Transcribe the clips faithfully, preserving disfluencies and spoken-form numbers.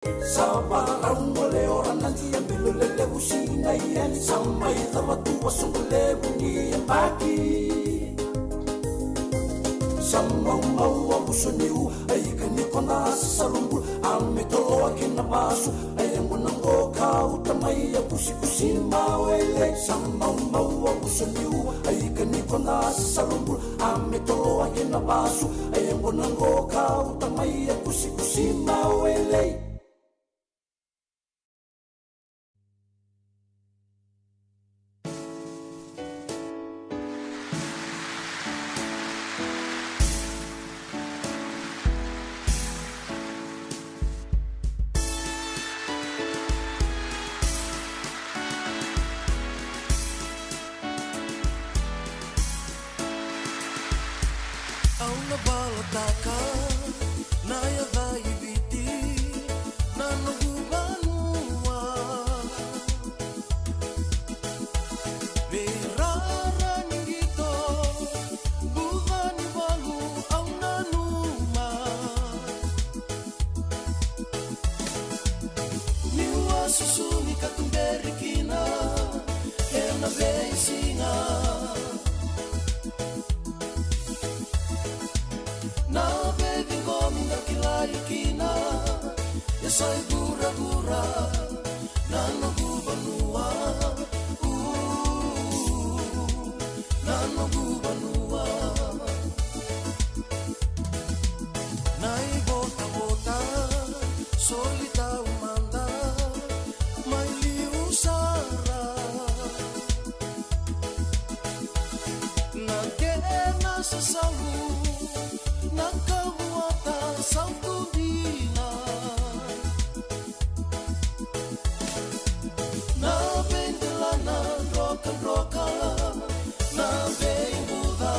Sa varau gole ora na dia bilo lelevu sinai yani. Sa mai cava tu a sogo levu ni yabaki. Sa maumau a vuso ni u a ika ni kona sa salubulu a me toloa ki na vasu. A yaqona qo ka uta mai a kusikusi ma wele. Sa maumau a vuso ni u a ika ni kona sa salubulu a me toloa ki na vasu. A yaqona qo ka uta mai a kusikusi ma wele. Au na valataka na yaca i Viti, na noqu vanua. Veirara ni qito, buca ni valu au nanuma. Niu a susu ni ka tuberi kina ena veisiga. Na veiviqomi na kilai kina e sa i vuravura. Na noqu vanua, u, na noqu vanua. Na ivotavota soli taumada mai liu sara. Na kena sasalu na kavuata sautu dina. Na veidelana drokadroka na veibuca.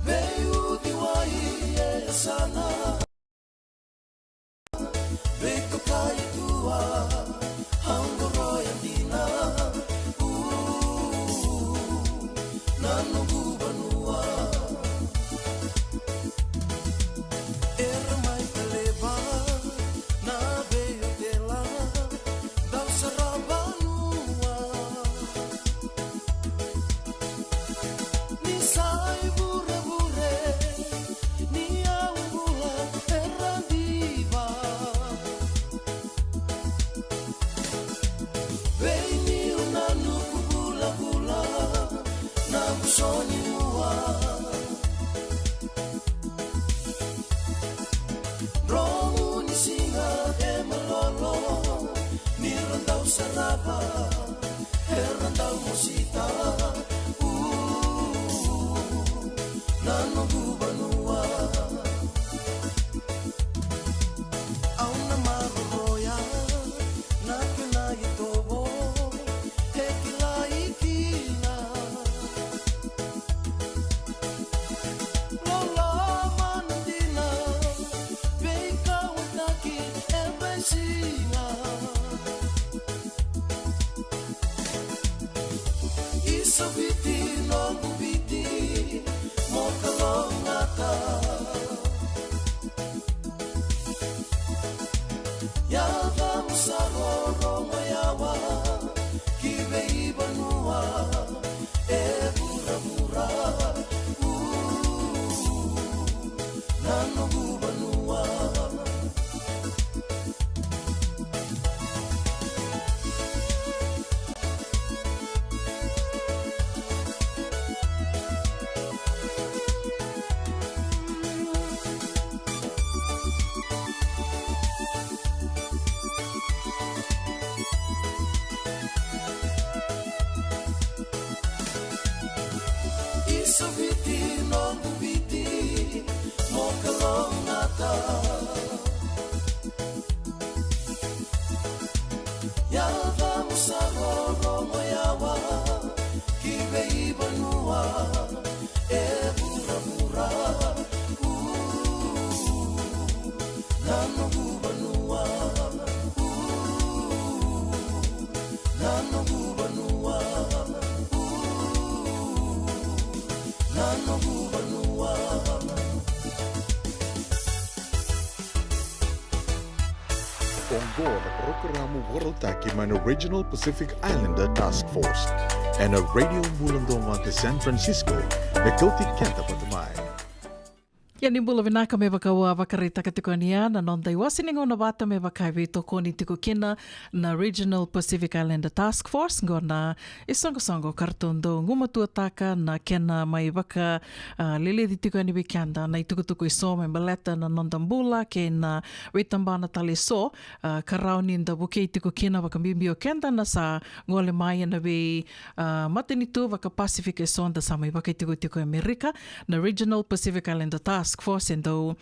Veiuciwai e yasana. Veitokai tua, au qoroya dina. U, na noqu vanua. Era mai taleva na veiotela, dau sara vanua. Ni sa i vurevure, ni au bula era diva. Vei niu na nuku vulavula na vuso ni ua. Dromu ni siga e malolo ni ra dau sarava. Era dau mosita, u, na noqu vanua. Au na maroroya na kena itovo e kilai kina. Loloma na dina, veikauwaitaki e veisiga. Isa Viti, noqu Viti, mo kalougata. Yacamu sa rorogo yawa ki veivanua e vuravura. U, na noqu vanua. Isa Viti, noqu Viti, mo kalougata. Yacamu sa rorogo yawa ki veivanua e vuravura. U, na noqu vanua. U, na noqu vanua. U, na noqu vanua. Oqo na parokaramu vakarautaki mai na Regional Pacific Islander Task Force ena Radio Bula Duavata San Francisco, me kauti keda vata mai. Ia ni bula vinaka, me vaka au a vakaraitaka tiko yani, ia na noda iwase ni gauna vata me vaka e veitokoni tiko kina na Regional Pacific Islander Task Force, qo na isoqosoqo ka ratou dau gumatuataka na kena mai vaka, a, leleci tiko yani vei keda na itukutuku eso me baleta na noda bula kei na veitabana tale eso, a, ka rawa ni da vukei tiko kina, vakabibi o keda na sa gole mai ena vei, a, matanitu vaka-Pasifika eso da sa mai vakaitikotiko e Amerika. Na Regional Pacific Islander Task Force e dau,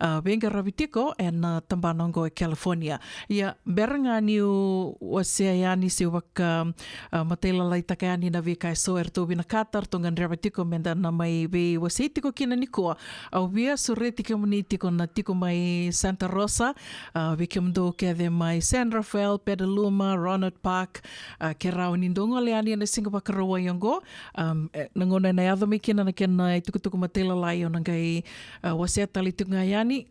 a, veiqaravi tiko ena tabana oqo e California. Ia, bera ga niu wasea yani se vaka, a, matailalai taka yani na veika eso eratou vinakata, ratou gadreva tiko meda na mai veiwasei tiko kina nikua. Au via sureti kemuni tiko na tiko mai Santa Rosa, a, vei kemudou kece mai San Rafael, Petaluma, Rohnert Park, a, ke rawa ni dou gole yani ena siga Vakarauwai oqo. Am, e, na gauna ena yaco mai kina na kena itukutuku matailalai, au na qai, a, wasea tale tiko ga yani.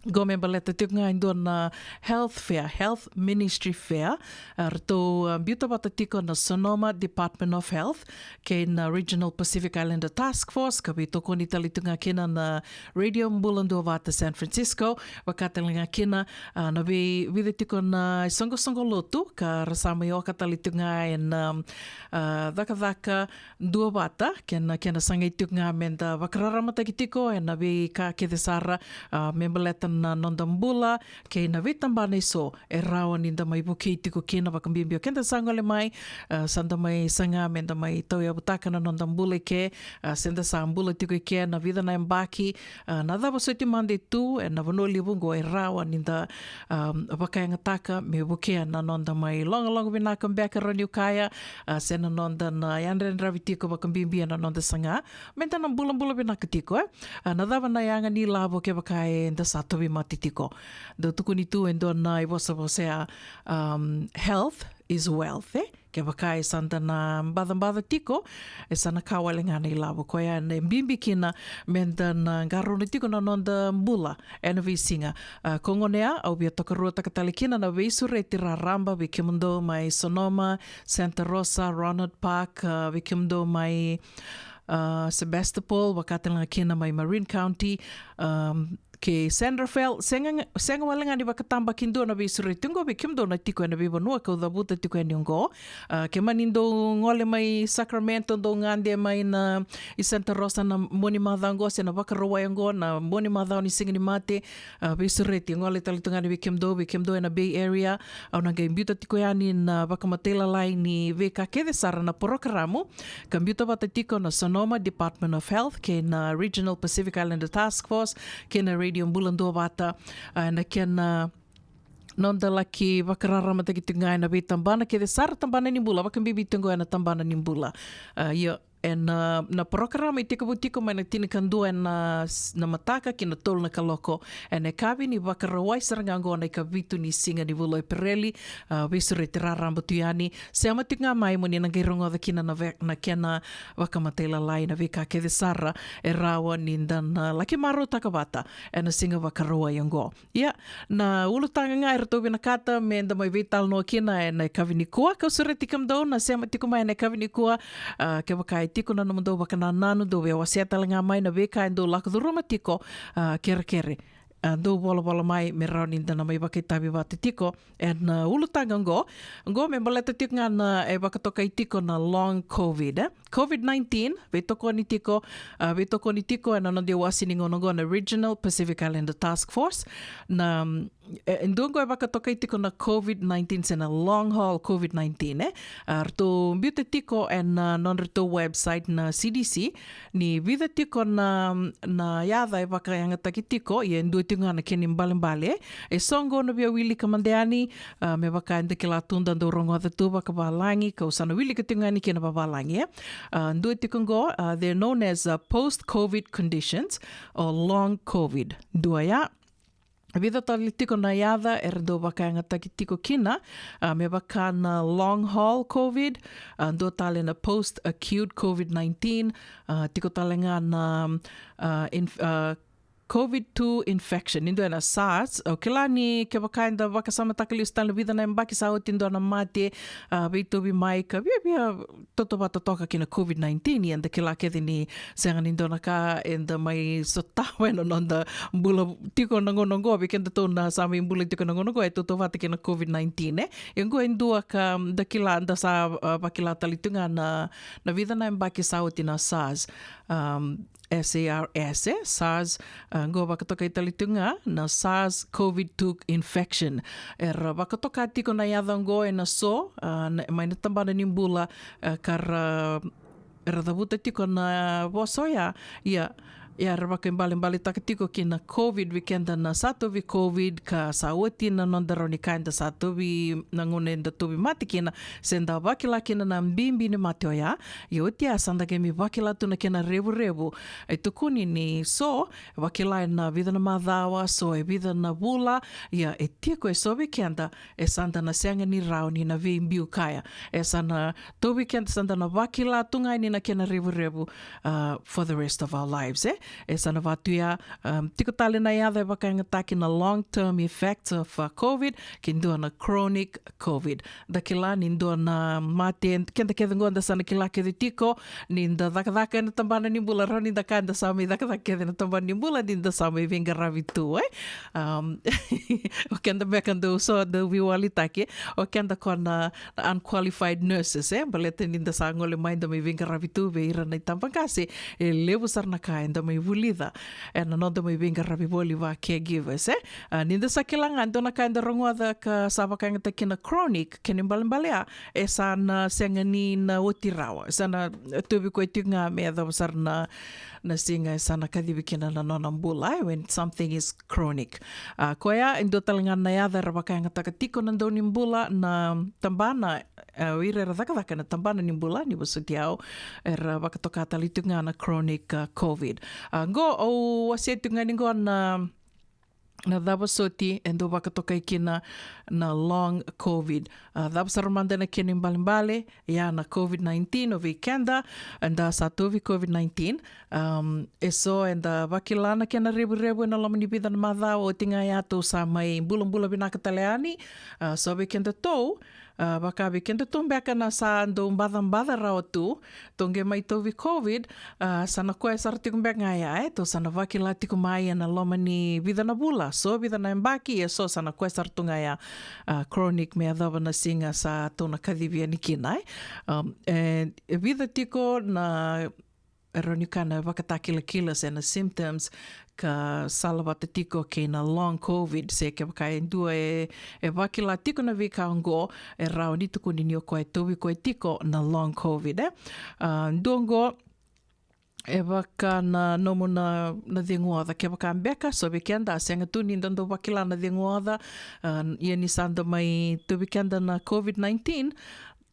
Qo me baleta tiko ga e dua na health fair, health ministry fair, a, ratou, a, biuta vata tiko na Sonoma Department of Health kei na Regional Pacific Islander Task Force, ka veitokoni tale tiko ga kina na Radio Bula Duavata San Francisco, vaka tale ga kina, a, na vei, vica tiko na isoqosoqo lotu ka ra sa mai oka tale tiko ga ena, a, cakacaka duavata, kena, kena sagai tiko ga meda vakararamataki tiko ena veika kece sara, a, me baleta na noda bula kei na veitabana eso e rawa ni da mai vukei tiko kina, vakabibi o keda sa gole mai, a, sa da mai saga meda mai tauyavutaka na noda bula eke, a, se da sa bula tiko eke na vica na yabaki, a, na cava soti mada e tu ena vanua levu oqo e rawa ni da, a, vakayagataka me vukea na noda mai logaloga vinaka beka, rawa niu kaya, a, se na noda na yadrayadravi tiko, vakabibi ena noda saga meda na bulabula vinaka tiko, e. A, na cava na yaga ni lavo kevaka eda sa tauvimate tiko? Dau tukuni tu e dua na ivosavosa ya, um, health is wealth, e? Kevaka e sa da na bacabaca tiko, e sa na ka wale ga na ilavo. Koya e bibi kina meda na qarauna tiko na noda bula ena veisiga. A, ko gona ya, au via tokaruataka tale kina na veisureti raraba vei kemudou mai Sonoma, Santa Rosa, Rohnert Park, a, vei kemudou mai, a, Sebastopol, vaka tale ga kina mai Marin County, um, kei San Rafael. Sega, sega wale ga ni vakatabakidua na veisureti oqo vei kemudou na tiko ena veivanua kau cavuta tiko yani oqo. A, ke mani dou gole mai Sacramento, dou gade mai na i Santa Rosa na Moniti macawa oqo se na Vakarauwai oqo, na Moniti macawa ni Siga ni Mate, a, veisureti, gole tale tu ga yani vei kemudou, vei kemudou ena Bay Area. Au na qai biuta tiko yani na vakamatailalai ni veika kece sara na porokaramu ka biuta vata tiko na Sonoma Department of Health kei na Regional Pacific Islander Task Force kei na Radio Bula Duavata, a, na kena noda laki vakararamataki tiko ga ena veitabana kece sara, tabana ni bula, vakabibi tiko ena tabana ni bula. A, io, ena, na porokaramu e tekivu tiko mai na tinikadua ena s-, na mataka ki na tolu na kaloko ena yakavi ni Vakarauwai sara ga oqo, na ikavitu ni siga ni vula o Epereli. A, veisureti raraba tu yani, sema tiko ga mai mo ni na qai rogoca kina na ve-, na kena vakamatailalai na veika kece sara e rawa ni da na laki marautaka vata ena siga Vakarauwai oqo. Ia, na ulutaga ga eratou vinakata meda mai veitalanoa kina ena yakavi nikua, kau sureti kemudou na sema tiko mai ena yakavi nikua. A, kevaka e tiko na nomudou vakanananu, dou via wasea tale ga mai na veika e dou lako curuma tiko, a, kerekere, a, dou volavola mai me rawa ni da na mai vakaitavi vata tiko ena, a, ulutaga oqo. Oqo me baleta tiko ga na, e vakatokai tiko na long covid, e? Covid nineteen, veitokoni tiko, a, veitokoni tiko ena noda iwase ni gauna oqo na Regional Pacific Islander Task Force. Na, mm, e, e dua oqo e vakatokai tiko na covid nineteen se na long haul covid nineteen, e? A, ratou biuta tiko ena, a, nodratou website na C D C ni vica tiko na, na yaca e vakayagataki tiko, ia e dua tiko ga na kena ibalebale. E so oqo na via wilika mada yani, a, me vaka eda kila tu, da dau rogoca tu vakavalagi, kau sa na wilika tiko ga yani kina vavalagi, e. A, dua tiko oqo, a, they're known as, a, post covid conditions or long covid. Dua ya. Vica tale tiko na yaca era dau vakayagataki tiko kina, a, me vaka na long haul covid, a, dua tale na post acute covid nineteen, a, tiko tale ga na, a, inf-, a, COVID two infection, ni dua na SARS. O kila ni kevaka eda vakasamataka lesu tale na vica na yabaki sa oti dua na mate, a, veitauvi mai ka viavia tautauvata toka kei na COVID nineteen, ia eda kila kece ni sega ni dua na ka eda mai sotava ena noda bula tiko na gauna oqo, vei kedatou na sa mai bula tiko na gauna oqo, e tautauvata kei na COVID nineteen, e. E oqo e dua ka da kila, da sa, a, vakila tale tu ga na, na vica na yabaki sa oti na SARS. Um, SARS, e, SARS, a, qo vakatokai tale tu ga na SARS COVID two infection. Era vakatoka tiko na yaca qo ena so, a, na, mai na tabana ni bula, a, ka ra, era cavuta tiko na vosa oya, ia, ia era vakaibalebaletaka tiko ki na COVID vei keda na sa tauvi COVID, ka sa oti na noda rawa ni kaya da sa tauvi, na gauna eda tauvi mate kina, se da vakila kina na bibi ni mate oya. Ia oti ya sa da qai mai vakila tu na kena revurevu. E tukuni ni so, e vakila ena vica na macawa, so e vica na vula, ia e tiko e so vei keda, e sa da na sega ni rawa ni na veibiu kaya. E sa na tauvi keda, sa da na vakila tu ga yani na kena revurevu, uh, for the rest of our lives, e. E sa na vaka tu ya, um, tiko tale na yaca e vakayagataki na long term effects of, uh, COVID, kei dua na chronic COVID. Da kila ni dua na mate, keda kece qo da sa na kila kece tiko, ni da cakacaka ena tabana ni bula, rawa ni da kaya da sa mai cakacaka kece ena tabana ni bula, ni da sa mai veiqaravi tu, e. Um, o keda beka dau so, dau veiwalitaki, o keda ko na, na unqualified nurses, e, baleta ni da sa gole mai da mai veiqaravi tu vei ira na itabaqase, e levu sara na ka eda mai vulica ena noda mai veiqaravi voli va caregivers, e. A, ni da sa kila ga dua na ka eda rogoca ka sa vakayagataki na chronic, kena ibalebale ya, e sa na sega ni na oti rawa, e sa na tauvi koya tiko ga me yacova sara na, na siga e sa na kacivi kina na nona bula, e, when something is chronic. A, koya e dua tale ga na yaca era vakayagataka tiko na dau ni bula na tabana, e, o ira era cakacaka na tabana ni bula, ni vosoti au, era vakatoka tale tiko ga na chronic, a, COVID. A, qo au wasea tiko ga ni qo na, na cava soti e dau vakatokai kina na long COVID. A, cava sara mada na kena ibalebale, ia na COVID nineteen, o vei keda eda sa tauvi COVID nineteen. Um, e so eda vakila na kena revurevu ena loma ni vica na macawa, oti ga ya tou sa mai bulabula vinaka tale yani. A, so vei kedatou, a, vaka vei kedatou beka na sa dau bacabaca rawa tu, tou qai mai tauvi COVID, a, sa na koya sara tiko beka ga ya, e, tou sa na vakila tiko mai ena loma ni vica na vula, so vica na yabaki, e so sa na koya sara tu ga ya, a, chronic me yacova na siga sa tou na kacivi yani kina, e. Um, e, e vica tiko na, e, rawa ni kaya na vakatakilakila se na symptoms ka salavata tiko kei na long COVID, se kevaka e dua e, e vakila tiko na veika oqo, e rawa ni tukuni ni o koya e tauvi koya tiko na long COVID, e. A, dua oqo, e vaka na nomu na, na ceguoca, kevaka beka so vei keda a sega tu ni da dau vakila na ceguoca, a, ia ni sa da mai tauvi keda na COVID nineteen,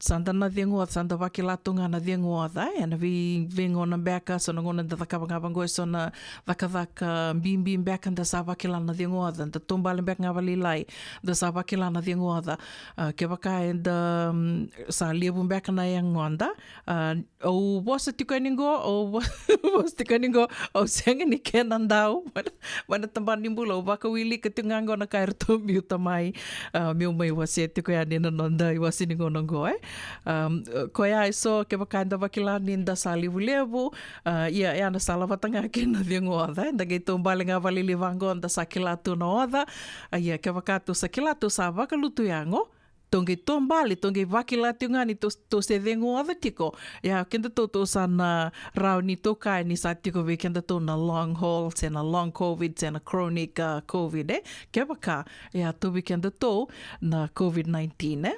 sa da na ceguoca, sa da vakila tu ga na ceguoca, e, ena vei, veigauna beka, so na gauna da cakava ga vaqo e so na cakacaka bibi beka da sa vakila na ceguoca, da taubale beka ga vakalailai, da sa vakila na ceguoca. A, kevaka eda, mm, sa levu beka na yagoda, a, au vosa tiko yani qo, au vo-, vosa tiko yani qo, au sega ni kena dau mai na, mai na tabana ni bula, au vakawilika tiko ga qo na ka eratou biuta mai, a, meu mai wasea tiko yani na noda iwase ni gauna qo, e. Um, koya e so, kevaka eda vakila ni da sa levulevu, a, ia, ia na salavata ga kei na ceguoca, e, da qai taubale ga vakalailai vaqo, da sa kila tu na oca, a, ia, kevaka tou sa kila tou sa vakalutu yago, tou qai taubale, tou qai vakila tiko ga ni tou, tou se ceguoca tiko. Ia, kedatou tou sa na rawa ni tou kaya ni sa tiko vei kedatou na long haul, se na long COVID, se na chronic, a, COVID, e. Kevaka, ia, tauvi kedatou na COVID nineteen, e.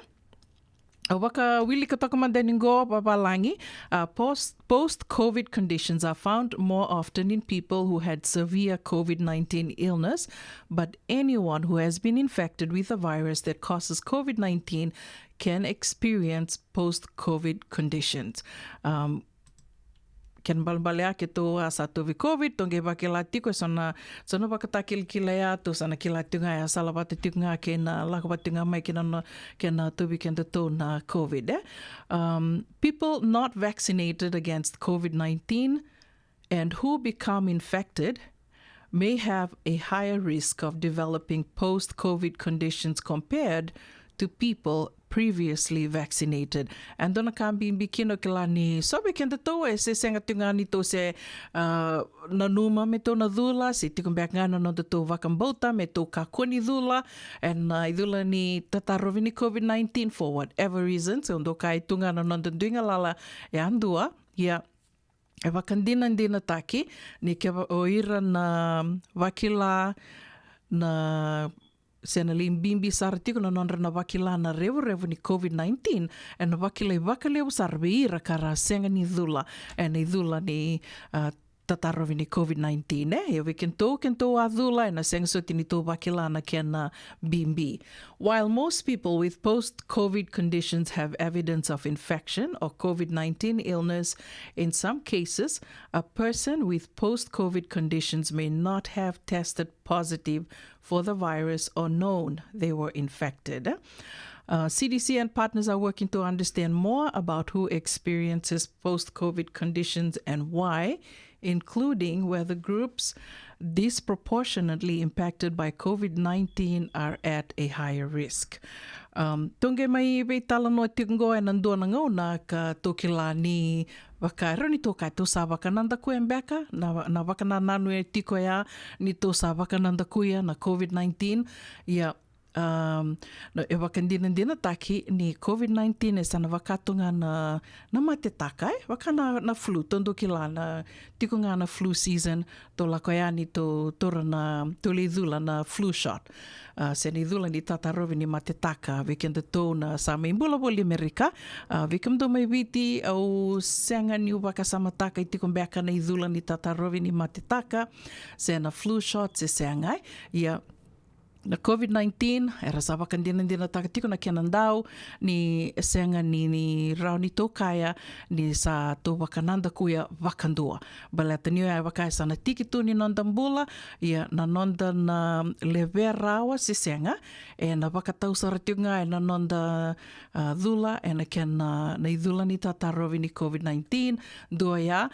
Au vakawilika toka mada yani qo vavalagi, a, post, post-COVID conditions are found more often in people who had severe COVID nineteen illness, but anyone who has been infected with a virus that causes COVID nineteen can experience post-COVID conditions. Um, kena ibalebale ya, keitou a sa tauvi COVID, tou qai vakila tiko e so na, so na vakatakilakila ya, tou sa na kila tiko ga ya, salavata tiko ga kei na lako vata tiko ga mai kei na, kei na tauvi kedatou na COVID, e. Um, people not vaccinated against COVID nineteen and who become infected may have a higher risk of developing post-COVID conditions compared to people previously vaccinated. E dua na ka bibi kina o kila ni so vei kedatou e se sega tu ga ni tou se, ah, nanuma me tou na cula, se tiko beka ga na nodatou vakabauta me tou kakua ni cula ena icula ni tatarovi ni COVID nineteen for whatever reason. Se dua ka e tu ga na noda dui galala yadua. Ia, e vakadinadinataki ni kevaka o ira na vakila na, se na lai bibi sara tiko na nodra na vakila na revurevu ni COVID nineteen, ena vakilai vakalevu sara vei ira ka ra sega ni cula ena icula ni, ah, tatarovi ni COVID nineteen, e? Ia vei kedatou, kedatou a cula, ena sega soti ni tou vakila na kena bibi. While most people with post-COVID conditions have evidence of infection or COVID nineteen illness, in some cases, a person with post-COVID conditions may not have tested positive for the virus or known they were infected. Uh, C D C and partners are working to understand more about who experiences post-COVID conditions and why, including whether groups disproportionately impacted by COVID nineteen are at a higher risk. Um, tou qai mai veitalanoa tiko qo ena dua na gauna ka tou kila ni vaka e rawa ni tou kaya tou sa vakanadakuya beka na, na vakanananu e tiko ya ni tou sa vakanadakuya na COVID nineteen. Ia, um, na, e vakadinadinataki ni COVID nineteen e sa na vaka tu ga na, na matetaka, e vaka na, na flu, tou dau kila na tiko ga na flu season, tou lako yani tou taura na, tou lai cula na flu shot. Ah, se na icula ni tatarovi ni matetaka vei kedatou na sa mai bula voli Amerika. Ah, vei kemudou mai Viti, au sega niu vakasamataka e tiko beka na icula ni tatarovi ni matetaka se na flu shot se sega, e? Ia, na COVID nineteen era sa vakadinadinataka tiko na kena dau ni sega ni, ni rawa ni tou kaya ni sa tou vakanadakuya vakadua. Baleta ni oya e vaka e sa na tiki tu ni noda bula, ia na noda na levea rawa se sega, ena vakatau sara tiko ga ena noda, ah, cula ena kena, na icula ni tatarovi ni COVID nineteen. Dua ya,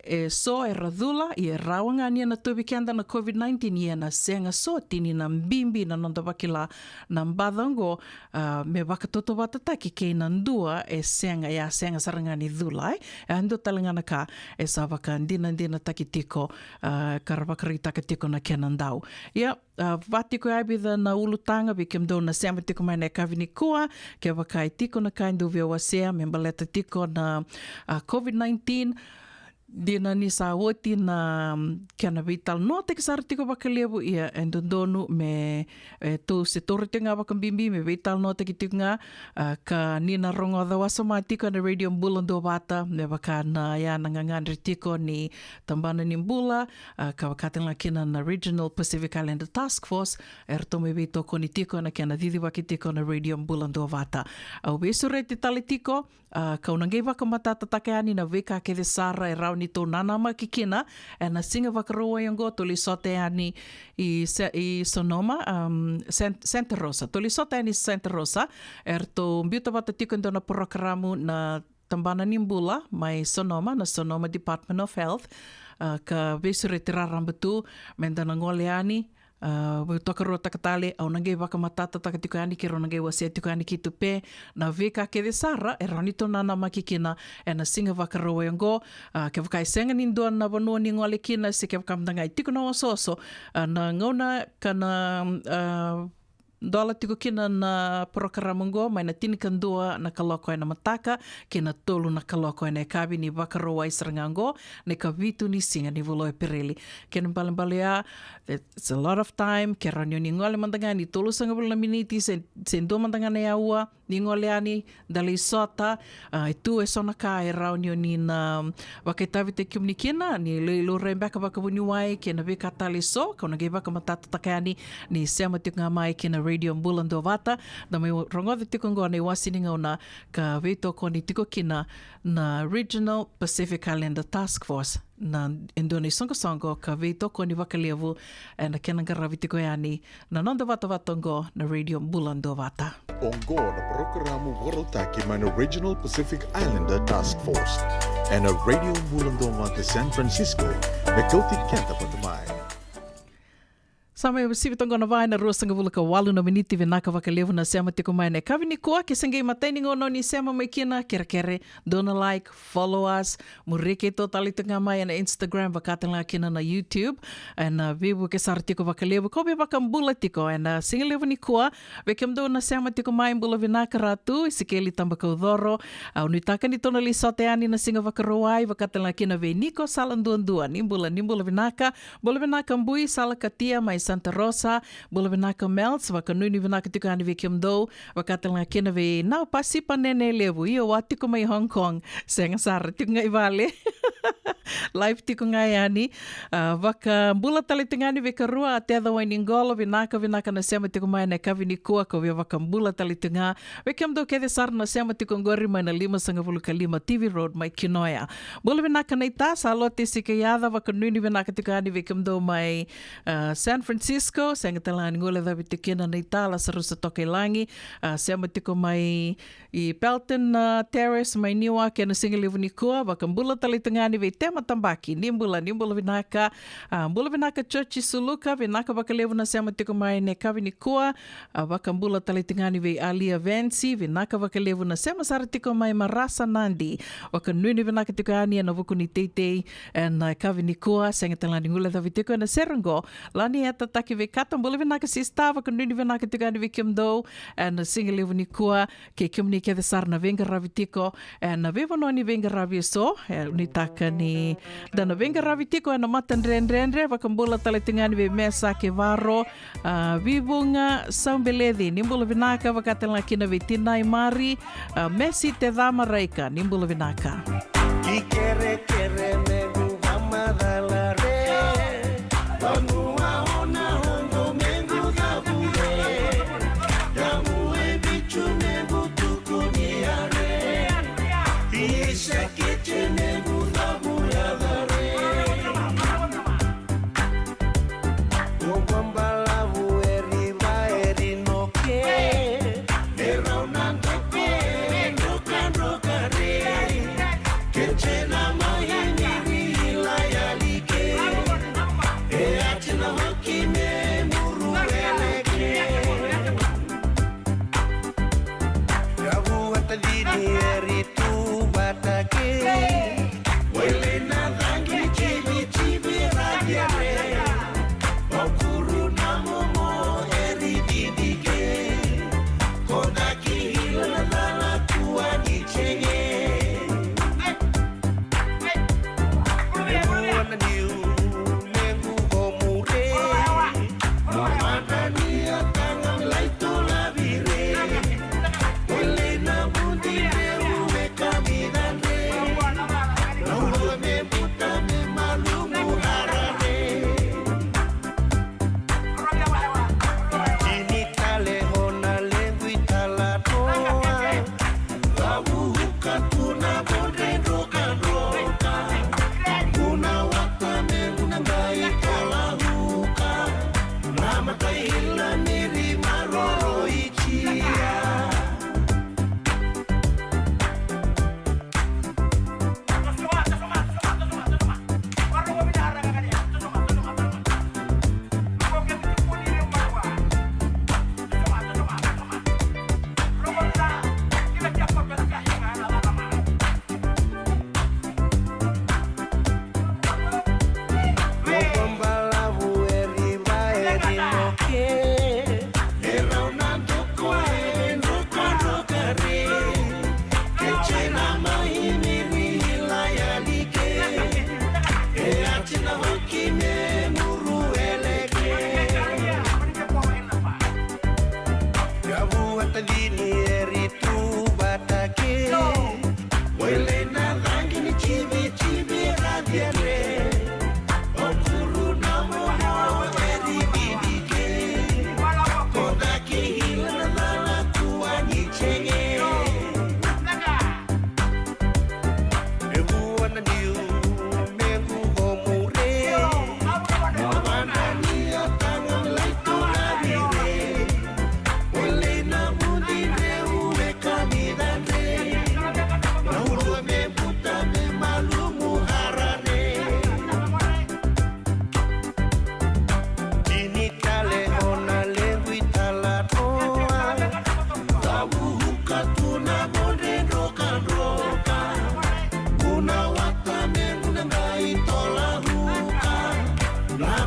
e so era cula, ia e rawa ga ni na tauvi keda na COVID nineteen, ia ena sega soti ni na bibi na noda vakila na baca oqo, ah, me vakatautauvatataki kei na dua e sega, e a sega sara ga ni cula, e. E a dua tale ga na ka e sa vakadinadinataki tiko, ah, ka ra vakaraitaka tiko na kena dau. Ia, ah, va tiko ya e vica na ulutaga vei kemudou na sema tiko mai na yakavi nikua, kevaka e tiko na ka e dau via wasea me baleta tiko na, ah, COVID nineteen, dina ni sa oti na, mm, kena veitalanoataki sara tiko vakalevu, ia e dodonu me, e, tou se taura tiko ga vakabibi me veitalanoataki tiko ga, ah, ka ni na rogoca wasoma tiko ena Radio Bula Duavata, me vaka na ya na gagadre tiko ni Tabana ni Bula, ah, ka vaka tale ga kina na Regional Pacific Islander Task Force, eratou mai veitokoni tiko ena kena cicivaki tiko na Radio Bula Duavata. Au veisureti tale tiko, ah, kau na qai vakamatatataka yani na veika kece sara e rawa ni tou nanamaki kina ena Siga Vakarauwai oqo. Tou lai sota yani i Se-, i Sonoma, um, San-, Santa Rosa. Tou lai sota yani i Santa Rosa, eratou biuta vata tiko e dua na porokaramu na Tabana ni Bula mai Sonoma, na Sonoma Department of Health, ah, ka veisureti raraba tu meda na gole yani, ah, veitokaruataka tale. Au na qai vakamatatataka tiko yani, keirau na qai wasea tiko yani ki tupe na veika kece sara e rawa ni tou nanamaki kina ena Siga Vakarauwai oqo. Ah, kevaka e sega ni dua na vanua ni gole kina, se kevaka mada ga e tiko na osooso, ah, na gauna ka na, ah, dola tiko kina na porokaramu oqo, mai na tinikadua na kaloko ena mataka ki na tolu na kaloko ena yakavi ni Vakarauwai sara ga oqo, na ikavitu ni siga ni vula o Epereli. Kena ibalebale ya, it's a lot of time, ke rawa ni o ni gole mada ga ni tolusagavulu na miniti, se, se dua mada ga na aua ni gole yani, da lai sota. Ah, e tu eso na ka e rawa ni o ni na vakaitavitaki kemuni kina, ni lai laurai beka vakavuniwai kei na veika tale eso, kau na qai vakamatatataka yani ni sema tiko ga mai ki na Radio Bula Duavata, da mai rogoca tiko oqo na iwase ni gauna ka veitokoni tiko kina na Regional Pacific Islander Task Force, na e dua na isoqosoqo ka veitokoni vakalevu ena kena qaravi tiko yani na noda vatavata oqo na Radio Bula Duavata. Oqo na porokaramu vakarautaki mai na Regional Pacific Islander Task Force ena Radio Bula Duavata San Francisco, me kauti keda vata mai. Sa mai sivi toka qo na va ena ruasagavulu ka walu na miniti. Vinaka vakalevu na sema tiko mai ena yakavi nikua. Ke se qai matai ni gauna o ni sema mai kina, kerekere, dua na like, follow us. Muri keitou tale tiko ga mai ena Instagram, vaka tale ga kina na YouTube. Ena veivuke sara tiko vakalevu, kau veivakabula tiko ena siga levu nikua. Vei kemudou na sema tiko mai, bula vinaka Ratu Isikeli Tabakaucoro. Au nuitaka ni tou na lai sota yani na siga Vakarauwai, vaka tale ga kina vei Niko Sala Duadua. Ni bula, ni bula vinaka. Bula vinaka Bui Sala Katia mai Santa Rosa. Bula vinaka Mels, vakanuinui vinaka tiko yani vei kemudou. Vaka tale ga kina vei Nau Pasipa Nene Levu, io, au tiko mai Hong Kong. Sega sara, tiko ga i vale. Live tiko ga yani. A, vakabula tale tiko ga yani vei karua, a Teca Wainiqolo, vinaka, vinaka na sema tiko mai ena yakavi nikua, kau via vakabula tale tiko ga vei kemudou kece sara na sema tiko qori mai na limasagavulu ka lima T V Road mai Kinoya. Bula vinaka naita, sa lote sika yaca, vakanuinui vinaka tiko yani vei kemudou mai, a, San Francisco, sega tale ga ni guilecavi tiko kina naita, Lasarusa Tokailagi, a, sema tiko mai i Pelton, a, Terrace mai Newark ena siga levu nikua, vakabula tale tiko ga yani vei Tema Tabaki, ni bula, ni bula vinaka. A, bula vinaka Joji Suluka, vinaka vakalevu na sema tiko mai ena yakavi nikua. A, vakabula tale tiko ga yani vei Alia Venci, vinaka vakalevu na sema sara tiko mai Marasa Nadi. Vakanuinui vinaka tiko yani ena vuku ni teitei ena yakavi nikua, sega tale ga ni guilecavi tiko ena sere qo. Lani Yatataki Veikata, bula vinaka sista, vakanuinui vinaka tiko yani vei kemudou ena siga levu nikua. Kei kemuni kece sara na veiqaravi tiko ena veivanua ni veiqaravi eso, e, nuitaka ni da na veiqaravi tiko ena matadredredre, vakabula tale tiko ga yani vei Mesa Kevaro, a, Vivuga Saubeleci, ni bula vinaka, vaka tale ga kina vei Tinai Mari, a, Mesi Tecama Raika, ni bula vinaka. Ki kerekere me gu vamacala re, vanua o na hongo me gu cavu re, yamu e vicu me gu tuku ni are, isa kece me gu cavu yaca re. O vabalavu e riva e rinoke, e rau na doke, e drokadroka re. Kece na mahi ni ri ila yali ke, e ati na hoki me muru eleke. Yavu vata dini e ri tu vata ke. Wele na cagi civi civi radia re. Vaukuru na momo e ri didike. Ko na ki hila na cala kua ni cege. E mua na niu me gu homu re.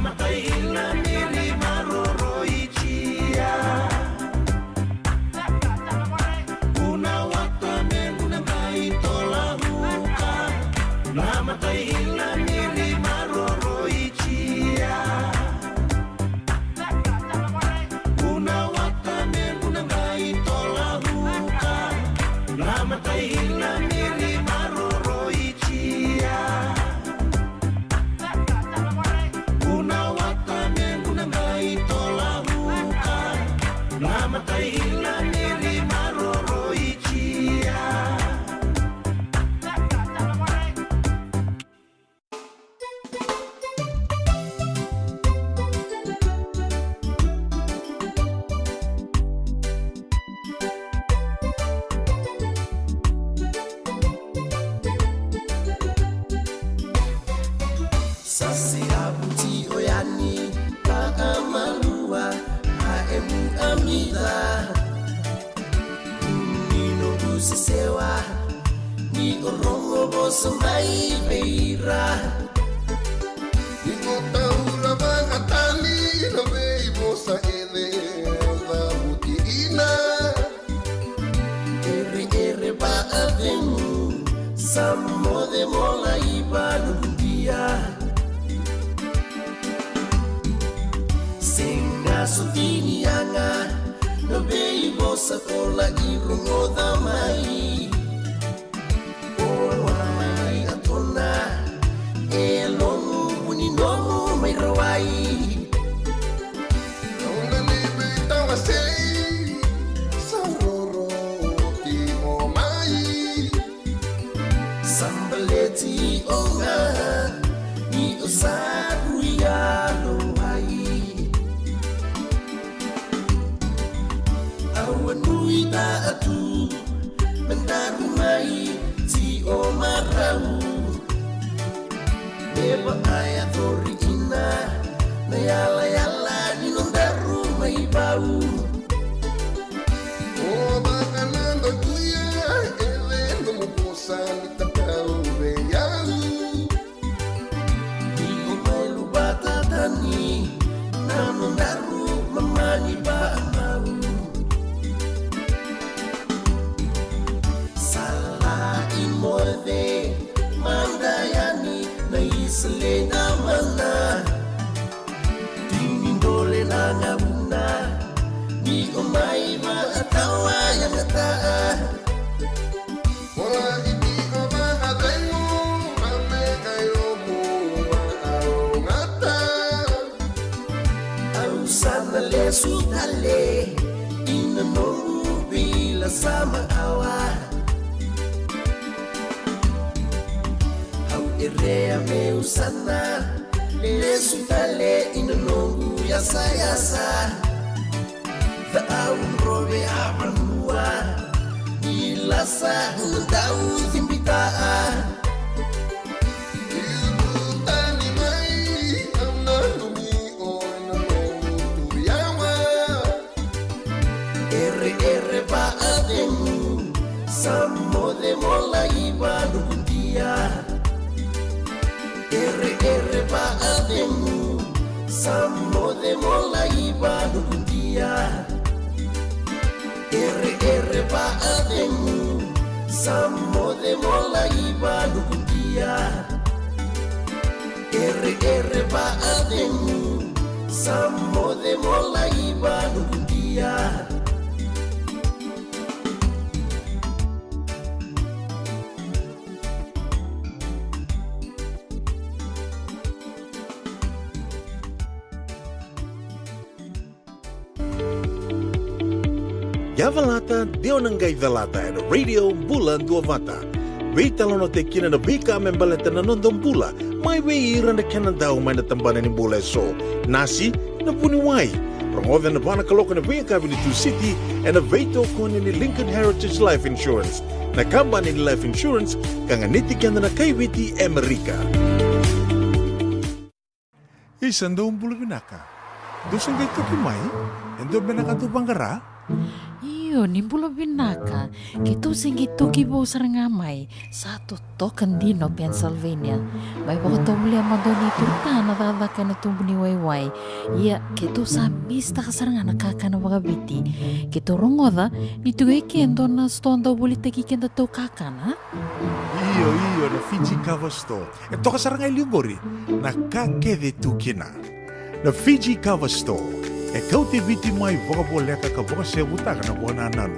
Matai ila miri maroroi jia. Kuna wata me guna qai tola huka. Na matai ila miri maroroi jia. Kuna wata me guna qai tola huka. Na matai ila miri maroroi jia. Kuna wata me guna qai tola huka. Na matai ila miri maroroi jia. Sa se avuti o yani ka a malua a emu a mica. Ni noqu sesewa ni o rogo vosa mai vei ira. Ni o taura vakatani na veivosa e lewa vuti ina. Ereere vaacegu sa moce mo lai valukudia. Sega soti ni yaga na veivosa ko lai rogoca mai. O wai a tona e logu vuni nomu mai rawai. Nona ni veitawasei sa roro oti o mai. Sa baleti o ga ni o sa rui yalo wai. Au a nuitaka tu me daru mai ti o marau. Me vaayacori ina na yalayala ni nodaru mai vau. O vaka na dau tuya e vei nomu vosa ni tatau vei au. Ni o mai luvata tani na nodaru mamani vaamau. Sa lai moce mada yani na isele na mana. Tini dole na gauna ni o mai vaatawa yagata. Vola i tiko vakacegu ma me kai lomu vaarogata. Au sa na lesu tale ina noqu vila sa makawa. Au erea meu sa na lesu tale ina noqu yasayasa. Cau drove a vanua ni lasa na dau cibita. Iu tani mai au nanumi o ina nomu turiyawa. Ereere vaacegu sa moce mo lai valukudia. Ereere vaacegu sa moce mo lai valukudia. Ereere vaacegu sa moce mo lai valukudia. Ereere vaacegu sa moce mo lai valukudia. Yavalata, dua na qai calata ena Radio Bula Duavata. Veitalanoataki kina na veika me baleta na noda bula mai vei ira na kena dau mai na tabana ni bula eso. Nasi, na vuniwai. Rogoca ena va na kaloko ena veiyakavi ni Tusiti ena veitokoni ni Lincoln Heritage Life Insurance, na kabani ni life insurance ka ganiti keda na kai Viti e Amerika. Isa, dou bula vinaka. Dou se qai toki mai? E dua beka na ka dou vaqara? Ni bula vinaka, keitou se qai toki vou sara ga mai, sa totoka dina o Pennsylvania. Mai vakatovolea mada o Nei Turta na cakacaka ena tubu ni waiwai. Ia, keitou sa misitaka sara ga na kakana vakaviti. Keitou rogoca ni tu e ke e dua na sitoa dau volitaki kedatou kakana. Io, io, na Fiji Cover Store. E toka sara ga e liu qori na ka kece tu kina. Na Fiji Cover Store e kauti Viti mai vakavoleka ka vakasevutaka na vakanananu.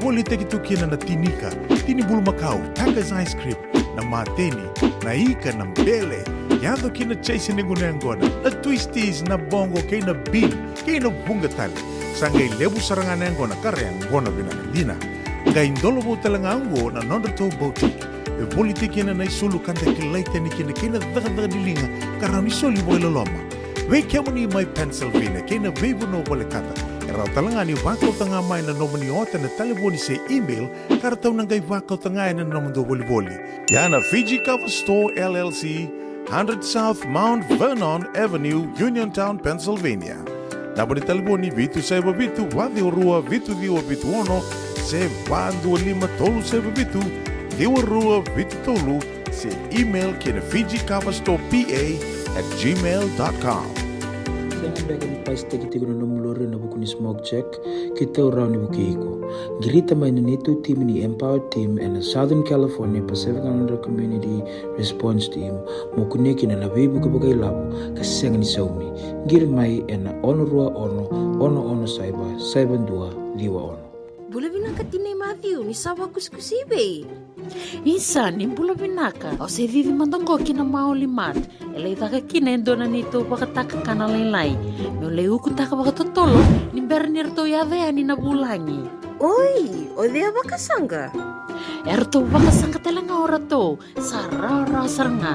Volitaki tu kina na tinika, tini bulumakau, Taka's ice cream, na mateni, na ika, na bele, yaco kina chase ni guna yaqona, na twisties, na bongo, kei na bean, kei na vuqa tale. Sa qai levu sara ga na yaqona ka ra yaqona vinaka dina. Qai dolovou tale ga oqo na nodratou boutique. E volitaki kina na isulu ka da kilai tani kina kei na cakacaka ni liga ka rawa ni soli vakailoloma. Vei kemuni mai Pennsylvania kei na veivanua volekata, e rawa tale ga ni vakauta ga mai na nomuni ota ena talevoni se email ka ratou na qai vakauta ga ena nomudou volivoli. Ia na Fiji Cover Store L L C, hundred South Mount Vernon Avenue, Uniontown, Pennsylvania. Naba ni talevoni vitu saiva vitu, va ciwa rua, vitu ciwa vitu ono, se va dua lima tolu saiva vitu, ciwa rua vitu tolu, se email ki na Fiji Cover Store P A at gmail dot com. Sega beka ni pasitaki tiko na nomu lori ena vuku ni smoke check? Keitou rawa ni vukei iko. Qirita mai na neitou timi ni Empower Team ena Southern California Pacific Islander Community Response Team mo kunea kina na veivuke vakailavo ka sega ni saumi. Qiri mai ena ono rua ono, ono ono saiva, saiva dua ciwa ono. Bula vinaka tinai Matthew, ni sa vakusikusi i vei? Isa, ni bula vinaka. Au se cici mada qo ki na Maoli Mart. E lai caka kina e dua na neitou vakatakakana lailai. Meu lai ukutaka vakatotolo ni bera ni ratou yaco yani na vulagi. Oi, o cei a vakasaqa? E ratou vakasaqa tale ga o ratou. Sa rawarawa sara ga.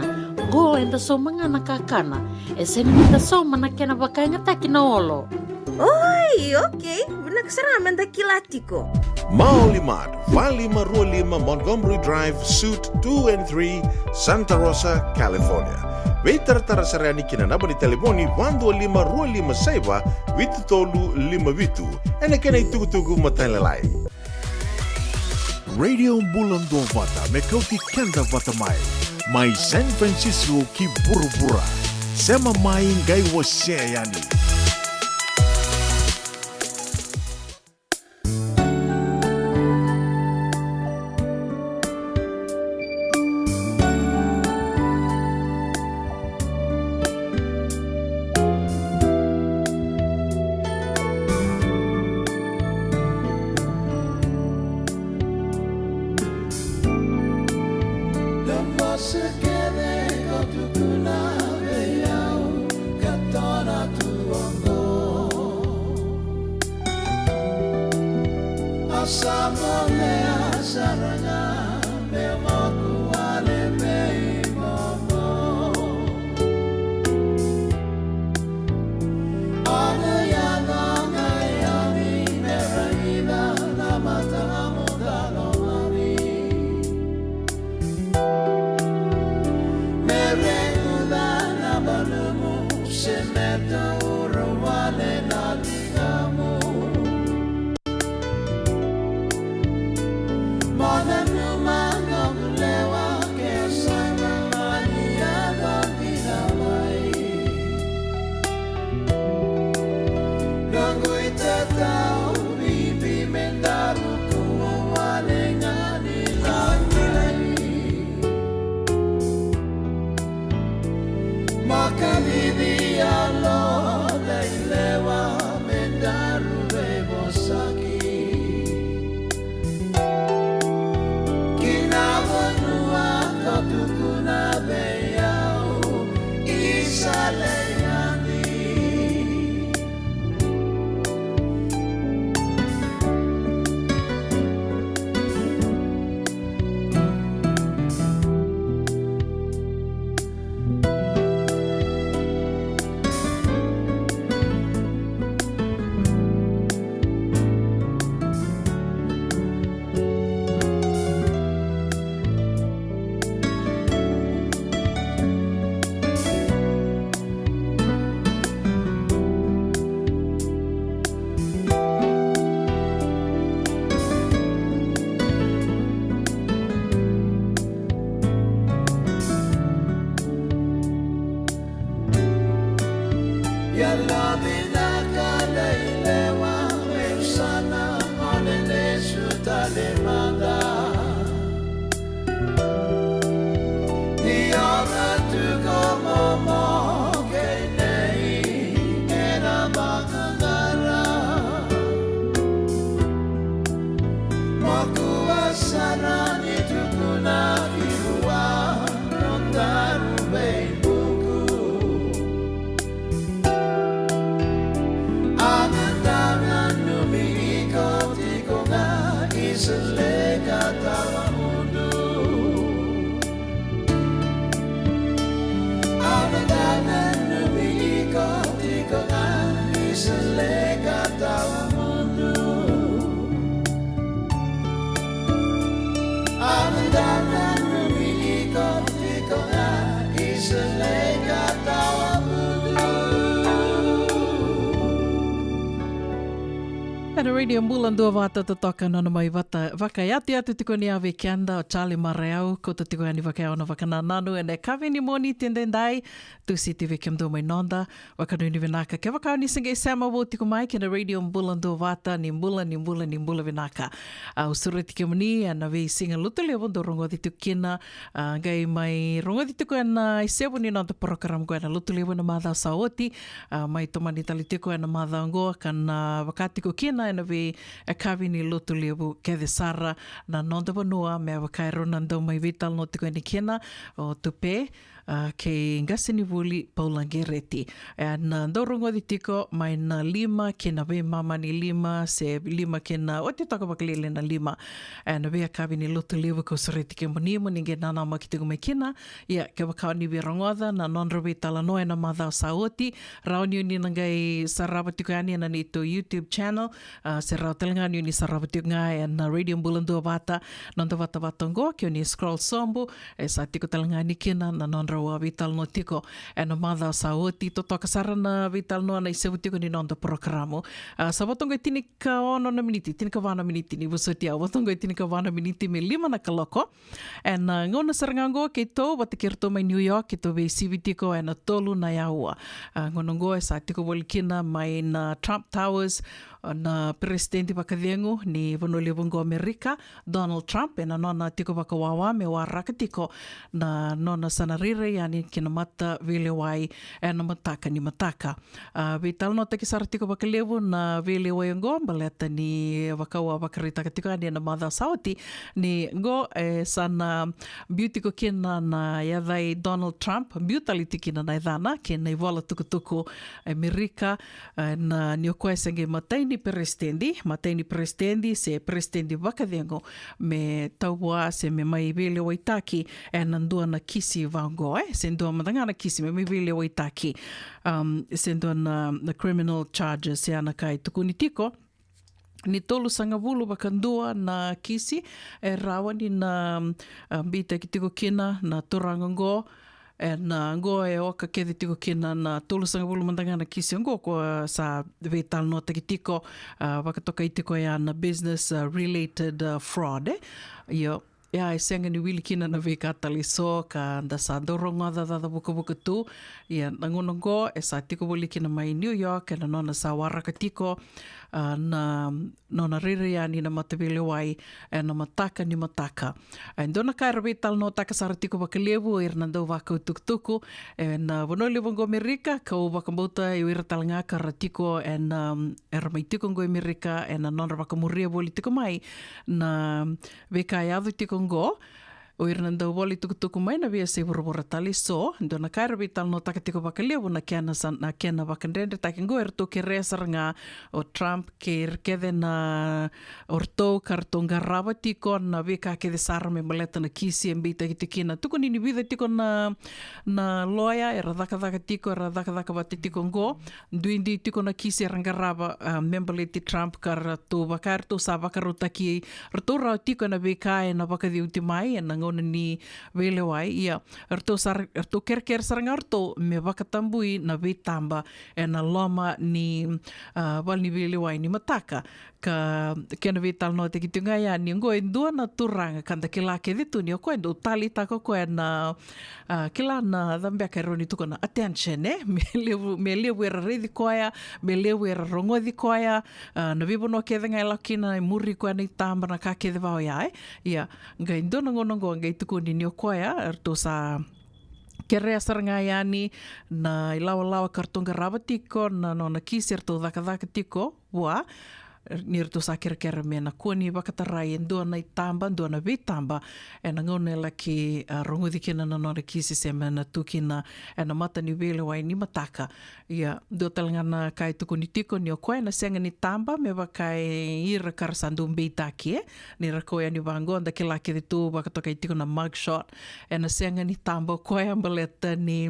Qo eda sauma ga na kakana. E sega ni da sauma na kena vakayagataki na olo. Oi, okay. Vinaka sara ga meda kila tiko. Maoli Mart, va lima rua lima Montgomery Drive, Suite two and three, Santa Rosa, California. Veitaratara sara yani ki na naba ni talevoni va dua lima rua lima saiva vitu tolu lima vitu. Ena kena itukutuku matailalai. Radio Bula Duavata me kauti keda vata mai. Mai San Francisco ki vuravura. Sema mai qai wasea yani. Na vosa kece ko tukuna vei au ka tona tu oqo. A sa volea sara ga me moku wale vei momo. Ona yaco ga yani me raica na matamu ka lomani. Me reguca na balumu se me taura wale na ligamu. Mo nanuma Vinaka lailewa meu sa na mole lesu tale mada. Ni ora tu ko momo kei nei ena vakagara. Makua sara ni tukuna ki vua nodaru veivuku. Agadana numi iko tiko ga i seleka tawa mudu. Agadana numi iko tiko ga i seleka tawa mudu. Agadana numi iko tiko ga i seleka tawa mudu. Ena Radio Bula Duavata totoka nona mai vata vakayatuyatu tiko ni a vei keda o Charlie Marayau, kauta tiko yani vakayawa na vakanananu ena yakavi ni Moniti edaidai. Tusiti vei kemudou mai noda, vakanuinui vinaka. Kevaka o ni se qai sema vou tiko mai kei na Radio Bula Duavata, ni bula, ni bula, ni bula vinaka. Au sureti kemuni ena veisiga Lotulevu dou rogoci tiko kina, a, qai mai rogoci tiko ena isevu ni noda program qo ena Lotulevu ena macawa sa oti, a, mai tomani tale tiko ena macawa qo ka na vaka tiko kina ena veiyakavi ni Lotulevu kece sara na noda vanua me vaka e rau na dau mai veitalanoa tiko yani kina o Tupe, a, kei qasenivuli Paula Qereti. Ena dau rogoci tiko mai na lima ki na veimama ni lima se lima ki na oti toka vakalailai na lima. Ena veiyakavi ni Lotulevu kau sureti kemuni mo ni qai nanamaki tiko mai kina. Ia kevaka o ni via rogoca na nodra veitalanoa ena macawa sa oti, rawa ni o ni na qai sarava tiko yani ena neitou YouTube channel, a, se rawa tale ga ni o ni sarava tiko ga ena Radio Bula Duavata, noda vatavata oqo, ke o ni scroll sobu, e sa tiko tale ga ni kina na nodrau a veitalanoa tiko ena macawa sa oti, totoka sara na veitalanoa na isevu tiko ni noda porokaramu. A, sa vo toka e tinikaono na miniti, tinikava na miniti, ni vosoti au, vo toka e tinikava na miniti me lima na kaloko. Ena, a, gauna sara ga oqo keitou vata kei ratou mai New York, keitou veisivi tiko ena tolu na yaua. A, gauna oqo e sa tiko voli kina mai na Trump Towers, a, na peresitedi vakacegu ni vanua levu oqo Amerika, Donald Trump, ena nona tiko vakawawa me waraka tiko na nona sa na rairai yani ki na mataveilewai ena mataka ni mataka. A, veitalanoataki sara tiko vakalevu na veilewai oqo baleta ni vakauwa vakaraitaka tiko yani ena macawa sa oti ni oqo e sa na biu tiko kina na yaca i Donald Trump, biu tale tiko kina na yacana kei na ivola tukutuku e Amerika, e, na ni o koya se qai matai ni peresitedi, matai ni peresitedi se peresitedi vakacegu me tau vua se me mai veilewaitaki ena dua na kisi vaqo, e, se dua mada ga na kisi me mai veilewaitaki, um, se dua na, na criminal charges, ia na ka e tukuni tiko ni tolusagavulu vakadua na kisi e rawa ni na, um, a, beitaki tiko kina na turaga oqo. Ena, a, oqo e oka kece tiko kina na tolusagavulu mada ga na kisi oqo ko, a, sa veitalanoataki tiko, a, vakatokai tiko ya na business, a, related, a, fraud, e. Io, ia e sega ni wili kina na veika tale eso ka da sa dau rogoca caca vukavuka tu. Ia na gauna oqo e sa tiko voli kina mai New York ena nona sa waraka tiko, a, na nona rairai yani na mataveilewai ena mataka ni mataka. E dua na ka era veitalanoataka sara tiko vakalevu o ira na dau vakau tukutuku ena vanua levu oqo Amerika, kau vakabauta e o ira tale ga ka ra tiko ena, um, era mai tiko oqo Amerika ena nodra vakamuria voli tiko mai na veika e yaco tiko oqo. O ira na dau vola itukutuku mai na veiyasai vuravura tale eso, dua na ka era veitalanoataka tiko vakalevu na kena sa, na kena vakadredretaki oqo, eratou kerea sara ga o Trump kei ira kece na, o ratou ka ratou qarava tiko na veika kece sara me baleta na kisi e beitaki tiko kina. Tukuni ni vica tiko na, na loya era cakacaka tiko, era cakacaka vata tiko oqo, duidui tiko na kisi era qarava, a, me baleti Trump ka ratou vaka, ratou sa vakarautaki ratou rawa tiko ena veika ena vakaceuti mai ena gauna ni veilewai. Ia, ratou sara, ratou kerekere sara ga ratou me vakatabui na veitaba ena loma ni, ah, vale ni veilewai ni mataka. Ka kena veitalanoataki tiko ga yani, oqo e dua na turaga ka da kila kece tu ni o koya e dau taleitaka o koya na, ah, kila na cava beka e rawa ni tukuna, attention, e? Me levu, me levu era raici koya, me levu era rogoci koya, ah, na veivanua kece ga e lako kina, e muri koya na itaba, na ka kece va oya, e? Ia, qai dua na gauna oqo, qai tukuni ni o koya, ratou sa kerea sara ga yani na ilawalawa ka ratou qarava tiko na nona kisi, ratou cakacaka tiko vua, ni ratou sa kerekere me na kua ni vakatarai e dua na itaba, dua na veitaba, ena gauna e laki, ah, rogoci kina na nona kisi se me na tu kina ena mata ni veilewai ni mataka. Ia, dua tale ga na ka e tukuni tiko ni o koya ena sega ni taba me vaka e ira ka ra sa dau beitaki, e? Ni ra kau yani vaqo, da kila kece tu vakatokai tiko na mugshot. Ena sega ni taba o koya baleta ni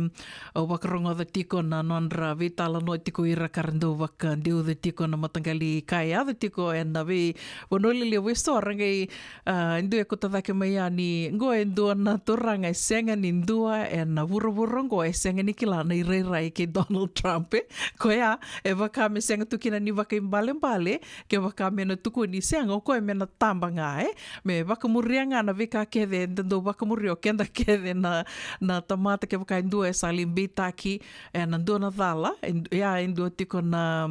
au vakarogoca tiko na nodra veitalanoa tiko ira ka ra dau vakadeuca tiko na mataqali ka e yaco tiko ena veivanua lelevu eso. Ra qai, ah, e dua e kauta cake mai yani, oqo e dua na turaga e sega ni dua ena vuravura oqo e sega ni kila na irairai kei Donald Trump, e? Koya e vaka me sega tu kina ni vakaibalebale, kevaka me na tukuni, sega, o koya me na taba ga, e? Me vakamuria ga na veika kece eda dau vakamuria o keda kece na, na tamata, kevaka e dua e sa lai beitaki ena dua na cala, e, ia, e dua tiko na,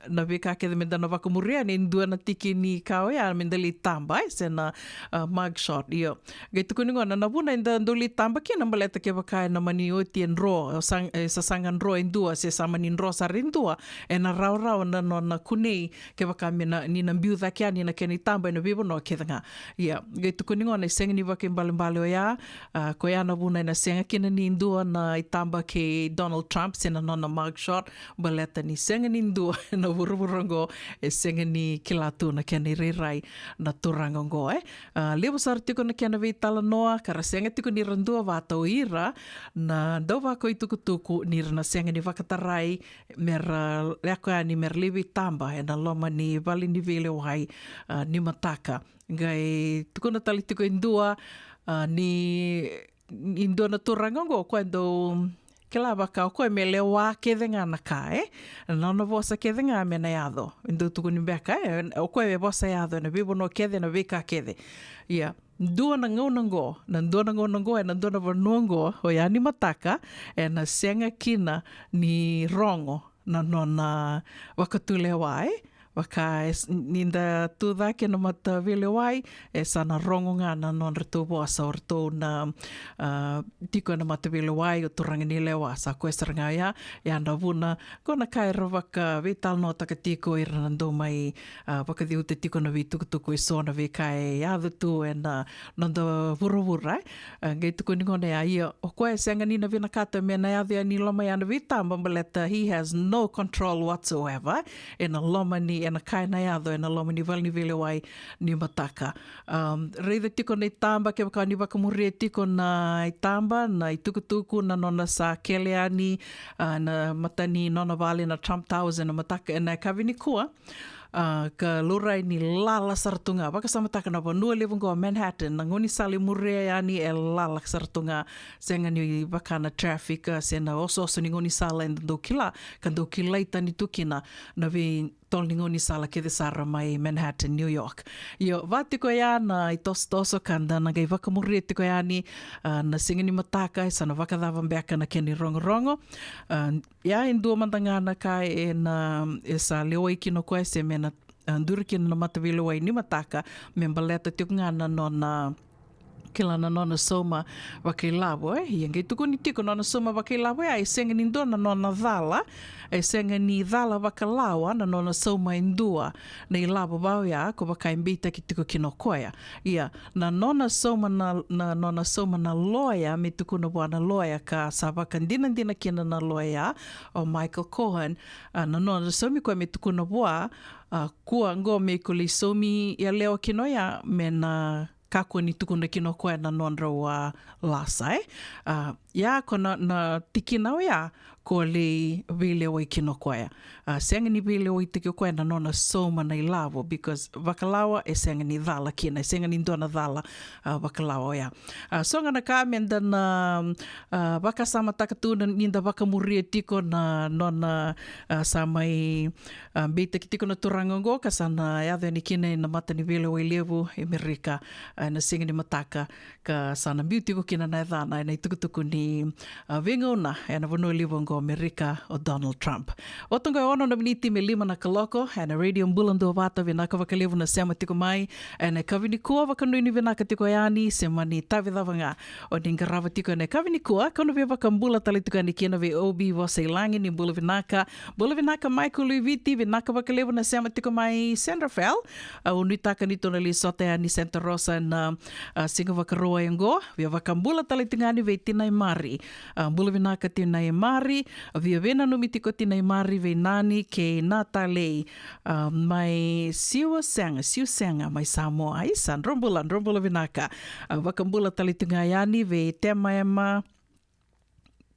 na veika kece me da na vakamuria, e dua na tiki ni ka oya me da lai taba, e, se na, ah, mugshot, io. Qai tukuni gona na vuna eda dau lai taba kina baleta kevaka ena mani oti e dro, e sa, e sasaga dro e dua, se sa mani dro sara e dua, ena rawarawa na nona kunei, kevaka me na, ni na biu cake yani na kena itaba ena veivanua kece ga. Ia, qai tukuni gona e sega ni vakaibalebale oya, ah, koya na vuna ena sega kina ni dua na itaba kei Donald Trump se na nona mugshot, baleta ni sega ni dua ena vuravura oqo e sega ni kila tu na kena irairai na turaga oqo, e. Ah, levu sara tiko na kena veitalanoa, ka ra sega tiko ni ra duavata o ira na dauvakaitukutuku ni ra na sega ni vakatarai me ra lako yani me ra lai veitaba ena loma ni vale ni veilewai, ah, ni mataka. Qai tukuna tale tiko e dua, ah, ni, ni dua na turaga oqo, o koya e dau kila vaka o koya me lewa kece ga na ka, e? Na nona vosa kece ga me na yaco. E dau tukuni beka, e, o koya e vosa yaco ena veivanua kece, na veika kece. Ia, dua na gauna oqo, na dua na gauna oqo, ena dua na vanua oqo, oya ni mataka, ena sega kina ni rogo na nona vakatulewa, e? Vaka e s-, ni da tu cake na mataveilewai, e sa na rogo ga na nodratou vosa o ratou na, ah, tiko ena mataveilewai, o turaga ni lewa, sa koya sara ga oya, ia na vuna, ko na ka era vakaveitalanoataka tiko ira na dau mai, ah, vakaciuta tiko na veitukutuku eso, na veika e yaco tu ena noda vuravura, e. Ah, qai tukuni gona ya, ia, o koya e sega ni na vinakata me na yaco yani loma ya na veitaba baleta he has no control whatsoever ena loma ni, ena ka ena yaco ena loma ni vale ni veilewai ni mataka. Um, raica tiko na itaba, kevaka ni vakamuria tiko na itaba, na itukutuku, na nona sa kele yani, ah, na mata ni nona vale na Trump Towers ena mataka, ena yakavi nikua. Ah, ka laurai ni lala sara tu ga. Vakasamataka na vanua levu oqo o Manhattan, na gaunisala e muria yani e lala sara tu ga. Sega ni vaka na traffic, ah, se na osooso ni gaunisala eda dau kila, ka dau kilai tani tu kina na veitolo ni gaunisala kece sara mai Manhattan, New York. Io, va tiko ya na itosotoso ka da na qai vakamuria tiko yani, ah, na siga ni mataka, e sa na vakacava beka na kena irogorogo. Ah, ia, e dua mada ga na ka ena, e sa lewai kina o koya se me na, ah, duri kina na mataveilewai ni mataka, me baleta tiko ga na nona, kila, na nona sauma vakailavo, e. Ia, qai tukuni tiko na nona sauma vakailavo ya, e sega ni dua na nona cala, e sega ni cala vakalawa na nona sauma e dua na ilavo va oya, ko vaka e beitaki tiko kina o koya. Ia, na nona sauma na, na nona sauma na loya, me tukuna vua na loya ka sa vakadinadina kina na loya o Michael Cohen, ah, na nona saumi koya me tukuna vua, ah, kua oqo me ko lai saumi yalewa kina oya, me na kakua ni tukuna kina o koya na nodrau, ah, lasa, e. Ah, ia, ko na, na tikina oya, ko lei veilewai kina o koya. A, sega ni veilewaitaki o koya na nona sauma na ilavo, because vakalawa e sega ni cala kina, e sega ni dua na cala, a, vakalawa oya. A, so ga na ka meda na, a, vakasamataka tu na, ni da vakamuria tiko na nona, a, sa mai, a, beitaki tiko na turaga oqo ka sa na yaco yani kina ena mata ni veilewai levu e Merika, a, ena siga ni mataka, ka sa na biu tiko kina na yacana ena itukutuku ni, a, veigauna ena vanua levu oqo o Merika, o Donald Trump. Oti oqo e ono na miniti me lima na kaloko ena Radio Bula Duavata. Vinaka vakalevu na sema tiko mai ena yakavi nikua. Vakanuinui vinaka tiko yani, se mani tavi cava ga o ni qarava tiko ena yakavi nikua, kau na via vakabula tale tiko yani kina vei O B Vosa i Lagi, ni bula vinaka. Bula vinaka Michael Luiviti, vinaka vakalevu na sema tiko mai Centreville. Au nuitaka ni tou na lai sota yani Santa Rosa na, a, siga Vakarauwai oqo. Via vakabula tale tiko yani vei tinai Mari. A, bula vinaka tinai Mari. Via veinanumi tiko tinai Mari vei nani kei na talei. A, mai Siusega, Siusega mai Samoa. Isa, dro bula, dro bula vinaka. A, vakabula tale tiko ga yani vei Temaema,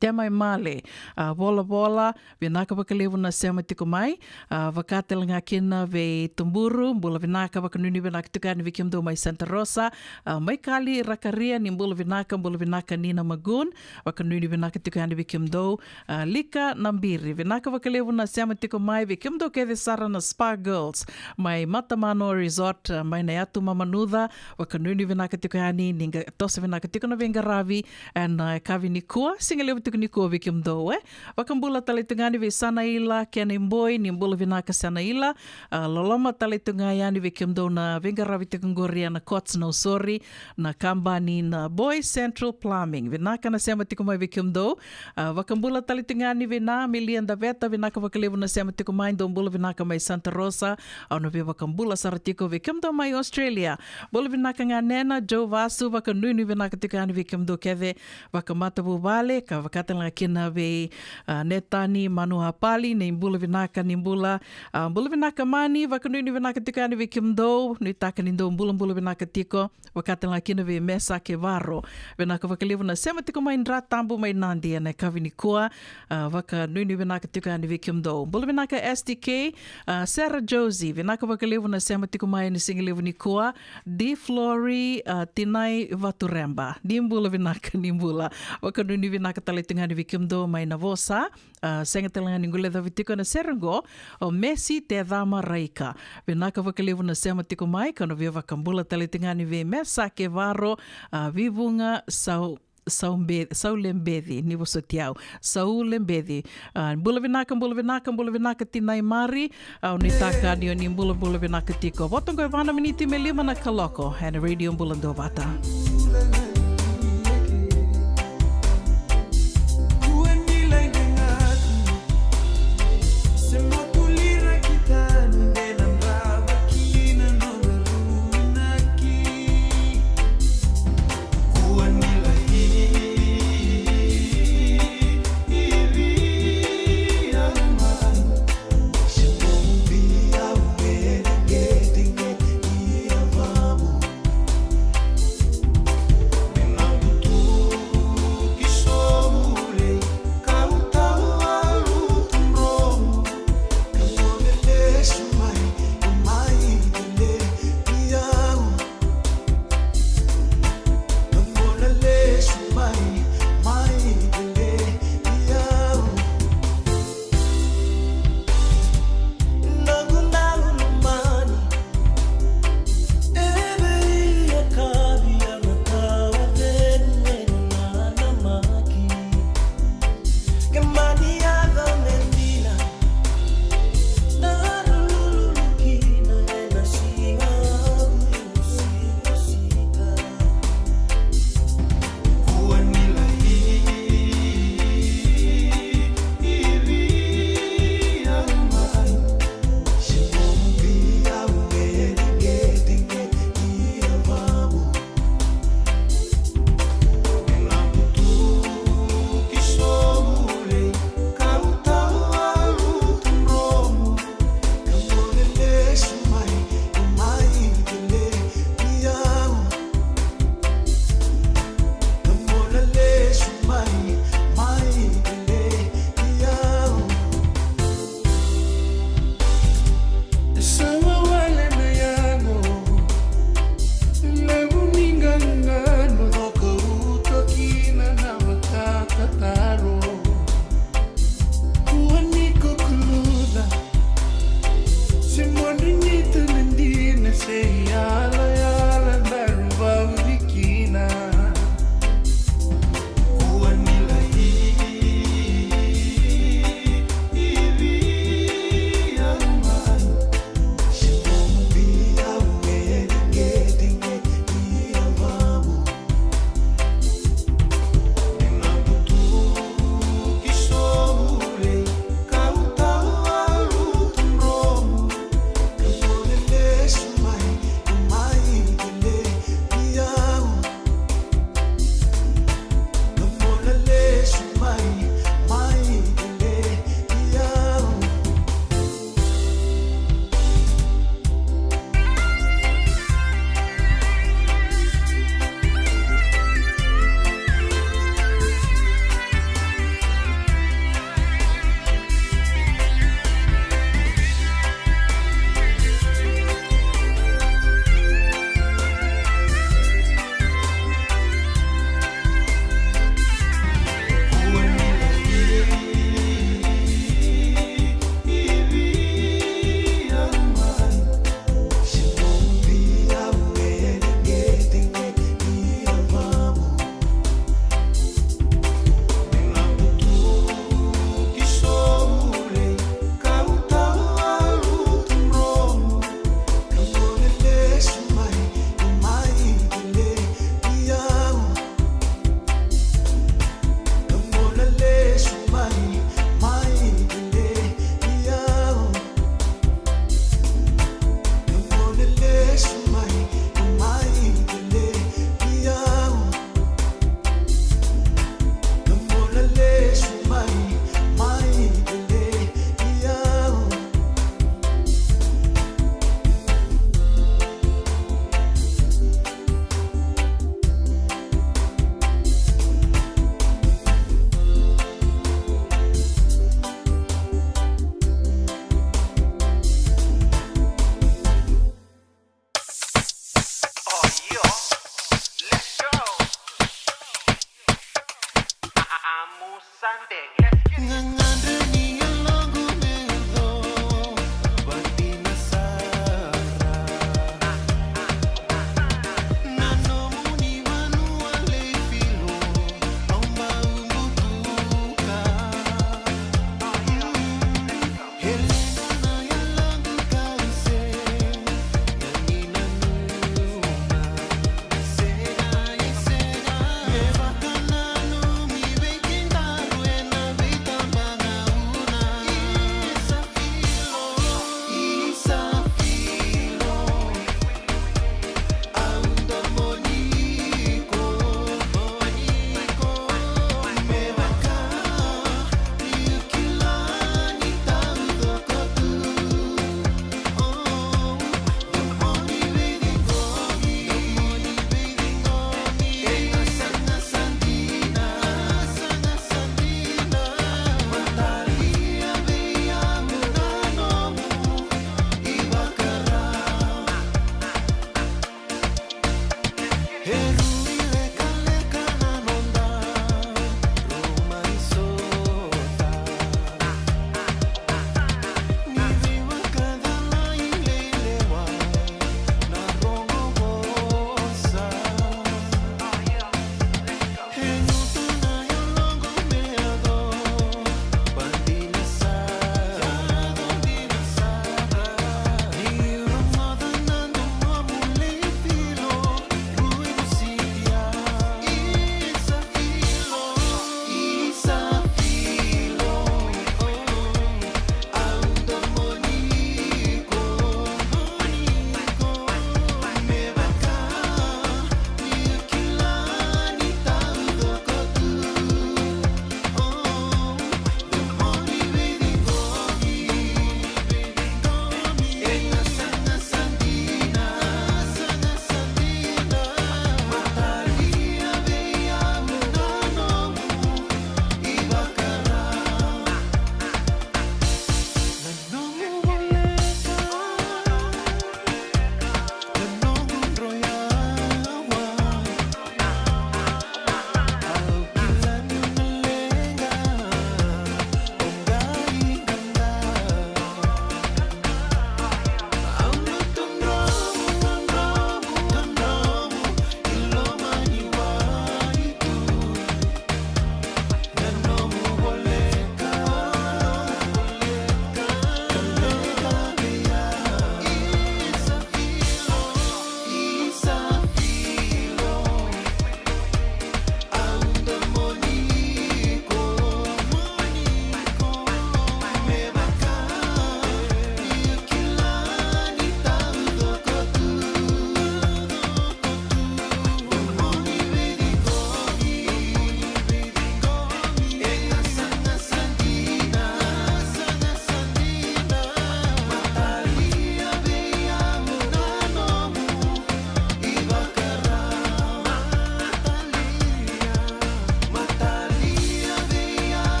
Temaemale, a, Volavola, vinaka vakalevu na sema tiko mai. A, vaka tale ga kina vei Tuburu, bula vinaka, vakanuinui vinaka tiko yani vei kemudou mai Santa Rosa. A, Maikali Rakaria, ni bula vinaka, bula vinaka Nina Magun, vakanuinui vinaka tiko yani vei kemudou. A, Lika Nabiri, vinaka vakalevu na sema tiko mai, vei kemudou kece sara na Spa Girls mai Matamano Resort, a, mai na yatu Mamanuca, vakanuinui vinaka tiko yani, ni qai toso vinaka tiko na veiqaravi ena, a, yakavi nikua, siga levu tiko nikua vei kemudou, e. Vakabula tale tiko ga yani vei Sanaila Kenaiboi, ni bula vinaka Sanaila. A, loloma tale tiko ga yani vei kemudou na veiqaravi tiko qori ena Courts Nausori, na kabani na Boy Central Plumbing. Vinaka na sema tiko mai vei kemudou. A, vakabula tale tiko ga yani vei na Amelia Daveta, vinaka vakalevu na sema tiko mai, dou bula vinaka mai Santa Rosa. Au na via vakabula sara tiko vei kemudou mai Australia. Bula vinaka ga Nena, Joe Vasu, vakanuinui vinaka tiko yani vei kemudou kece vakamatavuvale, ka vaka tale ga kina vei, a, Netani Manuapali, ni bula vinaka, ni bula. A, bula vinaka Mani, vakanuinui vinaka tiko yani vei kemudou, nuitaka ni dou bulabula vinaka tiko. Vaka tale ga kina vei Mesa Kevaro. Vinaka vakalevu na sema tiko mai Dra Tabu mai Nadi ena yakavi nikua. A, vakanuinui vinaka tiko yani vei kemudou. Bula vinaka S D K, a, Sarah Josie, vinaka vakalevu na sema tiko mai ena siga levu nikua. Di Flori, a, Tinai Vatureba. Ni bula vinaka, ni bula. Vakanuinui vinaka tale tiko yani vei kemudou mai Navosa. A, sega tale ga ni guilecavi tiko ena sere oqo, o Mesi Tecama Raika. Vinaka vakalevu na sema tiko mai, kau na via vakabula tale tiko ga yani vei Mesa Kevaro, a, Vivuga Sau, Saube-, Saulebeci, ni vosoti au. Saulebeci. A, bula vinaka, bula vinaka, bula vinaka Tinai Mari. Au nuitaka ni o ni bulabula vinaka tiko. Oti oqo e va na miniti me lima na kaloko ena Radio Bula Duavata.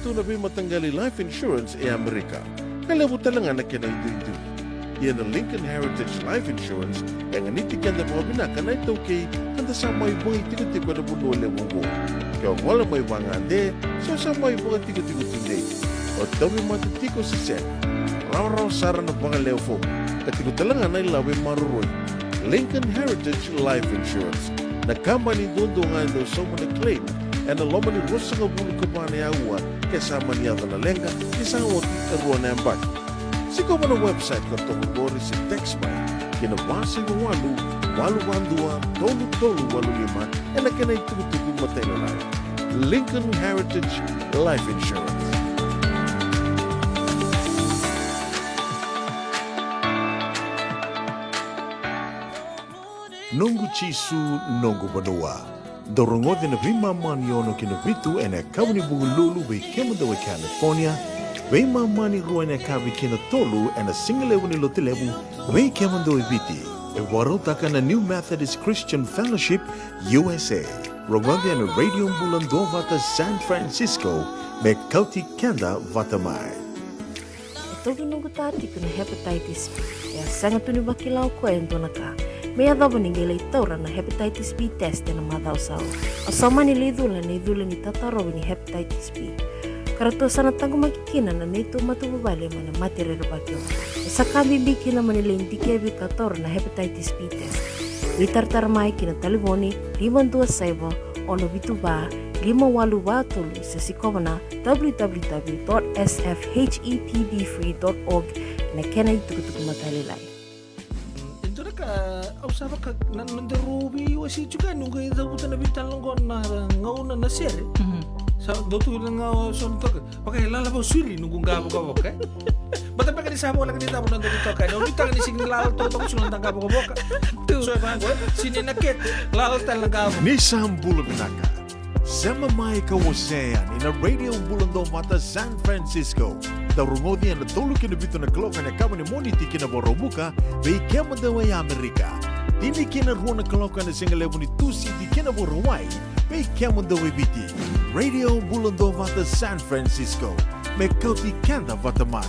tu na veimataqali life insurance e Amerika, ka levu tale ga na kena iduidui. Ia na Lincoln Heritage Life Insurance e ganiti keda vakavinaka na iTaukei ka da sa mai vakaitikotiko ena vanua levu oqo. Ke o gole mai vagade, se o sa mai vakatikotiko tudei, o tauvimate tiko se sega, rawarawa sara na vakalewe fomu, ka tiko tale ga na ilavo e maroroi. Lincoln Heritage Life Insurance, na kabani duadua ga e dau sauma na claim ena loma ni ruasagavulu ka va na aua ke sa mani yaco na leqa ni sa oti e rua na yabaki. Sikova na website ka toka qori se text mai ki na va saiva walu, walu va dua, tolu tolu walu lima ena kena itukutuku matailalai. Lincoln Heritage Life Insurance. Noqu Jisu, noqu vanua. Dau rogoci na veimama ni ono ki na vitu ena yakavi ni Vukelulu vei kemudou e California, veimama ni rua ena yakavi ki na tolu ena sigalevu ni Lotulevu vei kemudou e Viti. E vakarautaka na New Methodist Christian Fellowship U S A. Rogoci ena Radio Bula Duavata San Francisco, me kauti keda vata mai. E tauvi noqu ta tiko na hepatitis B. E a sega tu ni vakila o koya e dua na ka me yacova ni qai lai taura na hepatitis B test ena macawa sa oti. Au sa mani lai cula ena icula ni tatarovi ni hepatitis B. Ka ratou sa na taqomaki kina na neitou matavuvale mai na mate rerevaki oqo. E sa ka bibi kina mo ni lai dikevi ka taura na hepatitis B test. Veitaratara mai ki na talevoni lima dua saiva, ono vitu va, lima walu va tolu, se sikova na w w w dot s f h e p b free dot org ena kena itukutuku matailalai. E dua na ka au sa vaka na nodaru veiwasei tiko yani, au qai cavuta na veitalanoa oqo na gauna na sere. Sa dau tu na gauna so na toka. Vaka e lala vau suri noqu qa vokavoka, e? Bata beka ni sa voleka ni cava na noda veitokani. Au nuitaka ni sega ni lala toka, toka sega na noda qa vokavoka. Tu. So e vaqo, e? Sega ni na kete, lala tale na qa vokavoka. Ni sa bula vinaka. Sema mai ka wasea yani na Radio Bula Duavata San Francisco. Dau rogoci ena tolu ki na vitu na kaloko ena yakavi ni Moniti ki na Vakaraubuka vei kemudou e Amerika. Tini ki na rua na kaloko ena sigalevu ni Tusiti ki na Vakarauwai vei kemudou e Viti. Radio Bula Duavata San Francisco, me kauti keda vata mai.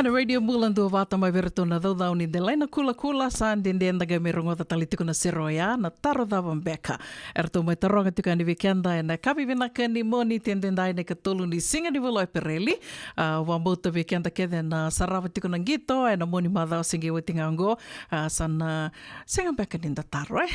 Na Radio Bula Duavata mai vei iratou na caucau ni delai na kulakula, sa dede da qai mai rogoca tale tiko na sere oya, na taro cava beka. Eratou mai taroga tiko yani vei keda ena yakavi vinaka ni Moniti edaidai na ikatolu ni siga ni vula o Epereli. A, vakabauta vei keda kece na sarava tiko na qito ena Moniti macawa se qai oti ga oqo. A, sa na sega beka ni da taro, e?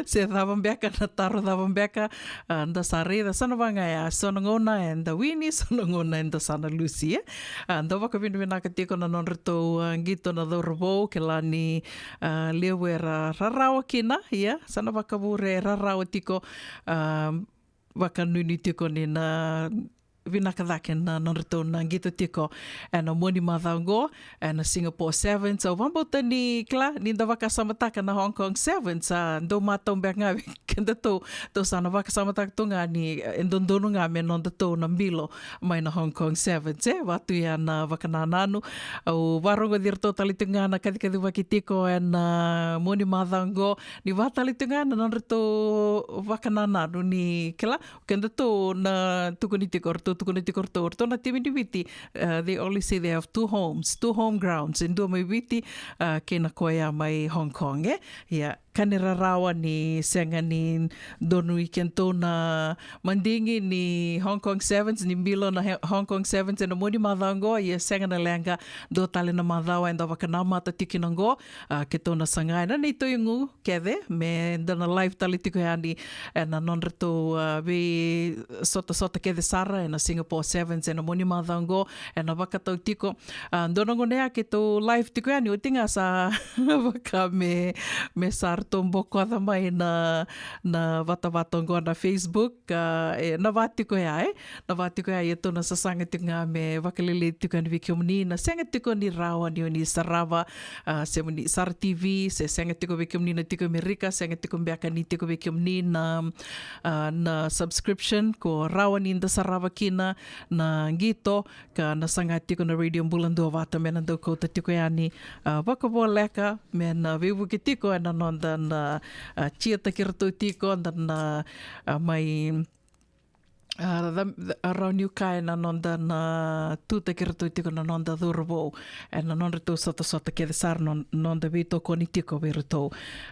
Se cava beka na taro, cava beka, a, da sa raica, sa na vaka ga ya, so na gauna eda wini, so na gauna eda sa na lusi, e. A, da vakavinavinaka tiko na nodratou, a, qito na cauravou, kila ni, a, levu era rarawa kina, ia, sa na vakavure rarawa tiko, a, vakanuinui tiko ni na vinaka cake na nodratou na qito tiko ena Moniti macawa oqo, ena Singapore Sevens. Au vakabauta ni kila, ni da vakasamataka na Hong Kong Sevens, a, dau matau beka ga vei kedatou, tou sa na vakasamataka tu ga ni, e, dodonu ga me nodatou na bilo mai na Hong Kong Sevens, e, vaka tu ya na vakanananu. Au varogoci iratou tale tiko ga na kacikacivaki tiko ena Moniti macawa oqo, ni vaka tale tiko ga na nodratou vakanananu ni kila, kedatou na tukuni tiko, ratou tukuni tiko ratou, ratou na timi ni Viti, uh, they always say they have two homes, two home grounds, e dua mai Viti, uh, kei na koya mai Hong Kong, e? Ia, ka ni rarawa ni sega ni donui kedatou na madigi ni Hong Kong Sevens, ni bilo na He-, Hong Kong Sevens ena Moniti macawa oqo, ia sega na leqa, dua tale na macawa eda vakanamata tiko kina oqo, a, kedatou na saga ena neitou igu kece, me da na live tale tiko yani ena nodratou, a, veisotasota kece sara ena Singapore Sevens ena Moniti macawa oqo, ena vakatau tiko. A, dua na gauna ya keitou live tiko yani, oti ga sa vaka me, me sa ratou bokoca mai na, na vatavata oqo na Facebook, a, e, na va tiko ya, e? Na va tiko ya, ia tou na sasaga tiko ga me vakalelei tiko yani vei kemuni, na sega tiko ni rawa ni o ni sarava, a, se moni sara T V, se sega tiko vei kemuni na tiko Amerika, sega tiko beka ni tiko vei kemuni na, a, na subscription, ko rawa ni da sarava kina na qito, ka na saga tiko na Radio Bula Duavata me na dau kauta tiko yani, a, vakavoleka, me na veivuke tiko ena noda na, a, tiataki iratou tiko, da na, a, mai, a, ra-, ra-, rawa niu kaya na noda na tutaki iratou tiko na noda cauravou, ena nodratou sotasota kece sara, no-, noda veitokoni tiko vei iratou.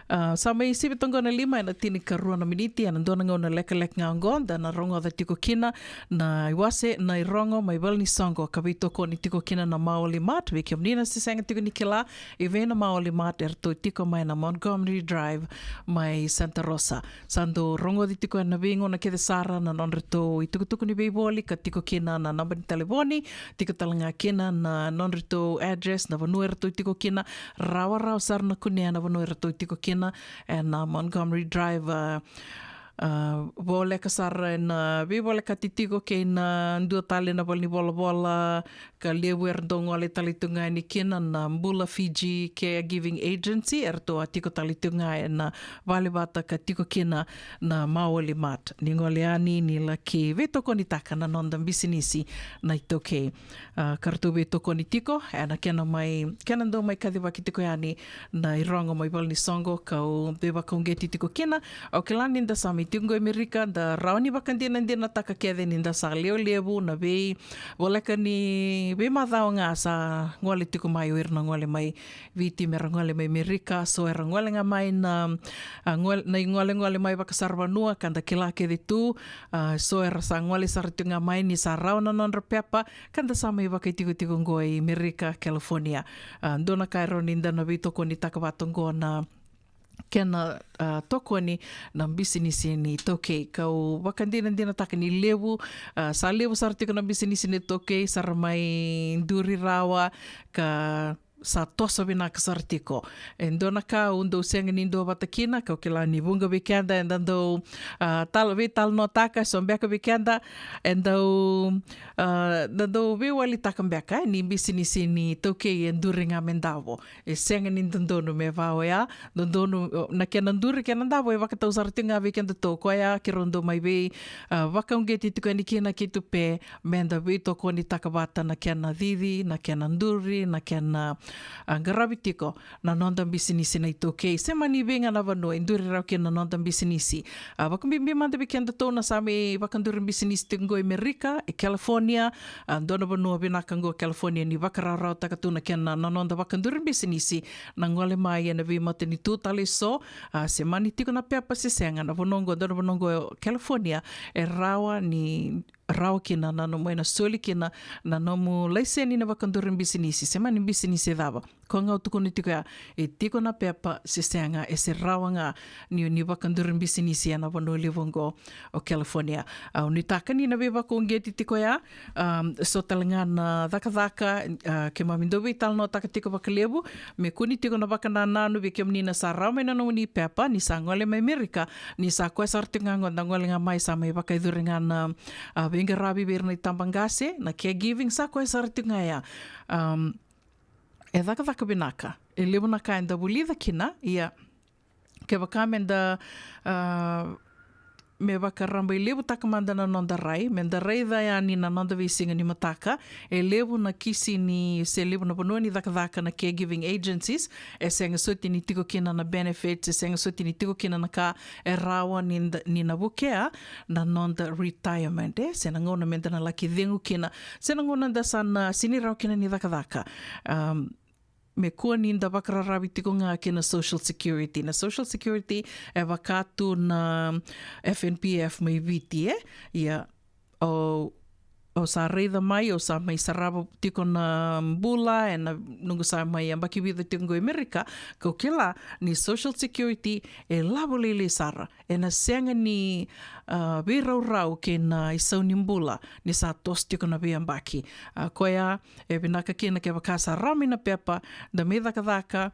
A, sa mai sivi toqo na lima ena tinikarua na miniti, ena dua na gauna lekaleka ga oqo, da na rogoca tiko kina na iwase, na irogo mai valenisoqo ka veitokoni tiko kina na Maoli Mart. Vei kemuni na se sega tiko ni kila i vei na Maoli Mart, eratou tiko mai na Montgomery Drive mai Santa Rosa. Sa dau rogoci tiko ena veigauna kece sara na nodratou itukutuku ni veivoli, ka tiko kina na naba ni talevoni, tiko tale ga kina na nodratou address, na vanua eratou tiko kina, rawarawa sara na kunea na vanua eratou tiko kina, ena Montgomery Drive, a, a, voleka sara ena veivolekati tiko kei na dua tale na valenivolavola, ka levu era dau gole tale tu ga yani kina na Bula Fiji Caregiving Agency, eratou a tiko tale tu ga ena vale vata ka tiko kina na Maoli Mart. Ni gole yani, ni laki veitokonitaka na noda bisinisi na iTaukei. A, ka ratou veitokoni tiko ena kena mai, kena dau mai kacivaki tiko yani na irogo mai valenisoqo, kau veivakauqeti tiko kina. Au kila ni da sa mai tiko qo i Amerika, da rawa ni vakadinadinataka kece ni da sa lewe levu na vei voleka ni veimacawa ga sa gole tiko mai o ira na gole mai Viti me ra gole mai Amerika, so era gole ga mai na, a, gole, na igolegole mai vakasaravanua, ka da kila kece tu, a, so era sa gole sara tiko ga mai ni sa rawa na nodra pepa, ka da sa mai vakaitikotiko qo i Amerika, California. A, dua na ka e rawa ni da na veitokonitaka vata qo na kena, a, tokoni na bisinisi ni iTaukei. Kau vakadinadinataka ni levu, a, sa levu sara tiko na bisinisi ni iTaukei sa ra mai duri rawa ka sa toso vinaka sara tiko. E dua na ka au dau sega ni duavata kina, kau kila ni vuqa vei keda eda dau, a, talo, veitalanoataka, so beka vei keda e dau, a, da dau veiwalitaka beka, e, ni bisinisi ni iTaukei e duri ga me davo. E sega ni dodonu me vaka oya, dodonu, o, na kena duri, kena davo e vakatau sara tiko ga vei kedatou, koya keirau dau mai vei, a, vakauqeti tiko yani kina keitou, pe me da veitokonitaka vata na kena cici, na kena duri, na kena, a, qaravi tiko na noda bisinisi na iTaukei, se mani vei ga na vanua e duri rawa kina na noda bisinisi. A, vakabibi mada vei kedatou na sa mai vakaduri bisinisi tiko qo i Merika, i California, a, dua na vanua vinaka qo California ni vakarawarawataka tu na kena, na noda vakaduri bisinisi na gole mai ena veimatanitu tale eso, a, se mani tiko na pepa se sega, na vanua qo, dua na vanua qo California, e rawa ni rawa kina na nomu, ena soli kina na nomu laiseni na vakaduri bisinisi, se mani bisinisi cava. Ko ga au tukuna tiko ya, e tiko na pepa se sega, e se rawa ga ni, ni vakaduri bisinisi ena vanua levu oqo o California. Au nuitaka ni na veivakauqeti tiko ya, um, so tale ga na cakacaka, uh, keimami dau veitalanoataka tiko vakalevu, me kua ni tiko na vakanananu vei kemuni na sa rawa mai na nomuni pepa, ni sa gole mai Merika, ni sa koya sara tiko ga qo da gole ga mai sa mai vakayacori ga na, a, veiqaravi vei ira na itabaqase, na caregiving, sa koya sara tiko ga ya. Um, e cakacaka vinaka. E levu na ka eda vulica kina, ia kevaka meda, a, me vakarabailevutaka mada na noda rai, meda raica yani na noda veisiga ni mataka, e levu na kisi ni, se levu na vanua ni cakacaka na caregiving agencies, e sega soti ni tiko kina na benefits, e sega soti ni tiko kina na ka e rawa ni da, ni na vukea na noda retirement, e, se na gauna meda na laki cegu kina, se na gauna da sa na sini rawa kina ni cakacaka. Um, me kua ni da vakararavi tiko ga kina Social Security. Na Social Security e vaka tu na F N P F mai Viti, e? Ia, o, o sa raica mai, o sa mai sarava tiko na bula, ena noqu sa mai yabaki vica tiko qo i Amerika, kau kila ni Social Security e lavo lailai sara. Ena sega ni, a, veiraurau kei na isau ni bula ni sa toso tiko na veiyabaki. A, koya, e vinaka kina kevaka sa rawa mai na pepa, da mai cakacaka,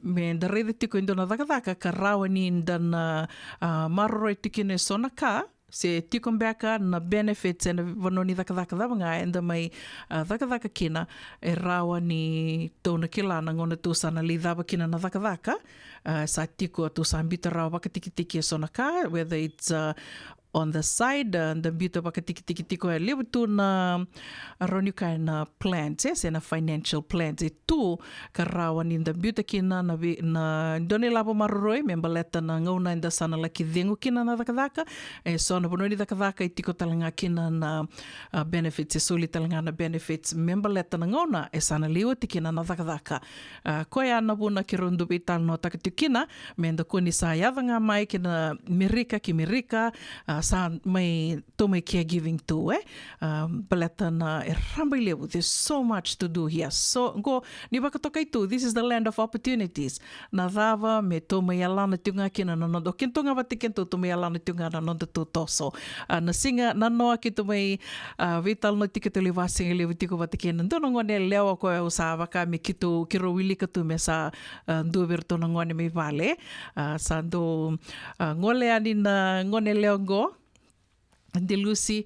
meda raica tiko e dua na cakacaka ka rawa ni da na, a, maroroi tiko kina eso na ka, se tiko beka na benefits ena vanua ni cakacaka cava ga eda mai, a, cakacaka kina, e rawa ni tou na kila na gauna tou sa na lai cava kina na cakacaka, a, sa tiko tou sa biuta rawa vakatikitiki eso na ka, whether it's, a, on the side, a, da biuta vakatikitiki tiko, e levu tu na, a, rawa ni kaya na plans, e, se na financial plans e tu ka rawa ni da biuta kina na vei, na dua na ilavo maroroi me baleta na gauna eda sa na laki cegu kina na cakacaka. Eso na vanua ni cakacaka e tiko tale ga kina na, a, benefits, e soli tale ga na benefits me baleta na gauna e sa na lai oti kina na cakacaka. A, koya na vuna keirau dau veitalanoataka tiko kina, meda kua ni sa yaco ga mai ki na Merika, ki Merika, a, sa mai, tou mai caregiving tu, e? A, baleta na e rabailevu, there's so much to do here. So, qo, ni vakatokai tu, this is the land of opportunities. Na cava me tou mai yalana tiko ga kina na noda, o kedatou ga vata kei kedatou tou mai yalana tiko ga na nodatou toso. A, na siga, na noa keitou mai, a, veitalanoa tiko, keitou lai vasigalevu tiko vata kei na dua na gone yalewa koya au sa vaka me keitou, keirau wilika tu me sa, a, dua vei iratou na gone mai vale. A, sa dau, a, gole yani na gone yalewa qo, Delusi.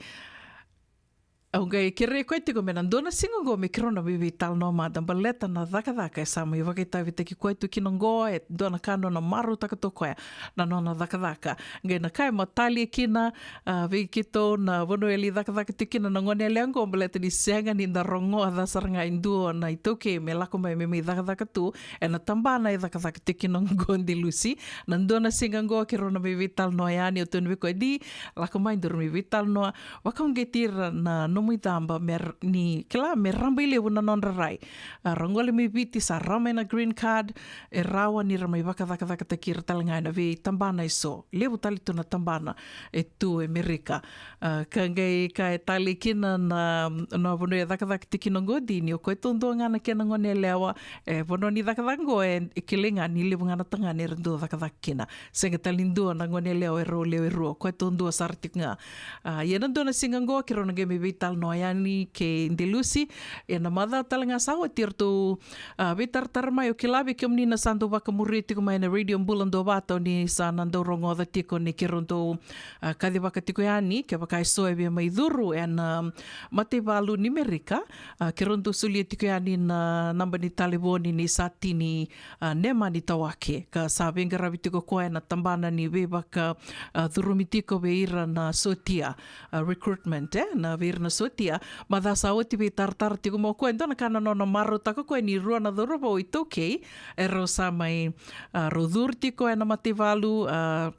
Au qai kerei koya tiko me na dua na siga qo me keirau na veiveitalanoa mada baleta na cakacaka e sa mai vakaitavitaki koya tu kina qo, e dua na ka nona marautaka tu koya na nona cakacaka. Qai na ka e matalia kina, a, vei keitou na vanua e lai cakacaka tiko kina na gone yalewa qo, baleta ni sega ni da rogoca sara ga e dua na iTaukei me lako mai me mai cakacaka tu ena tabana e cakacaka tiko kina qo, Delusi. Na dua na siga qo keirau na mai veitalanoa yani, au tukuna vei koya, Di, lako mai daru mai veitalanoa, vakauqeti ira na nomu icaba me r-, ni kila me rabailevu na nodra rai. A, ra gole mai Viti, sa rawa mai na green card, e rawa ni ra mai vakacakacakataki ira tale ga ena veitabana eso. Levu tale tu na tabana e tu e Merika. A, ka qai ka e tale kina na, na vanua e cakacaka tiko kina qo, Di, ni o koya taudua ga na kena gone yalewa, e vanua ni cakacaka qo e, e kilai ga ni levu ga na tagane era dau cakacaka kina. Sega tale ni dua na gone yalewa e rau lewe rua, o koya taudua sara tiko ga. A, ia na dua na siga qo keirau na qai mai veitalanoa yani kei Delusi. Ia na macawa tale ga sa oti eratou, a, veitaratara mai. Au kila vei kemuni na sa dau vakamuria tiko mai na Radio Bula Duavata, o ni sa na dau rogoca tiko ni keirau dau, a, kacivaka tiko yani, kevaka eso e via mai curu ena, a, mataivalu ni Merika, a, keirau dau solia tiko yani na naba ni talevoni nei Satini, a, Nemani Tawake, ka sa veiqaravi tiko koya ena tabana ni veivaka, a, curumi tiko vei ira na sotia, a, recruitment, e, na vei ira na Stotia, macawa sa oti veitaratara tiko mai o koya, e dua na ka na nona marautaka o koya ni rua na cauravou iTaukei, e rau sa mai, a, rau curu tiko ena mataivalu, a,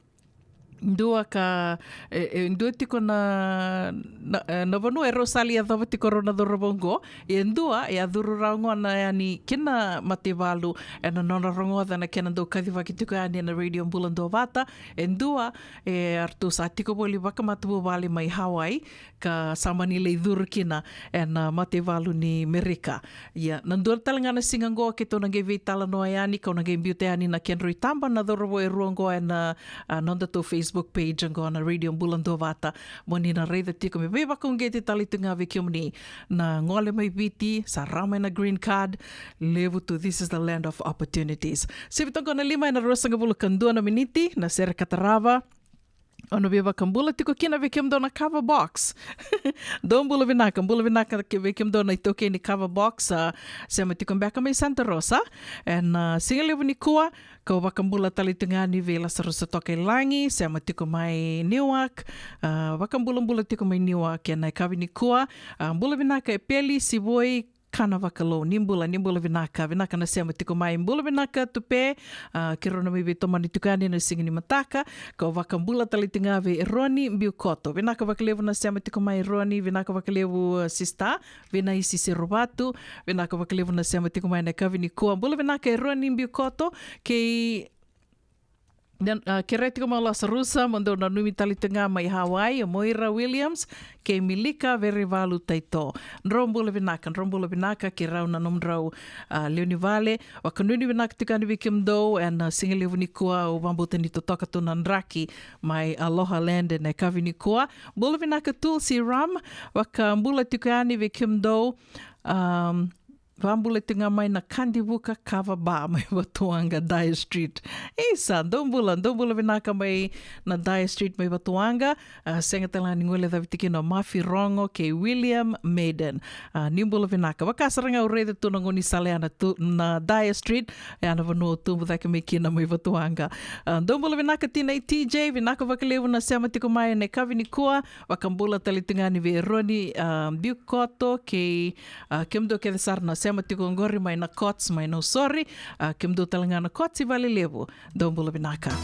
dua ka, e, e, dua tiko na, na, e, na vanua e rau sa lai yacova tiko rau na cauravou qo, e dua, e a curu rawa qo na yani ki na mataivalu, ena nona rogoca na kena dau kacivaki tiko yani ena Radio Bula Duavata, e dua, e, a ratou sa tiko voli vakamatavuvale mai Hawaii, ka sa mani lai curu kina ena mataivalu ni Merika. Ia, na dua tale ga na siga qo keitou na qai veitalanoa yani, kau na qai biuta yani na kedrau itaba na cauravou e rua qo ena, a, nodatou Facebook page qo na Radio Bula Duavata. Mo ni na raica tiko me veivakauqeti tale tu ga vei kemuni na gole mai Viti, sa rawa mai na green card, levu tu, this is the land of opportunities. Sivi toka na lima ena ruasagavulu ka dua na miniti, na sere ka tarava. O na veivakabula tiko kina vei kemudou na Kava Box. Dou bula vinaka, bula vinaka ke-, vei kemudou na iTaukei ni Kava Box, a, sema tiko beka mai Santa Rosa. Ena, a, siga levu nikua, kau vakabula tale tu ga yani vei Lasarusa Tokailagi, sema tiko mai Newark, a, vakabulabula tiko mai Newark, ena yakavi nikua, a, bula vinaka Epeli Sivoi, Kana Vakalou, ni bula, ni bula vinaka, vinaka na sema tiko mai, bula vinaka Tupe, a, keirau na mai veitomani tiko yani na siga ni mataka, kau vakabula tale tu ga vei Eroni Biukoto, vinaka vakalevu na sema tiko mai Eroni, vinaka vakalevu, a, sista, Vinaisi Seruvatu, vinaka vakalevu na sema tiko mai na yakavi nikua, bula vinaka Eroni Biukoto, kei Na, a, kerea tiko mai o Lasarusa, mo dou nanumi tale tu ga mai Hawaii, o Moira Williams, kei Milika Verivalu Taito. Drau bula vinaka, drau bula vinaka, keirau na nomudrau, a, lewenivale. Vakanuinui vinaka tiko yani vei kemudou, ena, a, siga levu nikua, au vakabauta ni totoka tu na draki mai Aloha Land ena yakavi nikua. Bula vinaka Tulsi Ram, vakabula tiko yani vei kemudou, am, Vakabula tiko ga mai na Kadivuka Kava Bar mai Vatuwaqa, Dyer Street. Isa, dou bula, dou bula vinaka mai na Dyer Street mai Vatuwaqa. A, sega tale ga ni guilecavi tiko kina o Mafi Rogo kei William Maiden. A, ni bula vinaka. Vaka sara ga au raica tu na gaunisala ya na tu, na Dyer Street, ya na vanua au tubu cake mai kina mai Vatuwaqa. A, dou bula vinaka Tina i T J, vinaka vakalevu na sema tiko mai ena yakavi nikua. Vakabula tale tu ga yani vei Eroni, a, Biukoto kei, a, kemudou kece sara na sema tiko oqori mai na Courts mai Nausori, a, kemudou tale ga na Courts i Valelevu. Dou bula vinaka.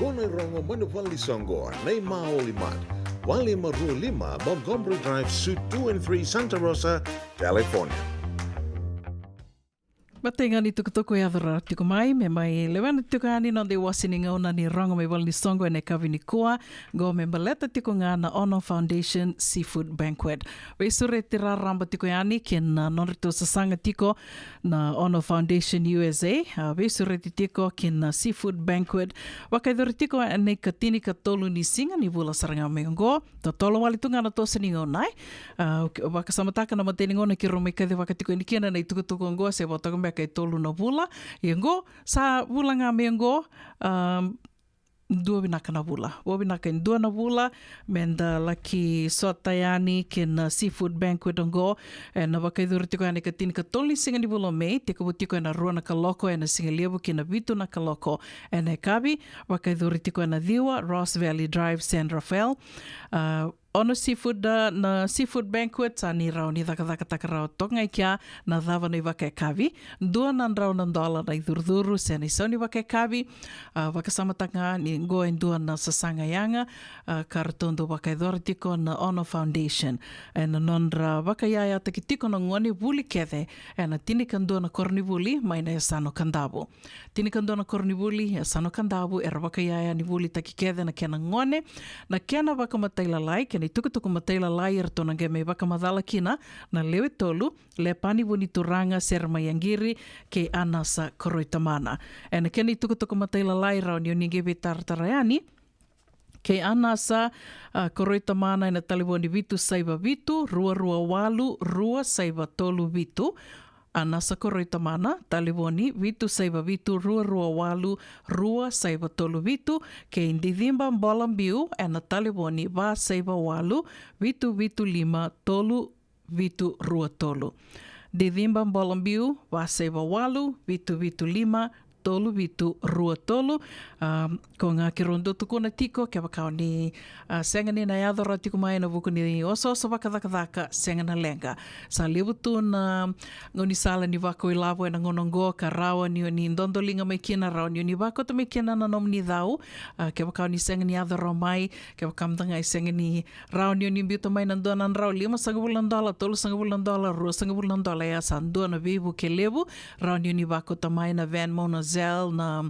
Dua na irogo mai na vale ni soqo, na iMaoli Mart, walu lima rua lima Montgomery Drive, Suite two and three, Santa Rosa, California. Matai ga ni tukutuku e yaco rawa tiko mai, me mai lewena tiko yani na noda iwase ni gauna ni rogo mai vale ni soqo ena yakavi nikua, qo me baleta tiko ga na Ono Foundation Seafood Banquet. Veisureti raraba tiko yani kina nodratou sasaga tiko na Ono Foundation U S A, a, veisureti tiko kina Seafood Banquet. Vakayacori tiko ena ikatinikatolu ni siga ni vula sara ga mai oqo. Totolo wale tu ga na toso ni gauna, e. A, vakasamataka na matai ni gauna keirau mai kacivaka tiko yani kina na itukutuku oqo, se vo toka beka e tolu na vula. Ia oqo, sa vula ga mai oqo, a, dua vinaka na vula. Vo vinaka e dua na vula, meda laki sota yani kina Seafood Banquet oqo, ena vakayacori tiko yani ikatinikatolu ni siga ni vula o Me, tekivu tiko ena rua na kaloko ena sigalevu kina vitu na kaloko ena yakavi, vakayacori tiko ena ciwa, Ross Valley Drive, San Rafael. A, Ono Seafood, a, na Seafood Banquet, sa ni rawa ni cakacakataka rawa toka ga i kea na cava na ivakayakavi. Dua na drau na dola na icurucuru se na isau ni vakayakavi. A, vakasamataka ga ni qo e dua na sasaga yaga, a, ka ratou dau vakayacora tiko na Ono Foundation. Ena nodra vakaiyayataki tiko na gone vuli kece ena tinikadua na koronivuli mai na yasana o Kadavu. Tinikadua na koronivuli e yasana o Kadavu era vakaiyaya ni vulitaki kece na kena gone, na kena vakamatailalai, kena itukutuku matailalai eratou na qai mai vakamacala kina na lewe tolu, Lepani Vunituraga Seremaia Qiri kei Anasa Koroitamana. Ena kena itukutuku matailalai rawa ni o ni qai veitaratara yani kei Anasa, a, Koroitamana ena talevoni vitu saiva vitu, rua rua walu, rua saiva tolu vitu. Anasa Koroitamana, talevoni vitu saiva vitu, rua rua walu, rua saiva tolu vitu, kei Diciba Bolabiu ena talevoni va saiva walu, vitu vitu lima, tolu vitu rua tolu. Diciba Bolabiu, va saiva walu, vitu vitu lima, tolu vitu rua tolu. A, ko ga keirau dau tukuna tiko, kevaka o ni, a, sega ni na yaco rawa tiko mai ena vuku ni osooso vakacakacaka, sega na leqa. Sa levu tu na gaunisala ni vakailavo ena gauna oqo ka rawa ni o ni dodoliga mai kina, rawa ni o ni vakauta mai kina na nomuni cau. A, kevaka o ni sega ni yaco rawa mai, kevaka mada ga e sega ni rawa ni o ni biuta mai na dua na drau, limasagavulu na dola, tolusagavulu na dola, ruasagavulu na dola, ia sa dua na veivuke levu. Rawa ni o ni vakauta mai na Venmo, na Zelle, na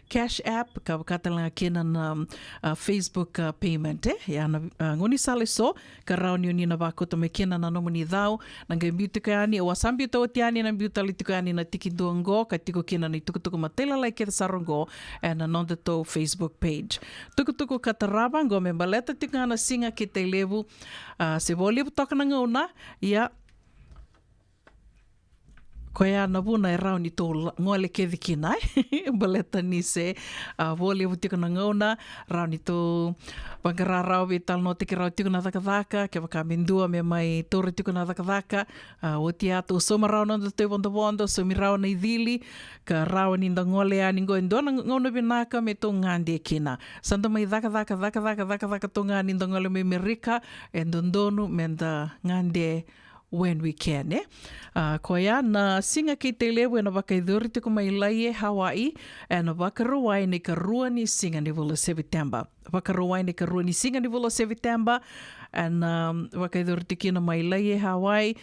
Cash App, ka vaka tale ga kina na, a, Facebook, a, payment, e. Ia na, a, gaunisala eso ka rawa ni o ni na vakauta mai kina na nomuni cau. Na qai biu tiko yani, au a sa biuta oti yani, na biu tale tiko yani na tikidua oqo, ka tiko kina na itukutuku matailalai kece sara oqo ena nodatou Facebook page. Tukutuku ka tarava oqo me baleta tiko ga na Siga kei Tailevu, a, se vo levu toka na gauna, ia koya na vuna e rawa ni tou la-, gole kece kina, e. Baleta ni se, a, vo levu tiko na gauna, rawa ni tou vaqara rawa, veitalanoataki rawa tiko na cakacaka, kevaka me dua me mai taura tiko na cakacaka, a, oti ya tou sauma rawa na nodatou ivodovodo, saumi rawa na icili, ka rawa ni da gole yani oqo e dua na gauna vinaka me tou gade kina. Sa da mai cakacaka, cakacaka, cakacaka toka ga ni da gole mai Merika, e dodonu me da gade when we can, e. A, koya na Siga kei Tailevu ena vakayacori tiko mai Laie, Hawaii, ena Vakarauwai na ikarua ni siga ni vula Seviteba. Vakarauwai na ikarua ni siga ni vula Seviteba, ena, um, vakayacori tiko kina mai Laie, Hawaii.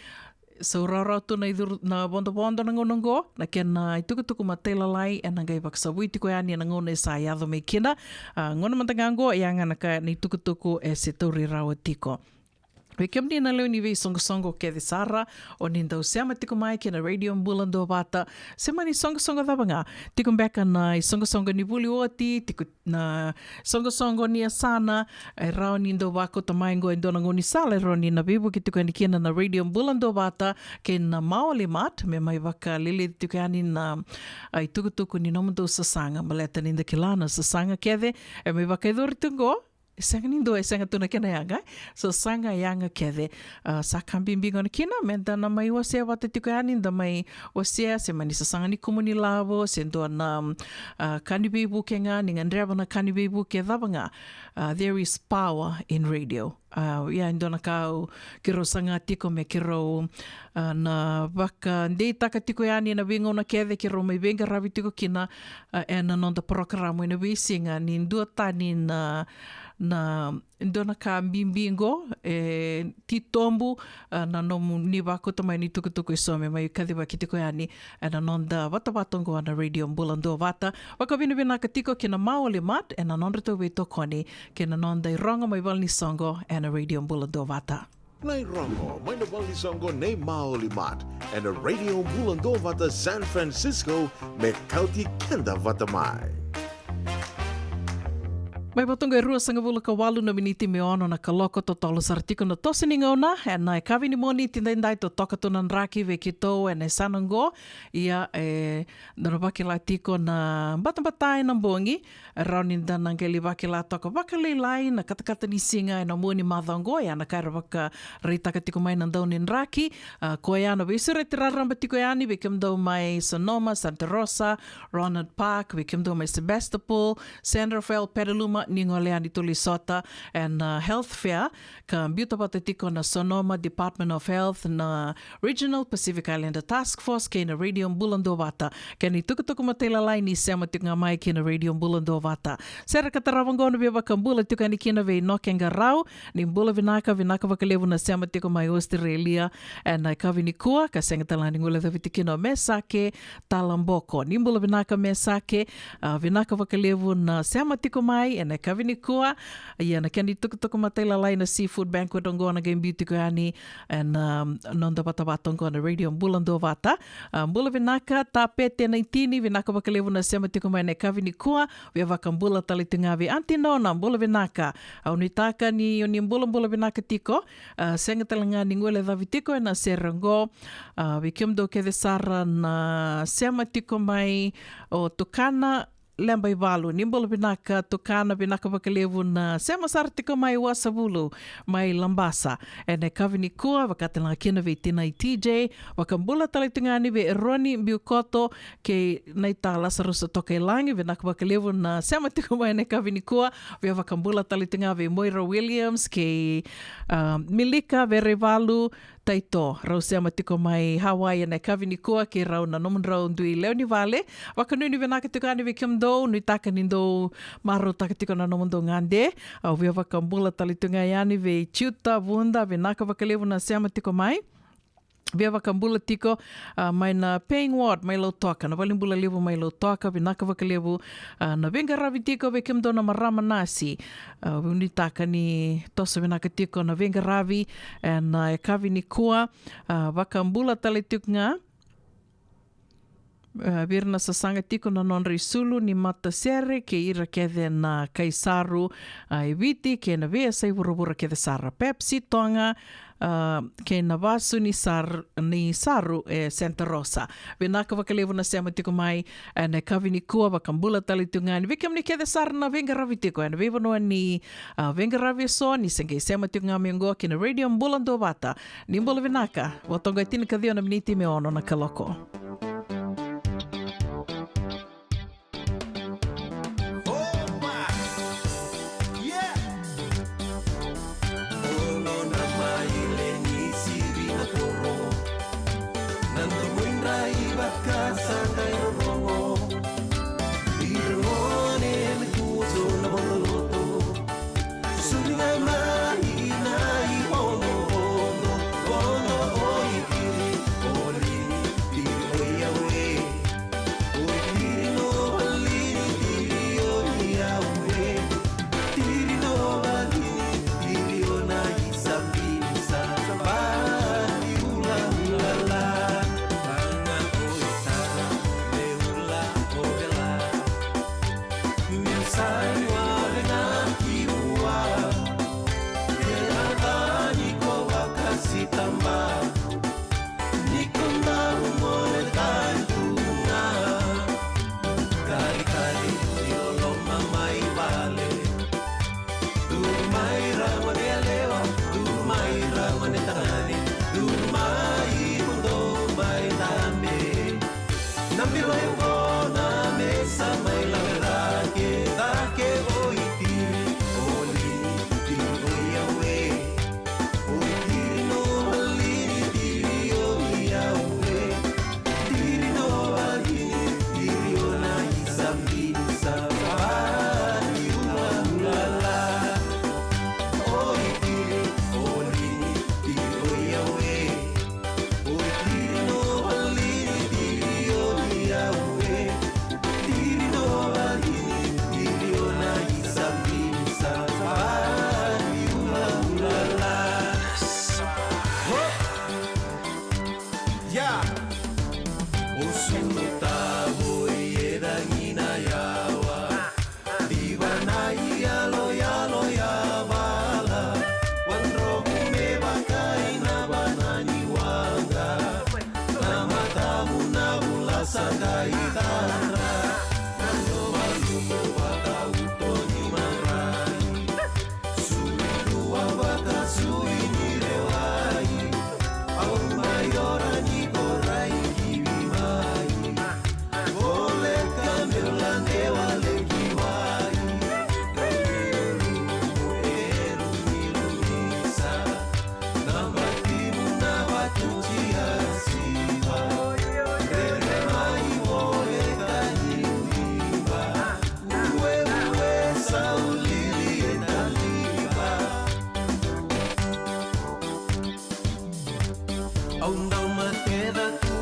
Sa rawarawa tu na icuru, na vodovodo na gauna oqo, na kena itukutuku matailalai ena qai vakasavui tiko yani ena gauna e sa yaco mai kina. A, gauna mada ga oqo, ia ga na ka, na itukutuku e se tauri rawa tiko. Vei kemuni na lewe ni veisoqosoqo kece sara o ni dau sema tiko mai kei na Radio Bula Duavata, se mani soqosoqo cava ga, tiko beka na isoqosoqo ni vuli oti, tiko na soqosoqo ni yasana, e rawa ni dau vakauta mai oqo e dua na gaunisala e rawa ni na veivuke tiko yani kina na Radio Bula Duavata kei na Maoli Mart, me mai vakaleleci tiko yani na, a, itukutuku ni nomudou sasaga, baleta ni da kila na sasaga kece e mai vakayacori tiko oqo, E sega ni dua e sega tu na kena yaga, e? Sasaga, yaga kece. A, sa ka bibi gona kina, meda na mai wasea vata tiko yani, da mai wasea, se mani sasaga ni kumu ni lavo, se dua na, a, ka ni veivuke ga, ni gadreva na ka ni veivuke, cava ga. A, there is power in radio. A, ia, e dua na ka au keirau saga tiko me keirau, a, na vakadeitaka tiko yani ena veigauna kece keirau mai veiqaravi tiko kina, a, ena noda porokaramu ena veisiga ni duatani na, na dua na ka bibi qo, e titobu, a, na nomuni vakauta mai ni tukutuku eso me mai kacivaki tiko yani ena noda vatavata oqo na Radio Bula Duavata. Vakavinavinaka tiko kei na Maoli Mart ena nodratou veitokoni kei na noda irogo mai valenisoqo ena Radio Bula Duavata. Na irogo mai na valenisoqo nei Maoli Mart ena Radio Bula Duavata San Francisco, me kauti keda vata mai. Mai vata oqo e ruasagavulu ka walu na miniti me ono na kaloko, totolo sara tiko na toso ni gauna ena yakavi ni Moniti edaidai. Totoka tu na draki vei keitou ena yasana oqo. Ia, e, da na vakila tiko na batabata ena bogi, e rawa ni da na qai lai vakila toka vakalailai na katakata ni siga ena mua ni macawa oqo, ia na ka era vakaraitaka tiko mai na dau ni draki. A, koya na veisureti raraba tiko yani vei kemudou mai Sonoma, Santa Rosa, Rohnert Park, vei kemudou mai Sebastopol, San Rafael, Petaluma, ni gole yani Tulisota ena, a, Health Fair, ka biuta vata tiko na Sonoma Department of Health, na Regional Pacific Islander Task Force kei na Radio Bula Duavata. Kena itukutuku matailalai ni sema tiko ga mai kei na Radio Bula Duavata. Sere ka tarava oqo na via vakabula tiko yani kina vei Noke Qarau, ni bula vinaka, vinaka vakalevu na sema tiko mai Australia ena yakavi nikua, ka sega tale ga ni guilecavi tiko kina o Mesake Talaboko. Ni bula vinaka Mesake, a, vinaka vakalevu na sema tiko mai ena yakavi nikua. Ia na kena itukutuku matailalai na Seafood Banquet oqo na qai biu tiko yani ena, um, noda vatavata oqo na Radio Bula Duavata. A, bula vinaka Tapete Naitini, vinaka vakalevu na sema tiko mai ena yakavi nikua. Via vakabula tale tiko ga vei Aunty Nona, bula vinaka. Au nuitaka ni, ni bulabula vinaka tiko. A, sega tale ga ni guilecavi tiko ena sere oqo. A, vei kemudou kece sara na sema tiko mai, o Tukana Lebaivalu, ni bula vinaka Tukana, vinaka vakalevu na sema sara tiko mai Wasavulu, mai Labasa ena yakavi nikua, vaka tale ga kina vei Tinai T J. Vakabula tale tiko ga yani vei Eroni Biukoto kei Naita Lasarusa Tokailagi, vinaka vakalevu na sema tiko mai ena yakavi nikua. Via vakabula tale tiko ga vei Moira Williams kei, a, Milika Veraivalu Taito, rau sema tiko mai Hawaii ena yakavi nikua, kei rau na nomudrau dui lewe ni vale. Vakanuinui vinaka tiko yani vei kemudou, nuitaka ni dou marautaka tiko na nomudou gade. Au via vakabula tale tiko ga yani vei Ciuta Vuda, vinaka vakalevu na sema tiko mai. Via vakabula tiko, a, mai na Payne Ward mai Lautoka, na valenibula levu mai Lautoka, vinaka vakalevu, a, na veiqaravi tiko vei kemudou na marama nasi. A, au nuitaka ni toso vinaka tiko na veiqaravi ena, a, yakavi nikua. A, vakabula tale tiko ga, a, vei ira na sasaga tiko na nodra isulu ni matasere kei ira kece na kai Saru, a, e Viti kei na veiyasai vuravura kece sara, Pepsi, Toga, a, kei na vasu ni Sar-, ni Saru e Santa Rosa. Vinaka vakalevu na sema tiko mai ena yakavi nikua. Vakabula tale tiko ga yani vei kemuni kece sara na veiqaravi tiko ena veivanua ni, a, veiqaravi eso, ni se qai sema tiko ga mai oqo ki na Radio Bula Duavata. Ni bula vinaka. Vakaoqo e tinikaciwa na miniti me ono na kaloko. Dai tara na nomalumu vakauto ni marai. Sui dua vakasui ni rewai. Au mai ora ni korai kivi mai. Voleka meu lade wale ki wai. Kairu mueru ni lumisa. Na batimu na vatuti a siva. Rere mai voleka ni liva. Ue ue saulili e taliva. Au dau mateta tu,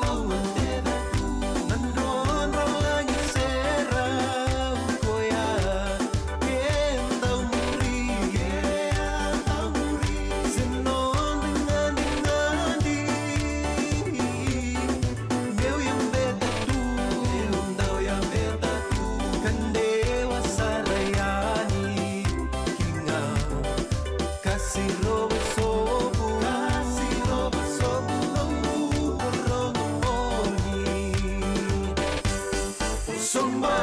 au mateta tu. Na drodro lagi sera u koya. Ke dau muri, ke dau muri. Se nodra gadi gadi. Meu yabeta tu, meu dau yabeta tu. Ka dewa sara yani ki ga. Kasi rogo sobu, kasi rogo sobu, rogo moni. Soba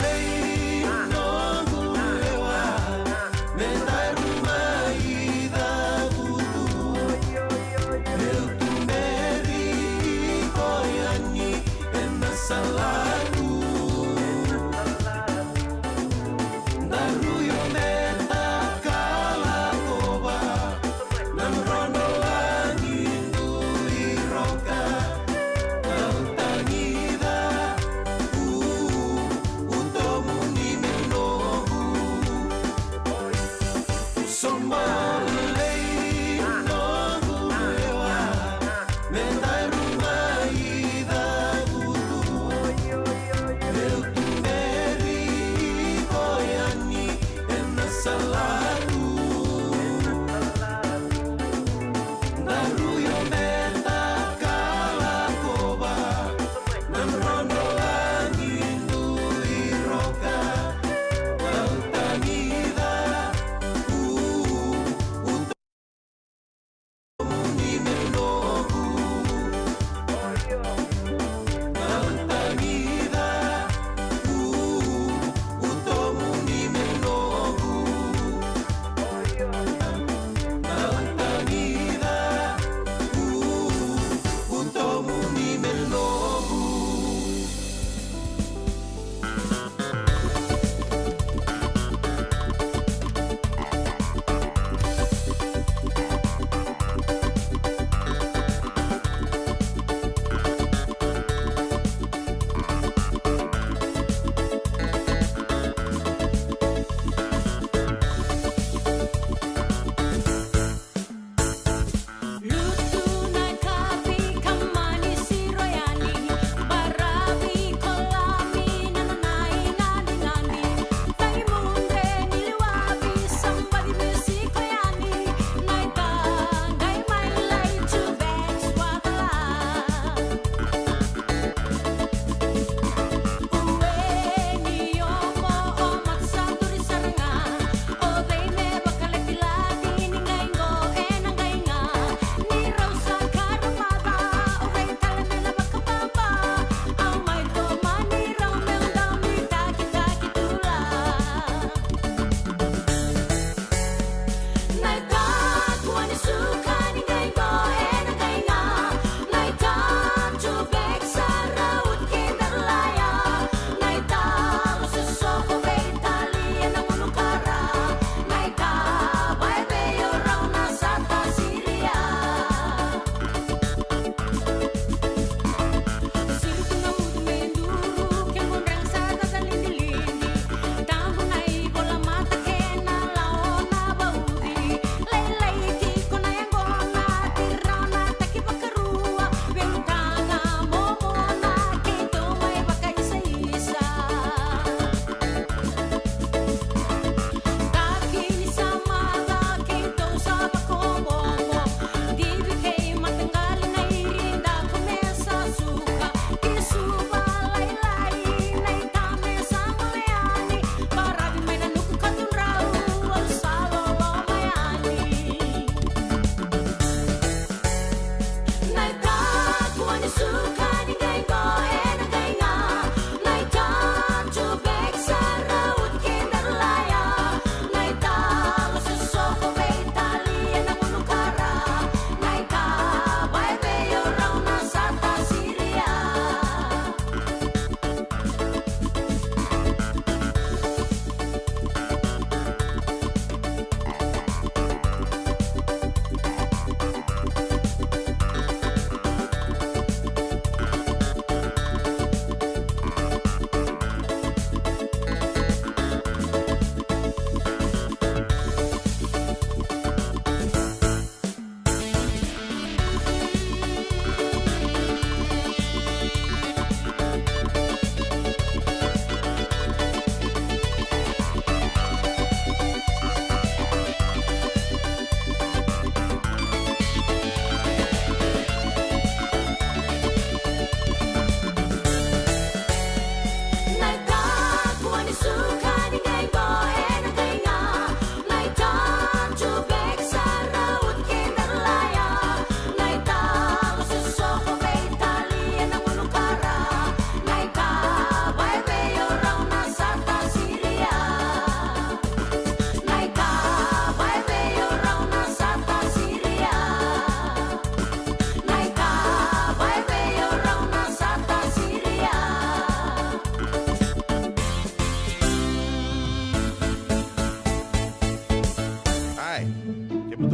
lei noqu lewa, me daru mai cavutu. Meu tuberi iko yani ena salatu. Daru yabeta ka lako vata.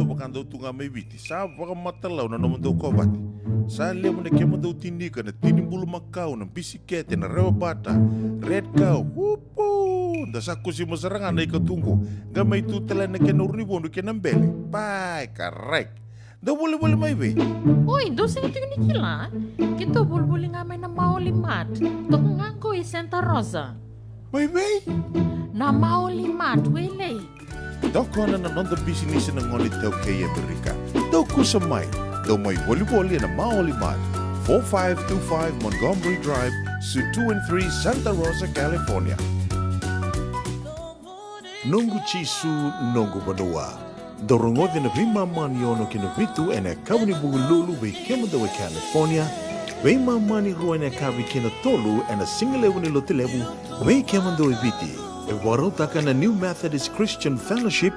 Vakadau tu ga mai Viti, sa vakamatalau na nomudou kovate. Sa levu na kemudou tinika, na tini bulumakau, na bisikete, na rewabata, red cow, upu! Da sa kusima sara ga na ika tu qo. Qai mai tu tale na kena uru ni vodu kei na bele. Pai, karai. Dou volivoli mai vei? Oi, dou sega tiko ni kila. Keitou volivoli ga mai na Maoli Mart. Toka ga qo i Santa Rosa. Mai vei? Na Maoli Mart, Wailei. Tokona na noda bisinisi na gone iTaukei e Amerika. Dou kusa mai. Dou mai volivoli ena Maoli Mart, four five two five Montgomery Drive, Suite two and three, Santa Rosa, California. Noqu Jisu, noqu vanua. Dou rogoci na veimama ni ono ki na vitu ena yakavi ni Vukelulu vei kemudou e California, veimama ni rua ena yakavi ki na tolu ena sigalevu ni Lotulevu vei kemudou e Viti. E vakarautaka na New Methodist Christian Fellowship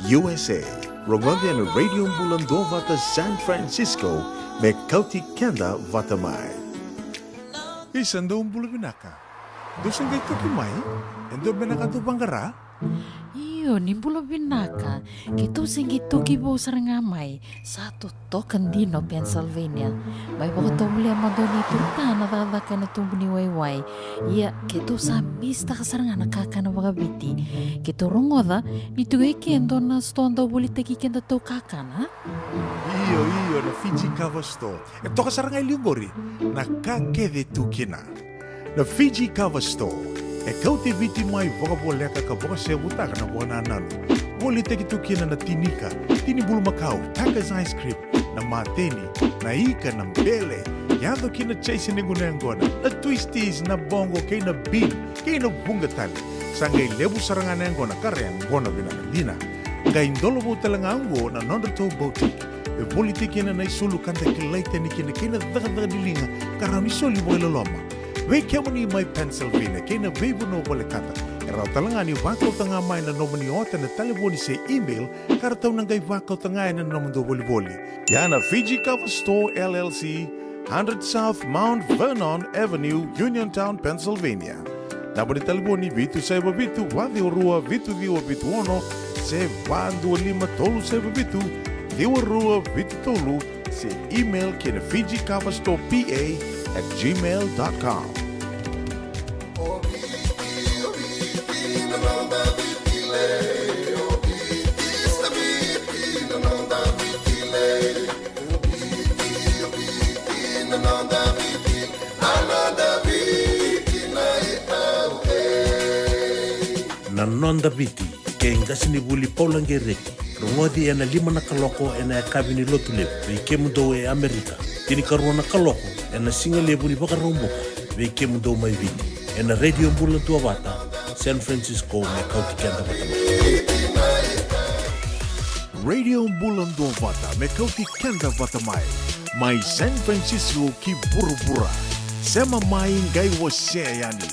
U S A. Rogoci ena Radio Bula Duavata San Francisco, me kauti keda vata mai. Isa, dou bula vinaka. Dou se qai toki mai? E dua beka na ka dou vaqara? Io, ni bula vinaka. Keitou se qai toki vou sara ga mai. Sa totoka dina o Pennsylvania. Mai vakatovolea mada o Nei Turutana cakacaka ena tubu ni waiwai. Ia, keitou sa misitaka sara ga na kakana vakaviti. Keitou rogoca ni tiko e ke e dua na sitoa dau volitaki kedatou kakana, a? Io, io, na Fiji Kava Store. E toka sara ga e liu qori na ka kece e tu kina. Na Fiji Kava Store e kauti Viti mai vakavoleka ka vakasevutaka na vakanananu. Volitaki tu kina na tinika, tini bulumakau, Tucker's ice cream, na mateni, na ika, na bele, yaco ki na chase ni gunu yaqona, na twisties, na boqo kei na bean, kei na vuqa tale. Sa qai levu sara ga na yaqona ka ra yaqona vinaka dina. Qai dola vou tale ga oqo na nodratou boutique. E volitaki kina na isulu ka da kilai tani kina kei na cakacaka ni liga ka rawa ni soli vakailoloma. Vei kemuni mai Pennsylvania kei na veivanua volekata, e rawa tale ga ni vakauta ga mai na nomuni ota ena talevoni se email ka ratou na qai vakauta ga ena nomudou volivoli. Ia na Fiji Kava Store L L C, hundred South Mount Vernon Avenue, Uniontown, Pennsylvania. Naba ni talevoni vitu saiva vitu, va ciwa rua, vitu ciwa vitu ono, se va dua lima tolu saiva vitu, ciwa rua vitu tolu, se email ki na Fiji Kava Store P A at gmail dot com. Na Noda Viti, kei qasenivuli Paula Gereti. Rogoci ena lima na kaloko ena yakavi ni Lotulevu vei kemudou e Amerika, tinikarua na kaloko ena sigalevu ni Vakaraubuka vei kemudou mai Viti, ena Radio Bula Duavata San Francisco, me kauti keda vata mai. Radio Bula Duavata, me kauti keda vata mai. Mai San Francisco ki vuravura. Sema mai, qai wasea yani.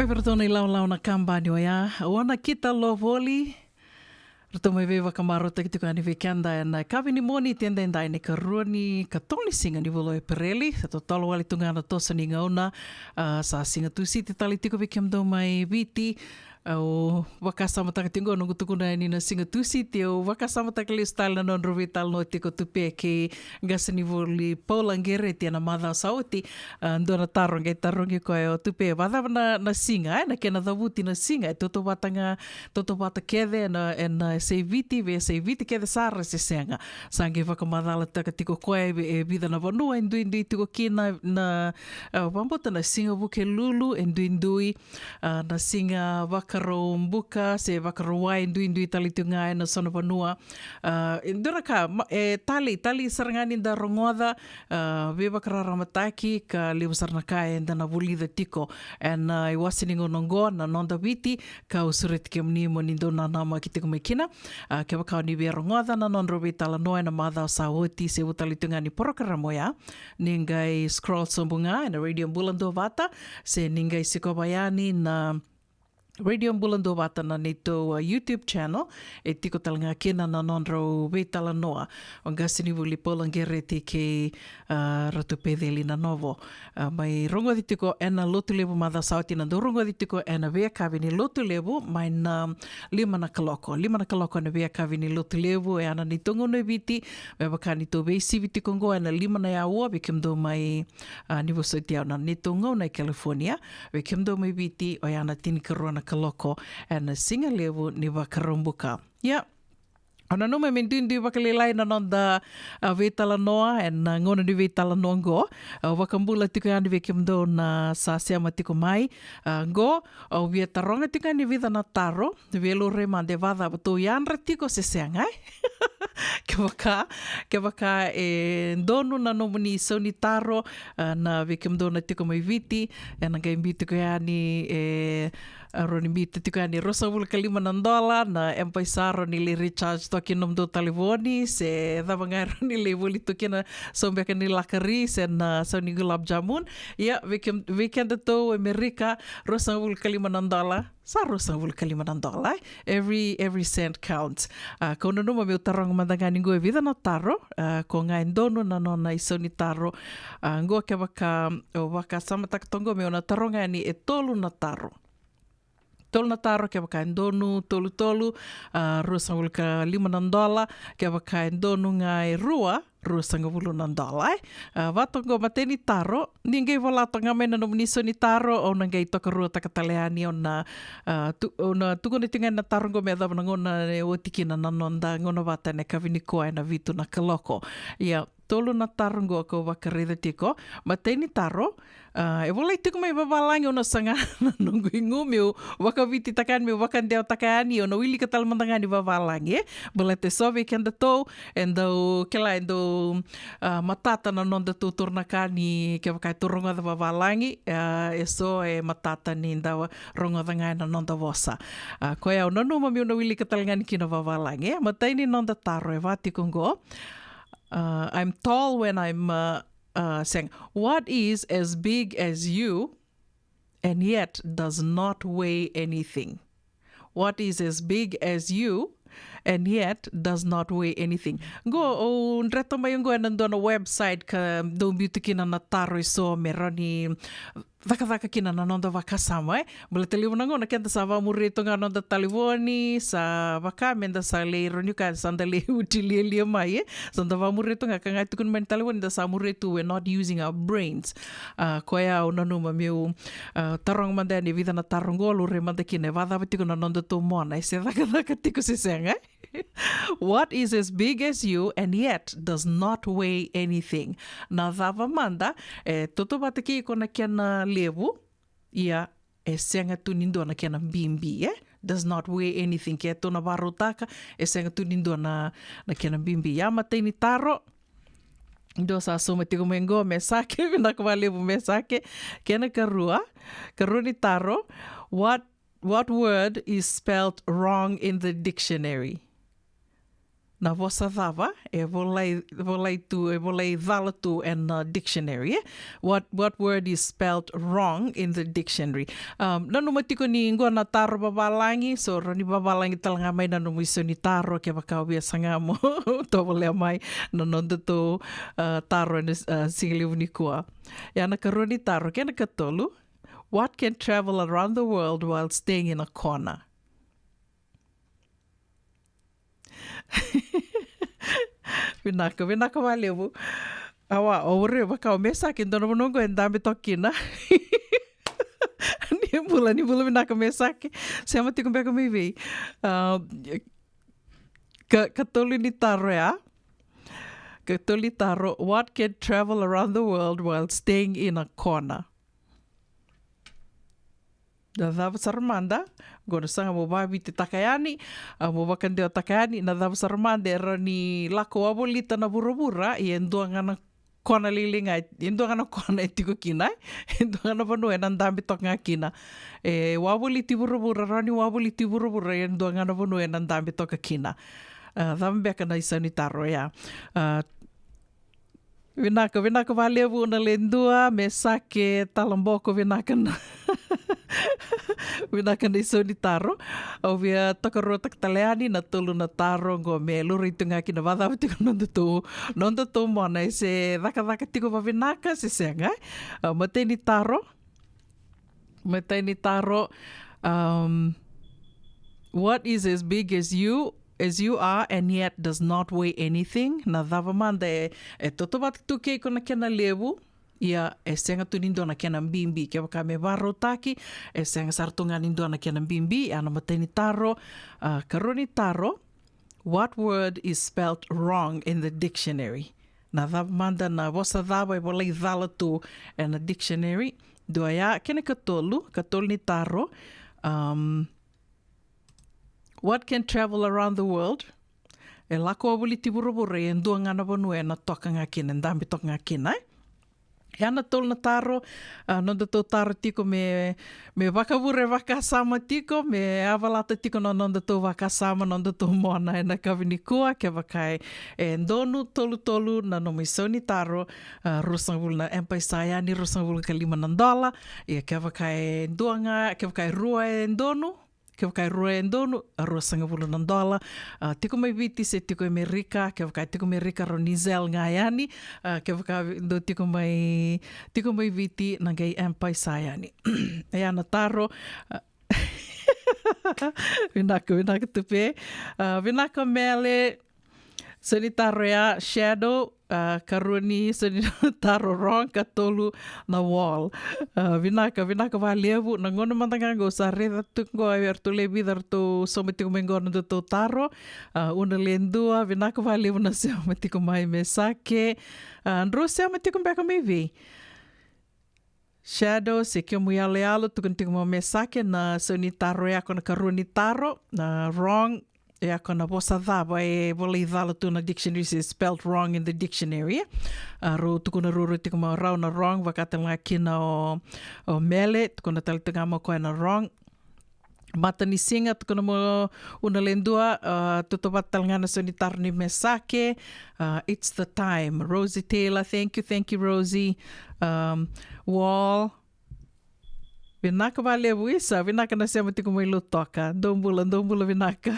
Vei ratou na ilawalawa na kabani oya, o Nakita Lovoli. Ratou mai veivakamarautaki tiko yani vei keda ena yakavi ni Moniti edaidai, na ikarua ni katolu ni siga ni vula o Epereli. Sa totolo wale tu ga na toso ni gauna. A, sa siga Tusiti tale tiko vei kemudou mai Viti. Au vakasamataka tiko qo, noqu tukuna yani na siga Tusiti, au vakasamataka lesu tale na nodrau veitalanoa tiko Tupe kei qasenivuli Paula Qereti ena macawa sa oti. A, dua na taro qai tarogi koya o Tupe, vacava na, na siga, e, na kena cavuti na siga, e tautauvata ga, tautauvata kece ena, ena yasai Viti vei yasai Viti kece sara se sega? Sa qai vakamacalataka tiko koya e vi-, e vica na vanua e duidui tiko kina na, a, vakabauta na siga Vukelulu e duidui, a, na siga Vakaraubuka se Vakarauwai e duidui tale tiko ga ena so na vanua. A, e dua na ka, ma-, e talei, talei sara ga ni da rogoca, a, veivakararamataki ka levu sara na ka eda na vulica tiko ena iwase ni gauna oqo na Noda Viti, kau sureti kemuni mo ni dau nanamaki tiko mai kina. A, kevaka o ni via rogoca na nodrau veitalanoa ena macawa sa oti se vu tale tiko ga ni porokaramu oya, ni qai scroll sobu ga ena Radio Bula Duavata, se ni qai sikova yani na Radio Bula Duavata na neitou, a, YouTube channel, e tiko tale ga kina na nodrau veitalanoa o qasenivuli Paula Qereti kei, a, Ratu Peceli Nanovo. A, mai rogoci tiko ena Lotulevu macawa sa oti, na dau rogoci tiko ena veiyakavi ni Lotulevu mai na lima na kaloko. Lima na kaloko ena veiyakavi ni Lotulevu, e a na neitou gauna e Viti, me vaka ni tou veisivi tiko oqo ena lima na aua, vei kemudou mai, a, ni vosoti au, na neitou gauna e California, vei kemudou mai Viti, oya na tinikarua na kaloko ena sigalevu ni Vakaraubuka. Ia, au nanuma me duidui vakalailai na noda, a, veitalanoa ena gauna ni veitalanoa oqo. Au vakabula tiko yani vei kemudou na sa sema tiko mai. A, oqo, au via taroga tiko yani vica na taro, via laurai mada e vacava, tou yadra tiko se sega, e? Kevaka, kevaka e donu na nomuni isau ni taro, a, na vei kemudou na tiko mai Viti, ena qai biu tiko yani, e, a, rawa ni biuta tiko yani e ruasagavulu ka lima na dola na M-PAiSA, rawa ni lai recharge toka kina nomudou talevoni, se cava ga e rawa ni lai voli toka kina, sau beka ni lakari se na sau ni gulab jamun. Ia, vei kem-, vei kedatou e Amerika, ruasagavulu ka lima na dola. Sa ruasagavulu ka lima na dola, e? Every, every cent counts. A, kau nanuma meu taroga mada ga ni qo e vica na taro, a, ko ga e donu na nona isau ni taro. A, qo kevaka, au vakasamataka toqo meu na taroga yani e tolu na taro. Tolu na taro, kevaka e donu, tolu tolu, a, ruasagavulu ka lima na dola, kevaka e donu ga e rua, ruasagavulu na dola, e. A, vata oqo matai ni taro, ni qai vola toka ga mai na nomuni isau ni taro, au na qai tokaruataka tale yani, au na, a, tu-, au na tukuna tiko ga na taro oqo me yacova na gauna e oti kina na noda gauna vata ena yakavi nikua ena vitu na kaloko. Ia, tolu na taro oqo kau vakaraica tiko. Matai ni taro, a, e volai tiko mai vavalagi, au na saga na noqu igu meu vakavititaka yani, meu vakadewataka yani, au na wilika tale mada ga ni vavalagi, e. Baleta e so vei kedatou, e dau, kila, e dau, a, matata na noda tou taura na ka ni kevaka e tou rogoca vavalagi, a, e so e matata ni da rogoca ga ena noda vosa. A, koya au nanuma meu na wilika tale ga yani kina vavalagi, e. Matai ni noda taro e vaka tiko oqo. Uh, I'm tall when I'm, uh, uh, saying, what is as big as you and yet does not weigh anything? What is as big as you and yet does not weigh anything? Qo, au dreta mai qo ena dua na website ka dau biuta kina na taro e so me rawa ni cakacaka kina na noda vakasama, e? Baleta levu na gauna keda sa vamuria tu ga noda talevoni, sa vaka meda sa lai rawa ni kaya sa da lai uti lialia mai, e? Sa da vamuria tu ga, ka ga e tukuni mai na talevoni da sa muria tu, we're not using our brains. A, koya au nanuma meu, a, taroga mada yani e vica na taro qo, laurai mada kina e vacava tiko na noda tou mona, e se cakacaka tiko se sega, e? What is as big as you and yet does not weigh anything? Na cava mada e tautauvata kei iko na kena levu, ia e sega tu ni dua na kena bibi, e? Does not weigh anything. Ke tou na vakarautaka, e sega tu ni dua na, na kena bibi. Ia matai ni taro, dua sa sauma tiko mai qo, Mesake, vinaka vakalevu Mesake. Kena karua, karua ni taro, what What word is spelt wrong in the dictionary? Na vosa cava e volai, volai tu, e volai cala tu ena dictionary, e? What, what word is spelt wrong in the dictionary? Um, nanuma tiko ni qo na taro vavalagi, so rawa ni vavalagi tale ga mai na nomu isau ni taro kevaka o via saga mo tovolea mai na nodatou, uh, taro ena, uh, siga levu nikua. Ia na karua ni taro, kena ikatolu. What can travel around the world while staying in a corner? Vinaka, vinaka vakalevu. Awa, o vure vaka o Mesake, dua na vanua qo e dabe toka kina. Ni bula, ni bula vinaka Mesake. Sema tiko beka mai vei. Ah, ka, ikatolu ni taro ya. Ikatolu ni taro, what can travel around the world while staying in a corner? Na cava sara mada, qo na saga mo vavititaka yani, ah, mo vakadewataka yani, na cava sara mada e rawa ni lako wavolita na vuravura, ia e dua ga na kona lailai ga, e dua ga na kona e tiko kina, e dua ga na vanua ena dabe toka ga kina. E wavoliti vuravura, rawa ni wavoliti vuravura, ia e dua ga na vanua ena dabe toka kina. Ah, cava beka na isau ni taro ya? Ah, Vinaka, vinaka vakalevu Una Ledua, Mesake, Talaboko, vinaka na, vinaka na isau ni taro. Au via tokaruataka tale yani na tolu na taro qo me laurai tu ga kina vakacava tiko na nodatou, nodatou mona, e se cakacaka tiko vavinaka se sega. Ah, matai ni taro. Matai ni taro, um, what is as big as you, as you are, and yet does not weigh anything? Na cava mada e, e tautauvata tu kei iko na kena levu, ia e sega tu ni dua na kena bibi. Kevaka me vakarautaki, e sega sara tu ga ni dua na kena bibi. Ia na matai ni taro, ah, karua ni taro, what word is spelt wrong in the dictionary? Na cava mada, na vosa cava e volai cala tu ena dictionary? Dua ya, kena ikatolu, ikatolu ni taro. Um, what can travel around the world? E lako wavoliti vuravura, e dua ga na vanua ena toka ga kina, e dabe toka ga kina, e? Ia na tolu na taro, ah, nodatou taro tiko me, me vakavure vakasama tiko, me yavalata tiko na nodatou vakasama, nodatou mona ena yakavi nikua. Kevaka e, e donu, tolu tolu na nomu isau ni taro, ah, ruasagavulu na, e paisa yani, ruasagavulu ka lima na dola. Ia kevaka e dua ga, kevaka e rua e donu, kevaka e rua e donu, ruasagavulu na dola. Ah, tiko mai Viti se tiko Amerika, kevaka e tiko Amerika, rawa ni Zelle ga yani. Ah, kevaka dou tiko mai, tiko mai Viti, na qai e paisa yani. Ia na taro, ah, vinaka, vinaka Tupe. Ah, vinaka Mele. Isau ni taro ya, shadow, ah, karua ni isau ni taro, wrong, katolu na wall. Ah, vinaka, vinaka vakalevu. Na gauna mada ga qo au sa raica tu qo, e ratou lewe vica ratou sauma tiko mai qo na nodatou taro. Ah, Una Ledua, vinaka vakalevu na sema tiko mai, Mesake. Ah, drau sema tiko beka mai vei? Shadow, se kemu iyaloyalo, tukuna tiko mai o Mesake, na isau ni taro ya qo na karua ni taro, na wrong, ya qo na vosa cava e volai cala tu na dictionary, se spelt wrong in the dictionary. Ah, rau tukuna ruarua tiko mai o rau na wrong, vaka tale ga kina o, o Mele, tukuna tale tiko ga mai o koya na wrong. Matanisiga, tukuna mai o Una Ledua, ah, tautauvata tale ga na isau ni taro nei Mesake, ah, it's the time. Rosie Taylor, thank you, thank you, Rosie. Um, wall. Vinaka vakalevu, isa, vinaka na sema tiko mai Lautoka. Dou bula, dou bula vinaka.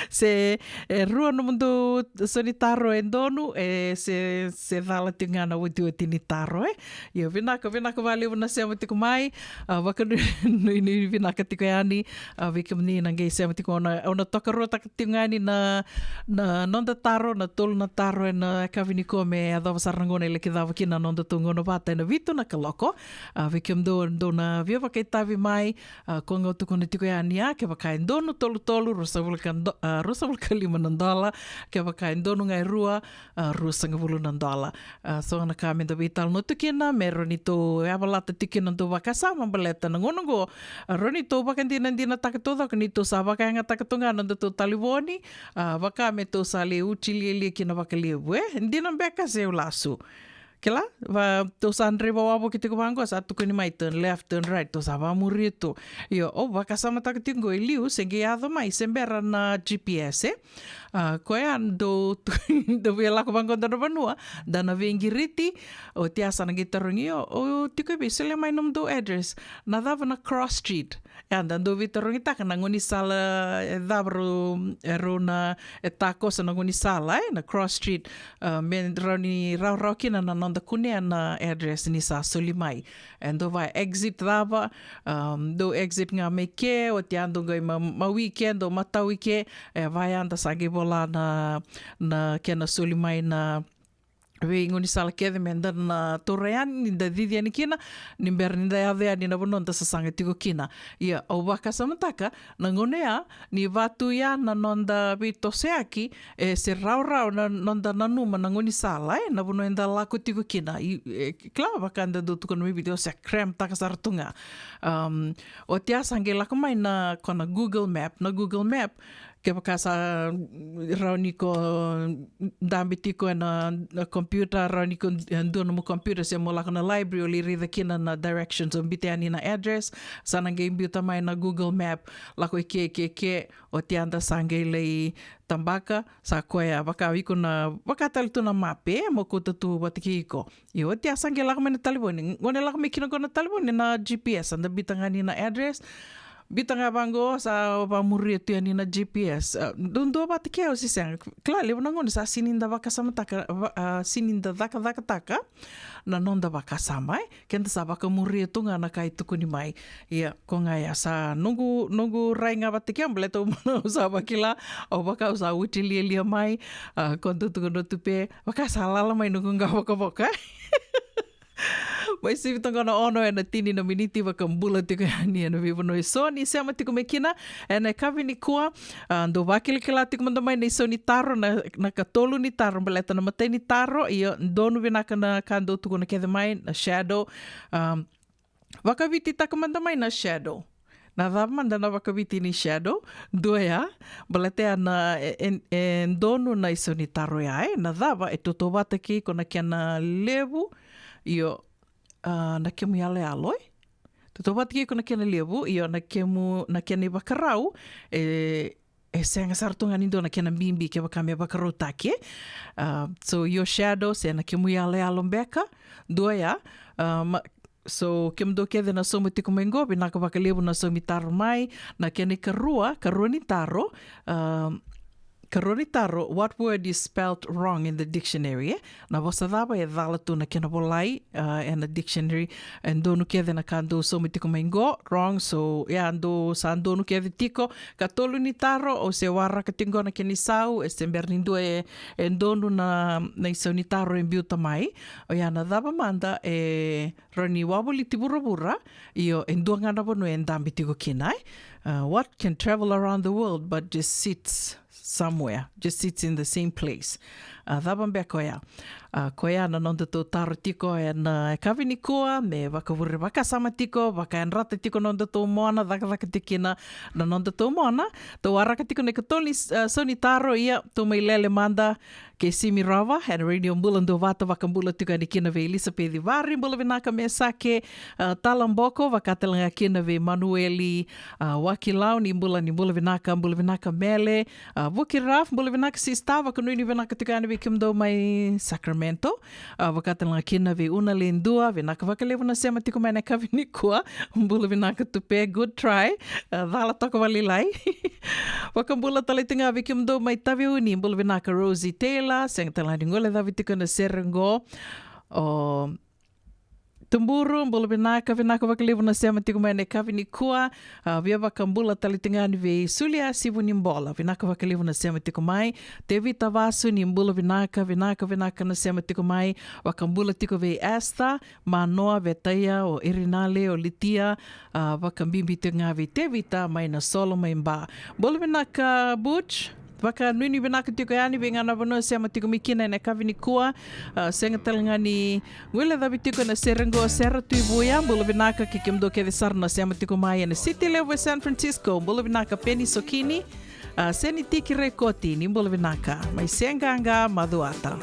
Se, e rua nomudou isau ni taro e donu, e se, se cala tiko ga na otioti ni taro, e. Io, vinaka, vinaka vakalevu na sema tiko mai. Ah, vakanuinui vinaka tiko yani, ah, vei kemuni na qai sema tiko, au na, au na tokaruataka tiko ga yani na, na noda taro, na tolu na taro ena yakavi nikua me yacova sara na gauna e laki cava kina na nodatou gauna vata ena vitu na kaloko. Ah, vei kemudou dou na via vakaitavi mai, ah, ko ga au tukuna tiko yani, ah, kevaka e donu tolu tolu, ruasagavulu ka do-, ah, ruasagavulu ka lima na dola, kevaka e donu ga e rua, ah, ruasagavulu na dola. Ah, so na ka meda veitalanoa tu kina, me rawa ni tou yavalata tiko kina na dou vakasama baleta na gauna oqo, ah, rawa ni tou vakadinadinataka taucoko ni tou sa vakayagataka tu ga na nodatou talevoni, ah, vaka me tou sa lai uci lialia kina vakalevu, e? Dina beka se au lasu? Kila, va, tou sa draiva wavoki tiko vaqo, sa tukuni mai turn left, turn right, tou sa vamuria tu. Io, au vakasamataka tiko qo i liu, se qai yaco mai, se bera na G P S, e? A, koya dou, dou via lako vaqo dua na vanua, da na veiqiriti, oti ya sa na qai tarogi, io, o tiko i vei, solia mai nomudou address, na cava na cross street. E, da dou veitarogitaka na gaunisala, e cava rau, e rau na, e takoso na gaunisala, e, na cross street, a, me rawa ni rawarawa kina na noda kunea na address ni sa soli mai. E dou va exit cava, a, dou exit ga mai ke, oti ya dou qai ma, mawi ke, dou matawi ke, e vaya da sa qai vola na, na kena soli mai na veigaunisala kece me da na taura yani, ni da cici yani kina, ni bera ni da yaco yani na vanua da sasaga tiko kina. Ia, au vakasamataka, na gauna ya, ni vatu ya na noda veitosoyaki, e se rawarawa na noda nanuma na gaunisala, e, na vanua eda lako tiko kina. I, e, kila vaka da dau tukuna mai Viti, o se cram taka sara tu ga. Um, oti ya sa qai lako mai na, ko na Google Map, na Google Map, kevaka sa rawa ni ko dabe tiko ena, na computer, rawa ni ko, e, dua nomu computer se mo lako na library, o lai raica kina na directions, o biuta yani na address, sa na qai biuta mai na Google Map, lako i ke, ke, ke, oti ya da sa qai lai tabaka, sa koya, vaka iko na, vaka tale tu na mape, mo kauta tu vata kei iko. Io, oti ya sa qai lako mai na talevoni. Gauna e lako mai kina qo na talevoni, na G P S, sa da biuta ga yani na address, biuta ga vaqo, sa vamuria tu yani na G P S. A, duadua vata kei au se sega. Kila, levu na gauna sa sega ni da vakasamataka, va, a, sega ni da cakacakataka na noda vakasama, e. Keda sa vakamuria tu ga na ka e tukuni mai. Ia, ko ga ya sa noqu, noqu rai ga vata kei au, baleta au sa vakila, au vaka au sa oti lialia mai, a, ko dou tukuna tu pe, vaka sa lala mai noqu qavokavoka, e. Mai sivi toka na ono ena tini na miniti, vakabula tiko yani ena veivanua eso ni sema tiko mai kina ena yakavi nikua. A, dou vakilakila tiko mada mai na isau ni taro, na, na katolu ni taro, baleta na matai ni taro, ia donu vinaka na ka dou tukuna kece mai, na shadow. A, vakavititaka mada mai na shadow. Na cava mada na vakaviti ni shadow? Dua ya, baleta ya na, e, e, e donu na isau ni taro ya, e, na cava e tautauvata kei iko na kena levu, io, a, na kemu yaloyalo, e? Tautauvata kei iko na kena levu, io, na kemu, na kena ivakarau, e, e sega sara tu ga ni dua na kena bibi kevaka me vakarautaki, e? A, so, io shadow, se na kemu yaloyalo beka, dua ya, a, ma, so, kemudou kece na sauma tiko mai qo, vinaka vakalevu na saumi taro mai, na kena ikarua, karua ni taro, a, karua ni taro, what word is spelt wrong in the dictionary, e? Na vosa cava e cala tu na kena volai, a, ena dictionary, e donu kece na ka dou sauma tiko mai qo, wrong, so, ia, dou sa donu kece tiko, katolu ni taro, au se waraka tiko qo na kena isau, e se bera ni dua e, e donu na, na isau ni taro e biuta mai, o ya na cava mada, e, rawa ni wavoliti vuravura, io, e dua ga na vanua e dabe tiko kina, e? Uh, what can travel around the world but just sits somewhere, just sits in the same place? A, cava beka o ya? A, koya na nodatou taro tiko ena, e, yakavi nikua, me vakavure vakasama tiko, vakayadrata tiko nodatou mona, cakacaka tiko kina na nodatou mona. Tou waraka tiko na ikatolu ni, a, sau ni taro, ia, tou mai lele mada, kei Simi Rova, ena Radio Bula Duavata, vakabula tiko yani kina vei Elisapeci Vari, bula vinaka Mesake, a, Talaboko, vaka tale ga kina vei Manueli, a, Wakilau, ni bula, ni bula vinaka, bula vinaka Mele, a, Vuki Raf, bula vinaka sista, vakanuinui vinaka tiko yani vei kemudou mai Sacramento, a, vaka tale ga kina vei Una Ledua, vinaka vakalevu na sema tiko mai na yakavi nikua, bula vinaka Tupe, good try, a, cala toka vakalailai. Vakabula tale tiko ga vei kemudou mai Taveuni, bula vinaka Rosie Taylor, sega tale ga ni guilecavi tiko na sere qo. O Tuburu, bula vinaka, vinaka vakalevu na sema tiko mai na yakavi nikua. A, via vakabula tale tiko ga yani vei Sulia Sivunibola, vinaka vakalevu na sema tiko mai. Tevita Vasu, ni bula vinaka, vinaka, vinaka na sema tiko mai. Vakabula tiko vei Esther, Manoa, Vetaia, o Irinale, o Litia, a, vakabibi tiko ga vei Tevita mai Nasolo mai Ba. Bula vinaka Butch, vakanuinui vinaka tiko yani vei ga na vanua sema tiko mai kina ena yakavi nikua, a, sega tale ga ni guilecavi tiko ena sere qo, Sera Tuivuya, bula vinaka kei kemudou kece sara na sema tiko mai ena siti levu e San Francisco, bula vinaka Peni Sokini, a, Seni Tiki Rekoti, ni bula vinaka, mai Seaqaqa, Macuata.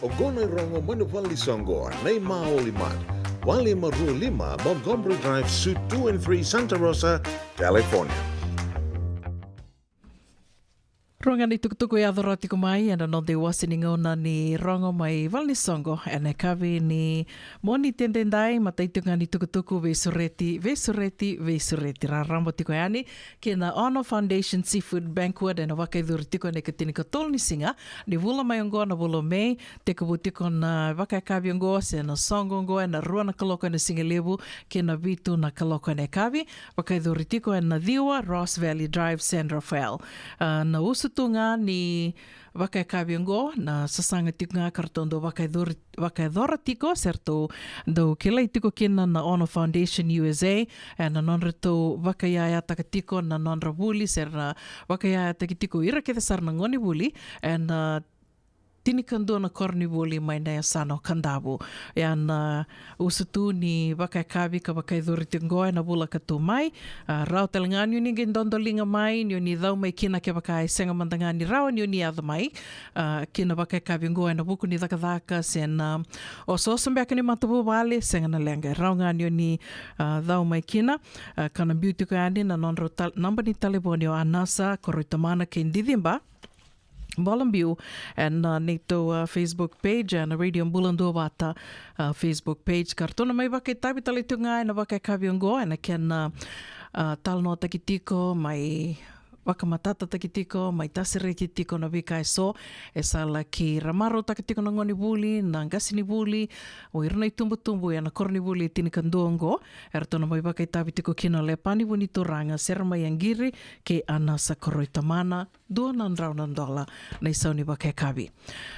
Oqo na irogo mai na vale ni soqo nei Maoli Mart, walu lima rua lima Montgomery Drive, Suite two and three, Santa Rosa, California. Rua ga na itukutuku e yaco rawa tiko mai ena noda iwase ni gauna ni rogo mai vale ni soqo ena yakavi ni Moniti edaidai. Matai tiko ga ni tukutuku, veisureti, veisureti, veisureti raraba tiko yani ki na Ono Foundation Seafood Banquet ena vakayacori tiko ena ikatinikatolu ni siga ni vula mai oqo, na vula o Me. Tekivu tiko na vakayakavi oqo se na soqo oqo ena rua na kaloko ena sigalevu ki na vitu na kaloko ena yakavi. Vakayacori tiko ena ciwa Ross Valley Drive, San Rafael. Ah, na usutu ga ni vakayakavi oqo, na sasaga tiko ga ka ratou dau vakayacori, vakayacora tiko se ratou dau kilai tiko kina na Ono Foundation U S A ena nodratou vakayayataka tiko na nodra vuli se ra vakayayataki tiko ira kece sara na gone vuli ena tinikadua na koronivuli mai na yasana o Kadavu. Ia na usutu ni vakayakavi ka vakayacori tiko oqo ena vula ka tu mai. Ah, rawa tale ga ni o ni qai dodoliga mai, ni o ni cau mai kina kevaka e sega mada ga ni rawa ni o ni yaco mai, ah, ki na vakayakavi oqo ena vuku ni cakacaka se na osooso beka ni matavuvale, sega na leqa. E rawa ga ni o ni, ah, cau mai kina. Ah, ka na biu tiko yani na nodrau tal-, naba ni talevoni o Anasa Koroi Tamana kei Diciba Bolabiu ena, ah, neitou, ah, Facebook page, ena Radio Bula Duavata, ah, Facebook page. Ka ratou na mai vakaitavi tale tiko ga ena vakayakavi oqo ena kena, ah, talanoataki tiko, mai vakamatatataki tiko, mai tasereki tiko na veika eso e sa laki ra marautaka tiko na gonevuli, na qasenivuli, o ira na itubutubu ena koronivuli e tinikadua oqo. E ratou na mai vakaitavi tiko kina o Lepani Vunituraga, Sera Mai Aqiri kei Anasa Koroi Tamana. Dua na drau na dola na isau ni vakayakavi.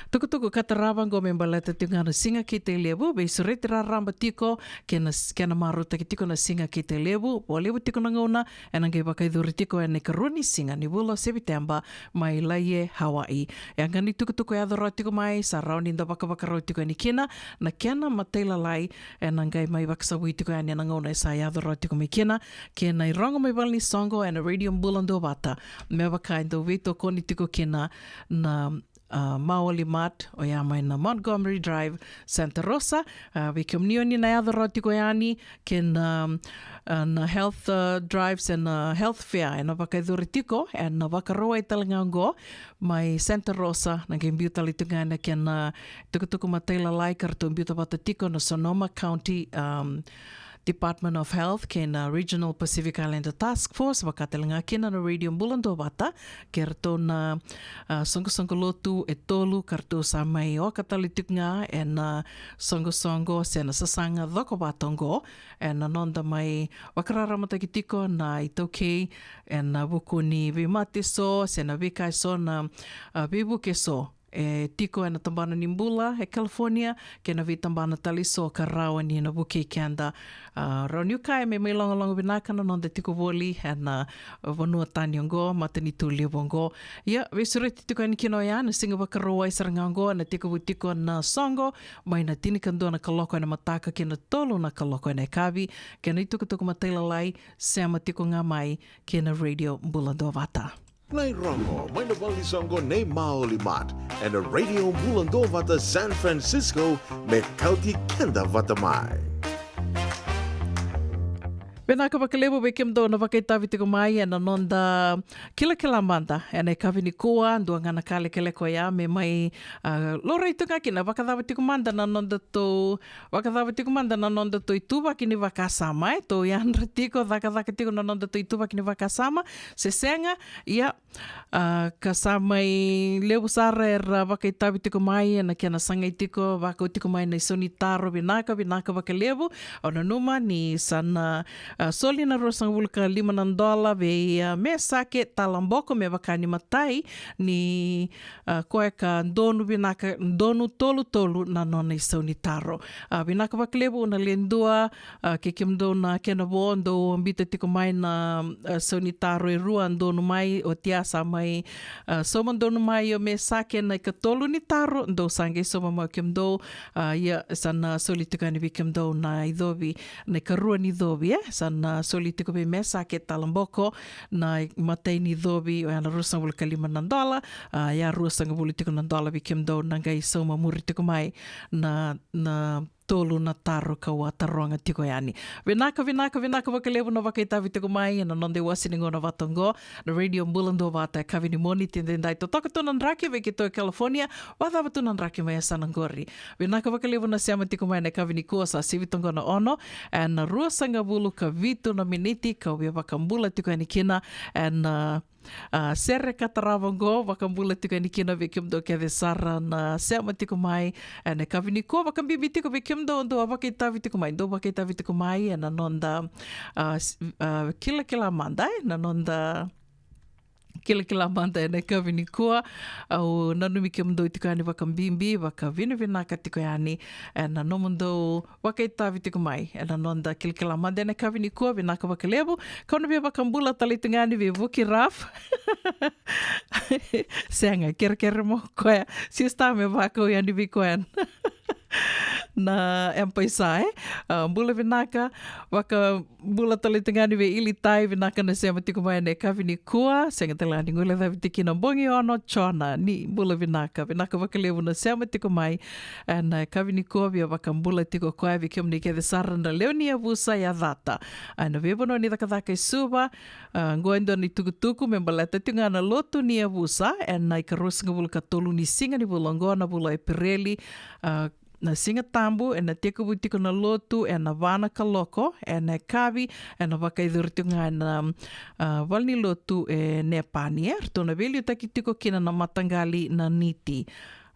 Tukutuku ka tarava oqo me baleta tiko ga na Siga Keitelevu, veisureti raraba tiko kei na s-, kena marautaki tiko na Siga Keitelevu. Vo levu tiko na gauna ena qai vakayacori tiko ena ikarua ni siga ni vula o Seviteba mai Laie, Hawaii. E a ga ni tukutuku e yaco rawa tiko mai, sa rawa ni da vakavakarau tiko yani kina na kena matailalai ena qai mai vakasavui tiko yani ena gauna e sa yaco rawa tiko mai kina. Kei na irogo mai vale ni soqo ena Radio Bula Duavata, me vaka e dau veitokoni tiko kina na, ah, Maoli Mart, oya mai na Montgomery Drive, Santa Rosa. Ah, vei kemuni o ni na yaco rawa tiko yani kei na, ah, na health, ah, drive se na health fair ena vakayacori tiko ena Vakarauwai tale ga oqo mai Santa Rosa. Na qai biu tale tiko ga na kena tukutuku matailalai ka ratou biuta vata tiko na Sonoma County, um, Department of Health kei na Regional Pacific Islander Task Force, vaka tale ga kina na Radio Bula Duavata, kei ratou na, ah, soqosoqo lotu e tolu ka ratou sa mai oka tale tiko ga ena, ah, soqosoqo se na sasaga cokovata oqo ena noda mai vakararamataki tiko na iTaukei ena vuku ni veimate eso se na veika eso, na, ah, veivuke eso e tiko ena tabana ni bula e California kei na veitabana tale eso ka rawa ni na vukei keda. Ah, rawa niu kaya me mai logaloga vinaka na noda tiko voli ena vanua tani oqo, matanitu levu oqo. Ia, veisureti tiko yani kina oya na Siga Vakarauwai sara ga oqo, ena tekivu tiko na soqo mai na tinikadua na kaloko ena mataka kei na tolu na kaloko ena yakavi. Kei na itukutuku matailalai, sema tiko ga mai kei na Radio Bula Duavata. Na irogo mai na vale ni soqo nei Maoli Mart ena Radio Bula Duavata San Francisco, me kauti keda vata mai. Vinaka vakalevu vei kemudou na vakaitavi tiko mai ena noda kilakila mada ena yakavi nikua. Dua ga na ka lekaleka oya me mai, ah, laurai tu ga kina, vakacava tiko mada na nodatou, vakacava tiko mada na nodatou ituvaki ni vakasama, e? Tou yadra tiko, cakacaka tiko na nodatou ituvaki ni vakasama se sega? Ia, ah, ka sa mai levu sara era vakaitavi tiko mai ena kena sagai tiko, vakau tiko mai na isau ni taro. Vinaka, vinaka vakalevu. Au nanuma ni sa na, ah, soli na ruasagavulu ka lima na dola vei, ah, Mesake Talaboko, me vaka ni matai ni, ah, koya ka donu vinaka, donu tolutolu na nona isau ni taro. Ah, vinaka vakalevu, na le dua, ah, kei kemudou na kena vo dou biuta tiko mai na, ah, sau ni taro e rua donu mai, oti ya sa mai, ah, sauma donu mai o Mesake na ikatolu ni taro, dou sa qai sauma mai o kemudou. Ah, ia, sa na soli tiko yani vei kemudou na icovi, na ikarua ni icovi, e? Sa na soli tiko vei Mesake Talaboko na imatai ni covi, oya na ruasagavulu ka lima na dola. A, ia ruasagavulu tiko na dola vei kemudou na qai sauma muri tiko mai na, na tolu na taro kau a taroga tiko yani. Vinaka, vinaka, vinaka vakalevu na vakaitavi tiko mai ena noda iwase ni gauna vata oqo, na Radio Bula Duavata, yakavi ni Moniti edaidai. Totoka tu na draki vei keitou e California, vakacava tu na draki mai yasana qori. Vinaka vakalevu na sema tiko mai ena yakavi nikua, sa sivi toqo na ono ena ruasagavulu ka vitu na miniti, kau via vakabula tiko yani kina ena, a, a, sere ka tarava oqo, vakabula tiko yani kina vei kemudou kece sara na sema tiko mai ena yakavi nikua, vakabibi tiko vei kemudou dou a vakaitavi tiko mai, dou vakaitavi tiko mai ena noda, a, s-, a, kilakila mada, ena noda kilakila mada ena yakavi nikua. Au nanumi kemudou tiko yani vakabibi, vakavinavinaka tiko yani ena nomudou vakaitavi tiko mai ena noda kilakila mada ena yakavi nikua. Vinaka vakalevu. Kau na via vakabula tale tiko yani vei Vuki Raf. Sega, kerekere mo koya. Sista me vakau yani vei koya na M-PAiSA, e? A, bula vinaka, vakabula tale tiko yani vei Ilitai, vinaka na sema tiko mai ena yakavi nikua, sega tale ga ni guilecavi tiko kina Bogiono Jona, ni bula vinaka, vinaka vakalevu na sema tiko mai ena yakavi nikua, via vakabula tiko koya vei kemuni kece sara na lewe ni yavusa Yacata. Ena veivanua ni cakacaka e Suva, a, oqo e dua na itukutuku me baleta tiko ga na lotu ni yavusa, ena ikaruasagavulu ka tolu ni siga ni vula oqo na vula o Epereli, a, na Siga Tabu, ena tekivu tiko na lotu ena va na kaloko ena yakavi, ena vakayacori tiko ga ena, a, valenilotu e Nepani, e. Ratou na veiliutaki tiko kina na mataqali na Niti.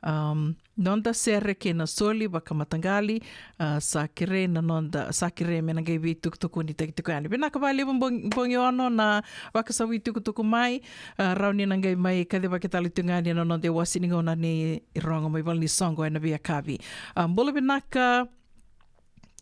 Am, noda sere kei na soli vakamataqali, a, sa kerei na noda, sa kerei me na qai veitukutukunitaki tiko yani. Vinaka vakalevu Bog-, Bogiono na vakasavu itukutuku mai, a, rawa ni na qai mai kacivaki tale tiko ga yani ena noda iwase ni gauna ni rogo mai valenisoqo ena veiyakavi. A, bula vinaka,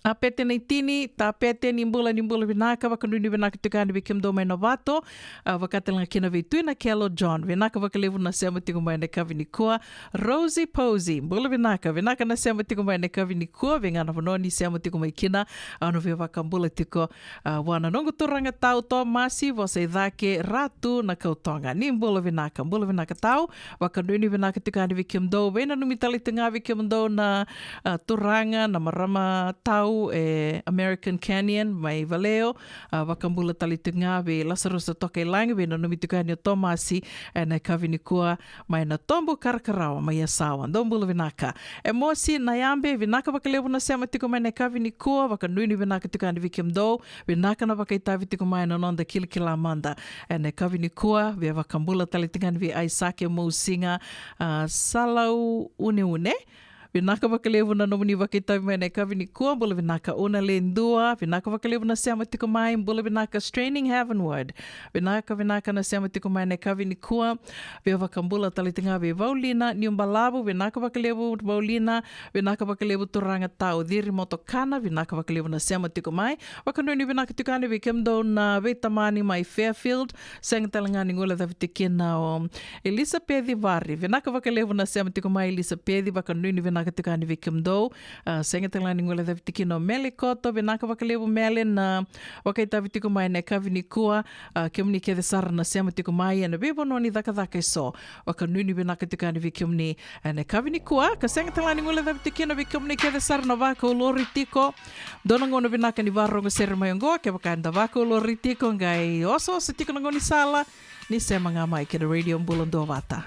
a, Pete Naitini, Ta Pete, ni bula, ni bula vinaka, vakanuinui vinaka tiko yani vei kemudou mai Novato, a, vaka tale ga kina vei Tui Nakelo John, vinaka vakalevu na sema tiko mai ena yakavi nikua. Rosie Posey, bula vinaka, vinaka na sema tiko mai ena yakavi nikua, vei ga na vanua ni sema tiko mai kina, au na via vakabula tiko, a, vua na noqu turaga tau Tomasi, vosa i cake, Ratu Nakautoga. Ni bula vinaka, bula vinaka tau, vakanuinui vinaka tiko yani vei kemudou, veinanumi tale tiko ga vei kemudou na, a, turaga, na marama tau e American Canyon mai Vallejo, a, vakabula tale tiko ga vei Lasarusa Tokailagi, veinanumi tiko yani o Tomasi ena yakavi nikua mai na Tobu Karakarawa mai Yasawa. Dou bula vinaka. Emosi Nayabe, vinaka vakalevu na sema tiko mai ena yakavi nikua, vakanuinui vinaka tiko yani vei kemudou, vinaka na vakaitavi tiko mai ena noda kilakila mada ena yakavi nikua, via vakabula tale tiko yani vei Aisake Mousiga, a, Salau Uneune. Vinaka vakalevu na nomuni vakaitavi mai ena yakavi nikua, bula vinaka Una Ledua, vinaka vakalevu na sema tiko mai, bula vinaka Straining Heavenward, vinaka, vinaka na sema tiko mai ena yakavi nikua, via vakabula tale tiko ga vei Vaulina Niubalavu, vinaka vakalevu Vaulina, vinaka vakalevu turaga tau Ciri Motokana, vinaka vakalevu na sema tiko mai, vakanuinui vinaka tiko yani vei kemudou na veitamani mai Fairfield, sega tale ga ni guilecavi tiko kina o Elisapeci Vari, vinaka vakalevu na sema tiko mai Elisapeci, vakanuinui vinaka tiko yani vei kemudou, a, sega tale ga ni guilecavi tiko kina o Mele Koto, vinaka vakalevu Mele na vakaitavi tiko mai ena yakavi nikua, a, kemuni kece sara na sema tiko mai ena veivanua ni cakacaka eso, vakanuinui vinaka tiko yani vei kemuni ena yakavi nikua, ka sega tale ga ni guilecavi tiko kina vei kemuni kece sara na vakaulori tiko. Dua na gauna vinaka ni vakarogo sere mai oqo, kevaka eda vakaulori tiko, qai osooso tiko na gaunisala, ni sema ga mai ki na Radio Bula Duavata.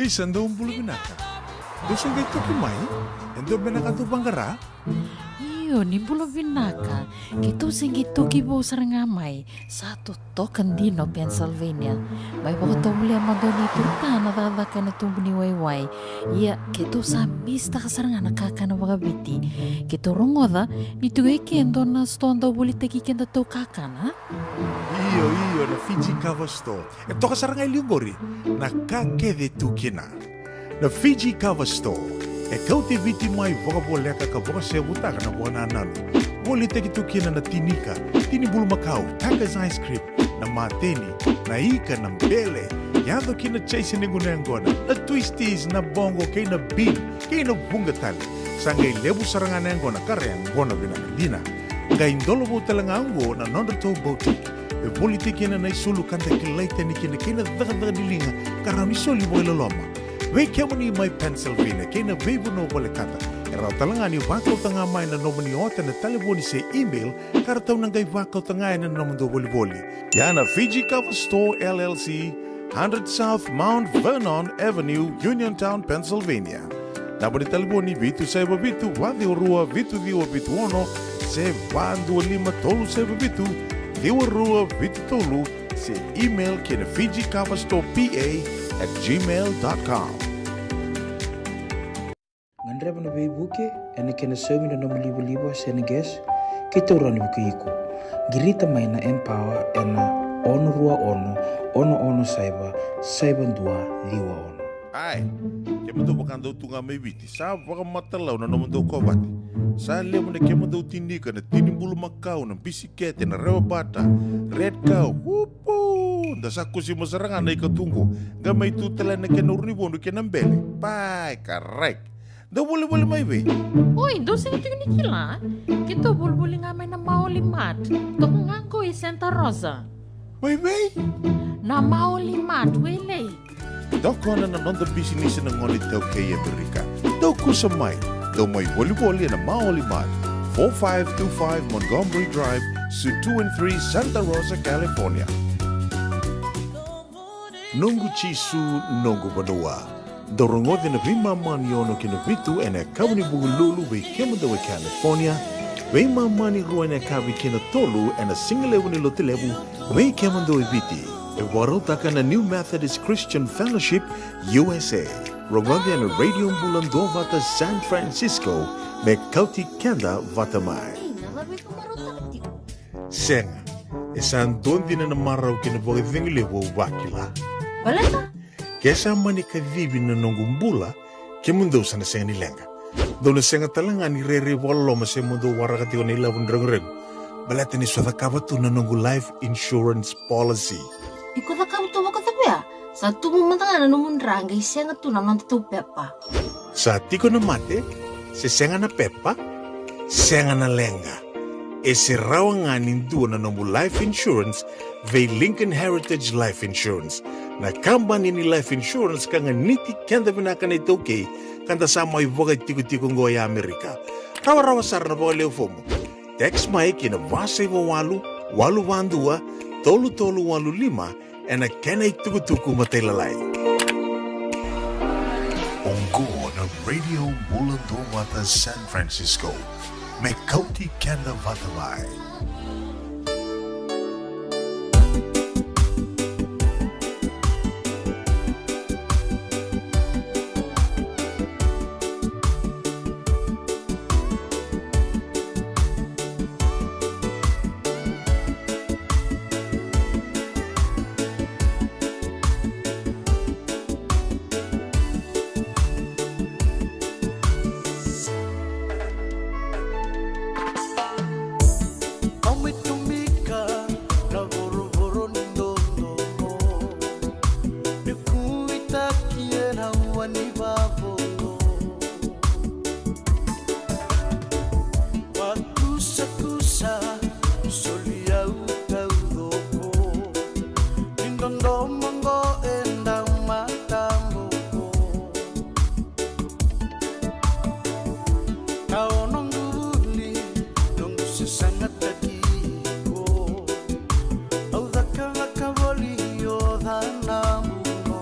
Isa, dou bula vinaka. Dou se qai toki mai? E dua beka na ka dou vaqara? Io, ni bula vinaka. Keitou se qai toki vou sara ga mai. Sa totoka dina o Pennsylvania. Mai vakatovolea mada o ni turuta na cakacaka ena tubu ni waiwai. Ia, keitou sa misitaka sara ga na kakana vakaviti. Keitou rogoca ni tu e ke e dua na sitoa dau volitaki kedatou kakana. Io, io, na Fiji Cover Store. E toka sara ga e liu qori na ka kece e tu kina. Na Fiji Cover Store e kauti Viti mai vakavoleka ka vakasevutaka na vakanananu. Volitaki tu kina na tinika, tini bulumakau, Taka's ice cream, na mateni, na ika, na bele, yaco kina Jason ni guna yaqona, na twisties, na bogo kei na bean, kei na vuqa tale. Sa qai levu sara ga na yaqona ka ra yaqona vinaka dina. Qai dola vou tale ga oqo na nodratou boutique. E volitaki kina na isulu ka da kilai tani kina kei na cakacaka ni liga ka rawa ni soli vakailoloma. Vei kemuni mai Pennsylvania kei na veivanua volekata, e rawa tale ga ni vakauta ga mai na nomuni ota ena talevoni se email ka ratou na qai vakauta ga ena nomudou volivoli. Ia na Fiji Cover Store L L C, hundred South Mount Vernon Avenue, Uniontown, Pennsylvania. Naba ni talevoni vitu saiva vitu, va ciwa rua, vitu ciwa vitu ono, se va dua lima tolu saiva vitu, ciwa rua vitu tolu, se email ki na Fiji Cover Store P A at gmail dot com. Gadreva na veivuke ena kena saumi na nomu livaliva se na gas, keitou rawa ni vukei iko. Qirita mai na Empower ena ono rua ono, ono ono saiva, saiva dua ciwa ono. Ai, kemudou vaka dou tu ga mai Viti, sa vakamatalau na nomudou kovate. Sa levu na kemudou tinika, na tini bulumakau, na bisikete, na rewa bata, red cow, upu! Da sa kusima sara ga na ika tu qo, qai mai tu tale na kena uru ni vodo kei na bele. Pai, karai. Dou volivoli mai vei? Oi, dou sega tiko ni kila. Keitou volivoli ga mai na Maoli Mart. Toka ga qo i Santa Rosa. Mai vei? Na Maoli Mart, Wailei. Tokona na noda bisinisi na gone iTaukei e Amerika. Dou kusa mai. Dou mai volivoli ena Maoli Mart, four five two five Montgomery Drive, Suite two and three, Santa Rosa, California. Noqu Jisu, noqu vanua. Dou rogoci na veimama ni ono ki na vitu ena yakavi ni Vukelulu vei kemudou e California, veimama ni rua ena yakavi ki na tolu ena sigalevu ni Lotulevu vei kemudou e Viti. E vakarautaka na New Methodist Christian Fellowship U S A. Rogoci ena Radio Bula Duavata San Francisco me kauti keda vata mai. Sega, e sa dua dina na marau kei na vakacegu levu au vakila. Baleta? Ke sa mani kacivi na noqu bula, kemudou sa na sega ni leqa. Dou na sega tale ga ni rairai vakaloloma se mo dou waraka tiko na ilavo ni reguregu. Baleta ni sa cakava tu na noqu life insurance policy. Iko cakava tu vakacava ya? Sa tubu mada ga na nomu dra qai sega tu na nodatou pepa. Sa tiko na mate, se sega na pepa, sega na leqa. E se rawa ga ni dua na nomu life insurance vei Lincoln Heritage Life Insurance. Na kabani ni life insurance ka ganiti keda vinaka na iTaukei, ka da sa mai vakaitikotiko qo e Amerika. Rawarawa sara na vakaleu fomu. Text mai ki na va saiva walu, walu va dua, tolu tolu walu lima, ena kena itukutuku matailalai. Oqo na Radio Bula Duavata San Francisco, me kauti keda vata mai. Au mai tomika na vorovoro ni dodomo, me kuitaki ena ua ni vavono. Vakusakusa, soli au taucoko, ni dodomo qo e dau mataboko. Ka o noqu vuli, noqu sasagataki iko. Au cakacaka voli o canamuno.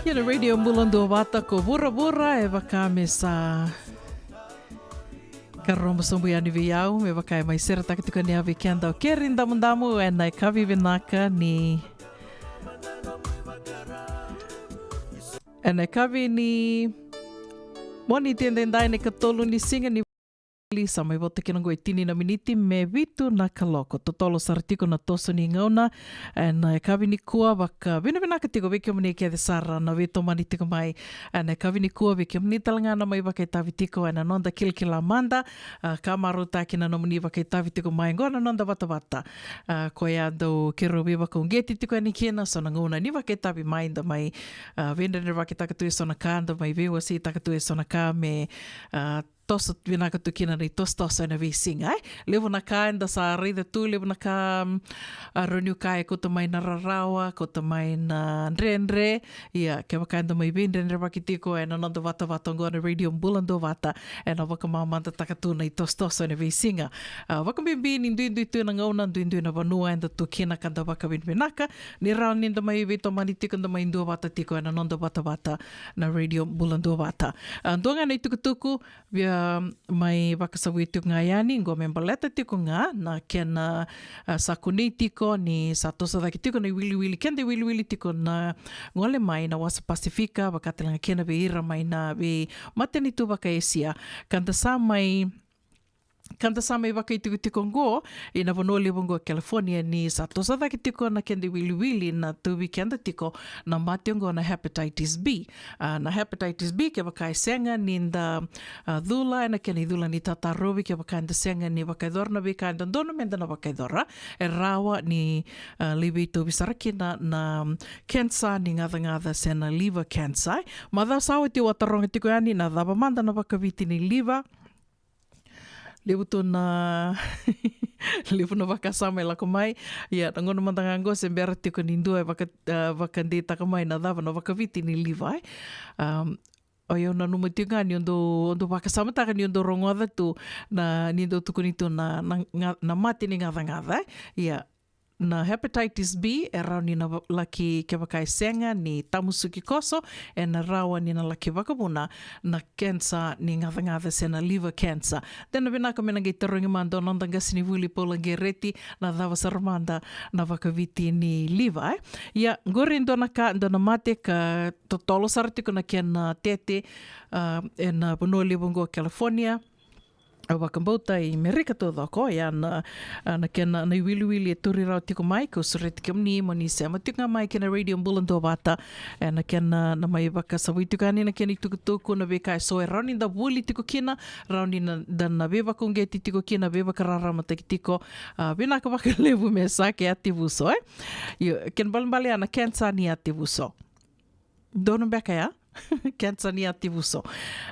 Ena Radio Bula Duavata ko vuravura e vaka me sa karobo sobu yani vei au, me vaka e mai seretaka tiko ni a vei keda o Keri Damudamu ena ikavi vinaka ni, ena ikavi ni Moniti edaidai na ikatolu ni siga ni Sa mai vota kina oqo e tini na miniti me vitu na kaloko. Totolo sara tiko na toso ni gauna ena ikavi nikua. Vakavinavinaka tiko vei kemuni kece sara na veitomani tiko mai ena ikavi nikua, vei kemuni tale ga na mai vakaitavi tiko ena noda kilakila mada. A, ka marautaki na nomuni vakaitavi tiko mai oqo na noda vatavata, a, koya dau keirau veivakauqeti tiko yani kina. So na gauna ni vakaitavi mai, da mai, a, veidredrevakitaka tu eso na ka, da mai veiwaseitaka tu eso na ka me, a, toso vinaka tu kina na itosotoso ena veisiga, e? Levu na ka eda sa raica tu, levu na ka, mm, a, rawa niu kaya, kauta mai na rarawa, kauta mai na dredre. Ia, kevaka eda mai veidredrevaki tiko ena noda vatavata oqo na Radio Bula Duavata, ena vakamamadataka tu na itosotoso ena veisiga. A, vakabibi ni duidui tu na gauna, duidui na vanua eda tu kina, ka da vakavinavinaka ni rawa ni da mai veitomani tiko, da mai duavata tiko ena noda vatavata na Radio Bula Duavata. A, dua ga na itukutuku via mai vakasavui tiko ga yani oqo me baleta tiko ga na kena, a, sa kunei tiko ni sa toso cake tiko na iwiliwili, keda iwiliwili tiko na gole mai na wasa Pasifika, vaka tale ga kina vei ira mai na veimatanitu vaka-Esia. Ka da sa mai, ka da sa mai vakaitikotiko oqo ina vanua levu oqo California ni sa toso cake tiko na keda iwiliwili na tauvi keda tiko na mate oqo na hepatitis B. A, na hepatitis B, kevaka e sega ni da, a, cula ena kena icula ni tatarovi, kevaka eda sega ni vakayacora na veika e dodonu meda na vakayacora, e rawa ni, a, lai veitauvi sara kina na kensa ni gacagaca se na liver cancer. Macawa sa oti au a taroga tiko yani na cava mada na vakaviti ni liver. Levu tu na, levu na vakasama e lako mai. Ia, na gauna mada ga oqo se bera tiko ni dua e vaka, a, vakadeitaka mai na cava na vakaviti ni liver, e. Am, o yau nanuma tiko ga ni o dau, o dau vakasamataka ni o dau rogoca tu na, ni dau tukuni tu na, na, na, na mate ni gacagaca, e. Ia, na hepatitis B e rawa ni na va-, laki, kevaka e sega ni tamusuki koso, ena rawa ni na laki vakavuna na kensa ni gacagaca se na liver cancer. De na vinaka me na qai tarogi mada o noda qasenivuli Paula Gereti na cava sara mada na vakaviti ni liver, e. Ia, qori e dua na ka, dua na mate ka totolo sara tiko na kena tete, a, ena vanua levu oqo California. Au vakabauta i Merika taucoko, ia na, a, na kena, na iwiliwili e tauri rawa tiko mai, kau sureti kemuni mo ni sema tiko ga mai kei na Radio Bula Duavata. E, na kena, na mai vakasavui tiko yani na kena itukutuku, na veika eso e rawa ni da vuli tiko kina, rawa ni na, da na veivakauqeti tiko kina, veivakararamataki tiko. A, vinaka vakalevu me sa ke yatevuso, e? Io, kena balebale ya na kensa ni yatevuso. Donu beka ya? Kensa ni yatevuso.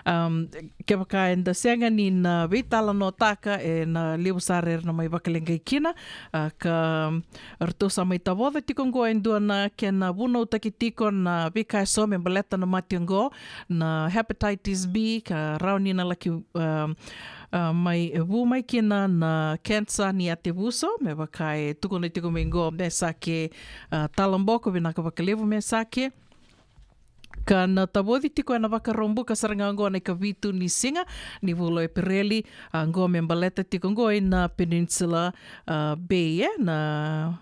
Am, kevaka eda sega ni na veitalanoataka, ena levu sara era na mai vakaleqai kina, a, ka ratou sa mai tavoca tiko oqo e dua na kena vunautaki tiko na veika eso me baleta na mate oqo na hepatitis B, ka rawa ni na laki, am, a, mai vu mai kina na kensa ni yatevuso, me vaka e tukuna tiko mai oqo me sa ke, a, talaboko, vinaka vakalevu me sa ke. Ka na tavoci tiko ena Vakaraubuka sara ga oqo na ikavitu ni siga ni vula o Epereli, a, oqo me baleta tiko oqo ina Peninsula, a, Bay, e, na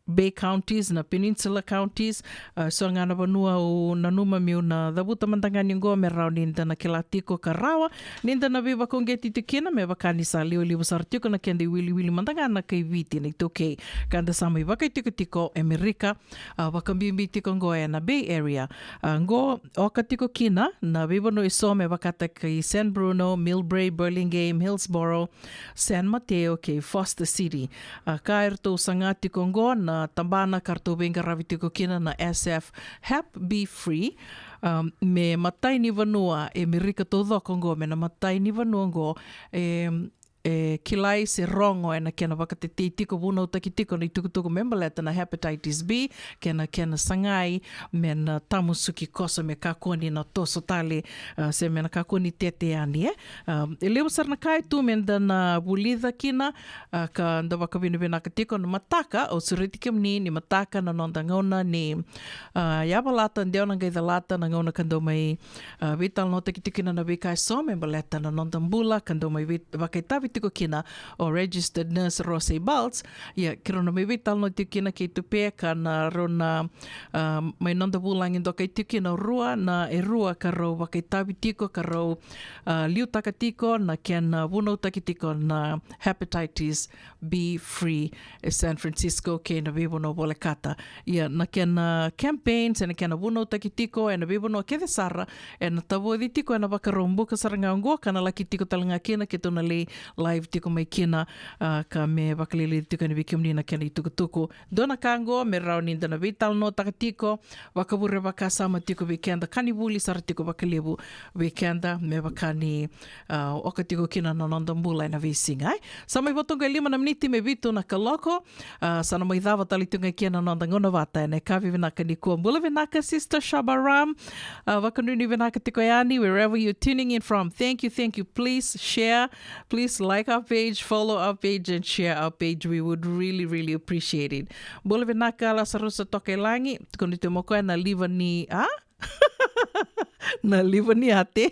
Bay Counties, na Peninsula Counties, a, so ga na vanua au nanuma meu na cavuta mada ga ni oqo me rawa ni da na kila tiko ka rawa ni da na veivakauqeti tiko kina, me vaka ni sa livaliva sara tiko na keda iwiliwili mada ga na kai Viti na iTaukei. Ka da sa mai vakaitikotiko e Merika, a, vakabibi tiko oqo ena Bay Area. A, oqo oka tiko kina na veivanua eso me vakataki San Bruno, Millbrae, Burlingame, Hillsborough, San Mateo kei Foster City. A, ka eratou saga tiko oqo na tabana ka ratou veiqaravi tiko kina na S F Hep B Free, a, me matai ni vanua e Merika taucoko oqo, me na matai ni vanua oqo e e kilai se rogo ena kena vakatetei tiko, vunautaki tiko na itukutuku me baleta na hepatitis B, kei na kena sagai me na tamusuki koso me kakua ni na toso tale, a, se me na kakua ni tete yani, e. A, e levu sara na ka e tu me da na vulica kina, a, ka da vakavinavinaka tiko na mataka, au sureti kemuni ni mataka na noda gauna ni, a, yavalata, dewa na qai calata, na gauna ka dau mai, a, veitalanoataki tiko kina na veika eso me baleta na noda bula, ka dau mai vei-, vakaitavi tiko kina o registered nurse Rose Balts. Ia, keirau na mai veitalanoa tiko kina kei Tupe, ka na rau na, a, mai noda vulagi dokai tiko kina o rua, na e rua ka rau vakaitavi tiko, ka rau, a, liutaka tiko na kena vunautaki tiko na hepatitis B free e San Francisco kei na veivanua volekata. Ia, na kena campaign se na kena vunautaki tiko ena veivanua kece sara, ena tavoci tiko ena Vakaraubuka sara ga oqo, ka na laki tiko tale ga kina, keitou na lai live tiko mai kina, a, ka me vakaleleci tiko yani vei kemuni na kena itukutuku. Dua na ka oqo me rawa ni da na veitalanoataka tiko, vakavure vakasama tiko vei keda, ka ni vuli sara tiko vakalevu vei keda, me vaka ni, a, oka tiko kina na noda bula ena veisiga, e. Sa mai vo toka e lima na miniti me vitu na kaloko, a, sa na mai cava tale tiko ga kina na noda gauna vata ena yakavi vinaka nikua. Bula vinaka, Sister Shabaram, a, vakanuinui vinaka tiko yani, wherever you're tuning in from. Thank you, thank you. Please share, please like our page, follow our page, and share our page. We would really, really appreciate it. Bula vinaka, Lasarusa Tokailagi, tukuni tu mo koya na liva ni, a? Na liva ni ate.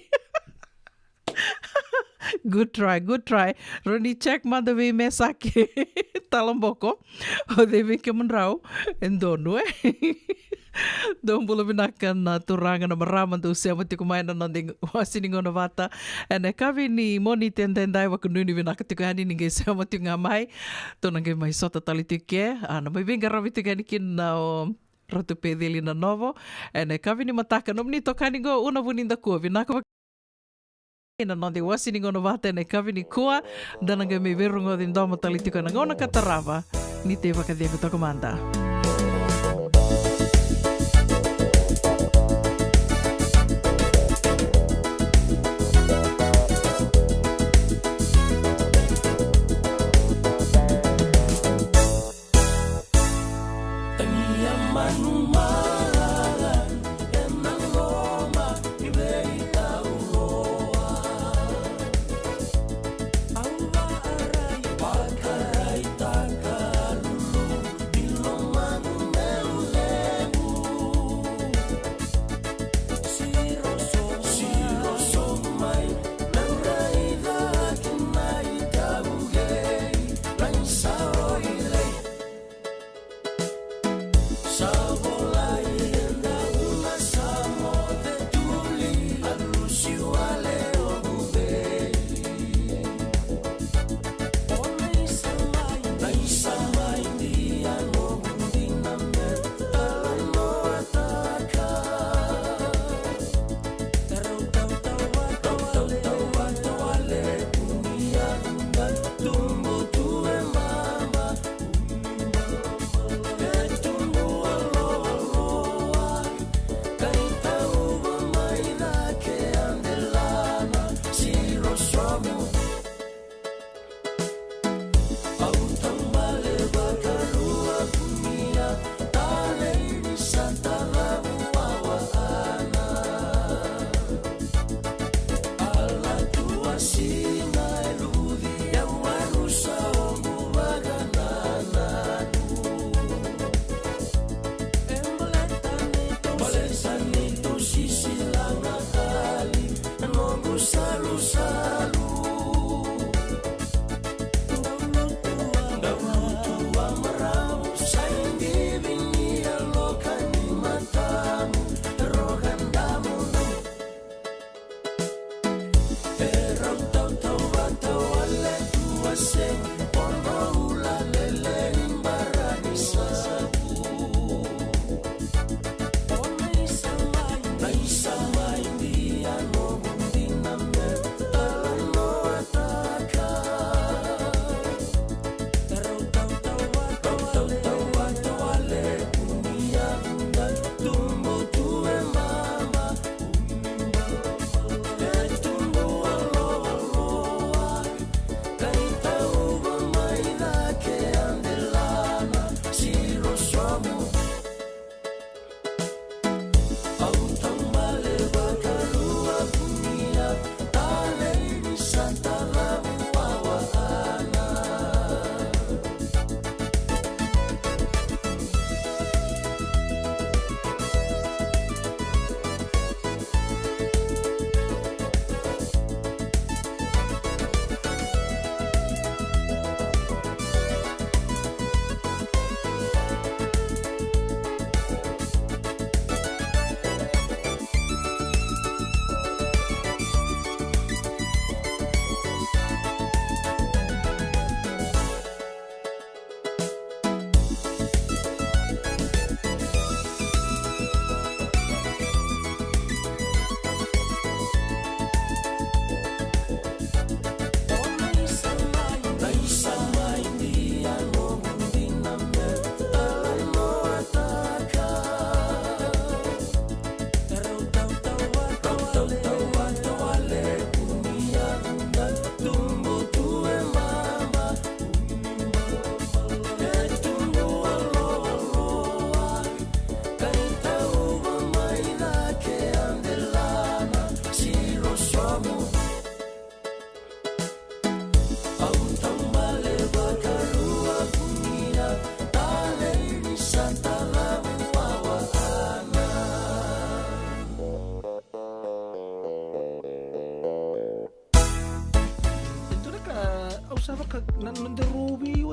Good try, good try. Roni check mada vei Mesake Talaboko. O cei vei kemudrau e donu, e? Dou bula vinaka na turaga, na marama, dou sema tiko mai na noda wasi ni gauna vata ena yakavi ni Moniti edaidai. Vakanuinui vinaka tiko yani ni qai sema tiko ga mai. Tou na qai mai sota tale tiko ke, a, na mai veiqaravi tiko yani kina o Ratu Peceli Nanovo ena yakavi ni mataka. Nomuni itokani qo, Una Vunidakua, vinaka vaka na noda iwasi ni gauna vata ena yakavi nikua. Da na qai mai veirogoci domo tale tiko ena gauna ka tarava. Ni tei vakacegu toka mada.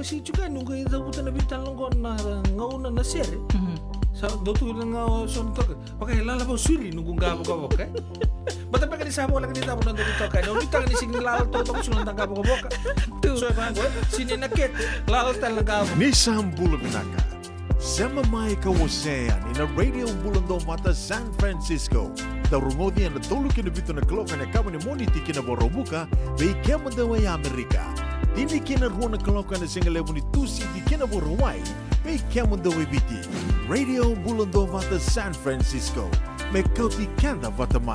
Si tiko ni qai cavuta na veitalanoa qo na gauna na sere. Sa dau tu na gauna so na toka. Vaka e lala vau siri noqu qavokavoka. Bata beka ni sa voleka ni cavu na dau toka. Na ulitaka ni sigi ni lala totoka sulu na qavokavoka. So e vaqo, sini na kete, lala tale na qavo. Ni sa bula vinaka. Sema mai ka wasea yani na Radio Bula Dovata San Francisco. Dau rogoci ena tolu ki na vitu na kaloko ena yakavi ni Moniti ki na Vakaraubuka, vei kemudou e Amerika. Tini ki na rua na kaloko ena sigalevu ni Tusiti ki na Vakarauwai, vei kemudou e Viti. Radio Bula Dovata San Francisco. Me kauti keda vata mai.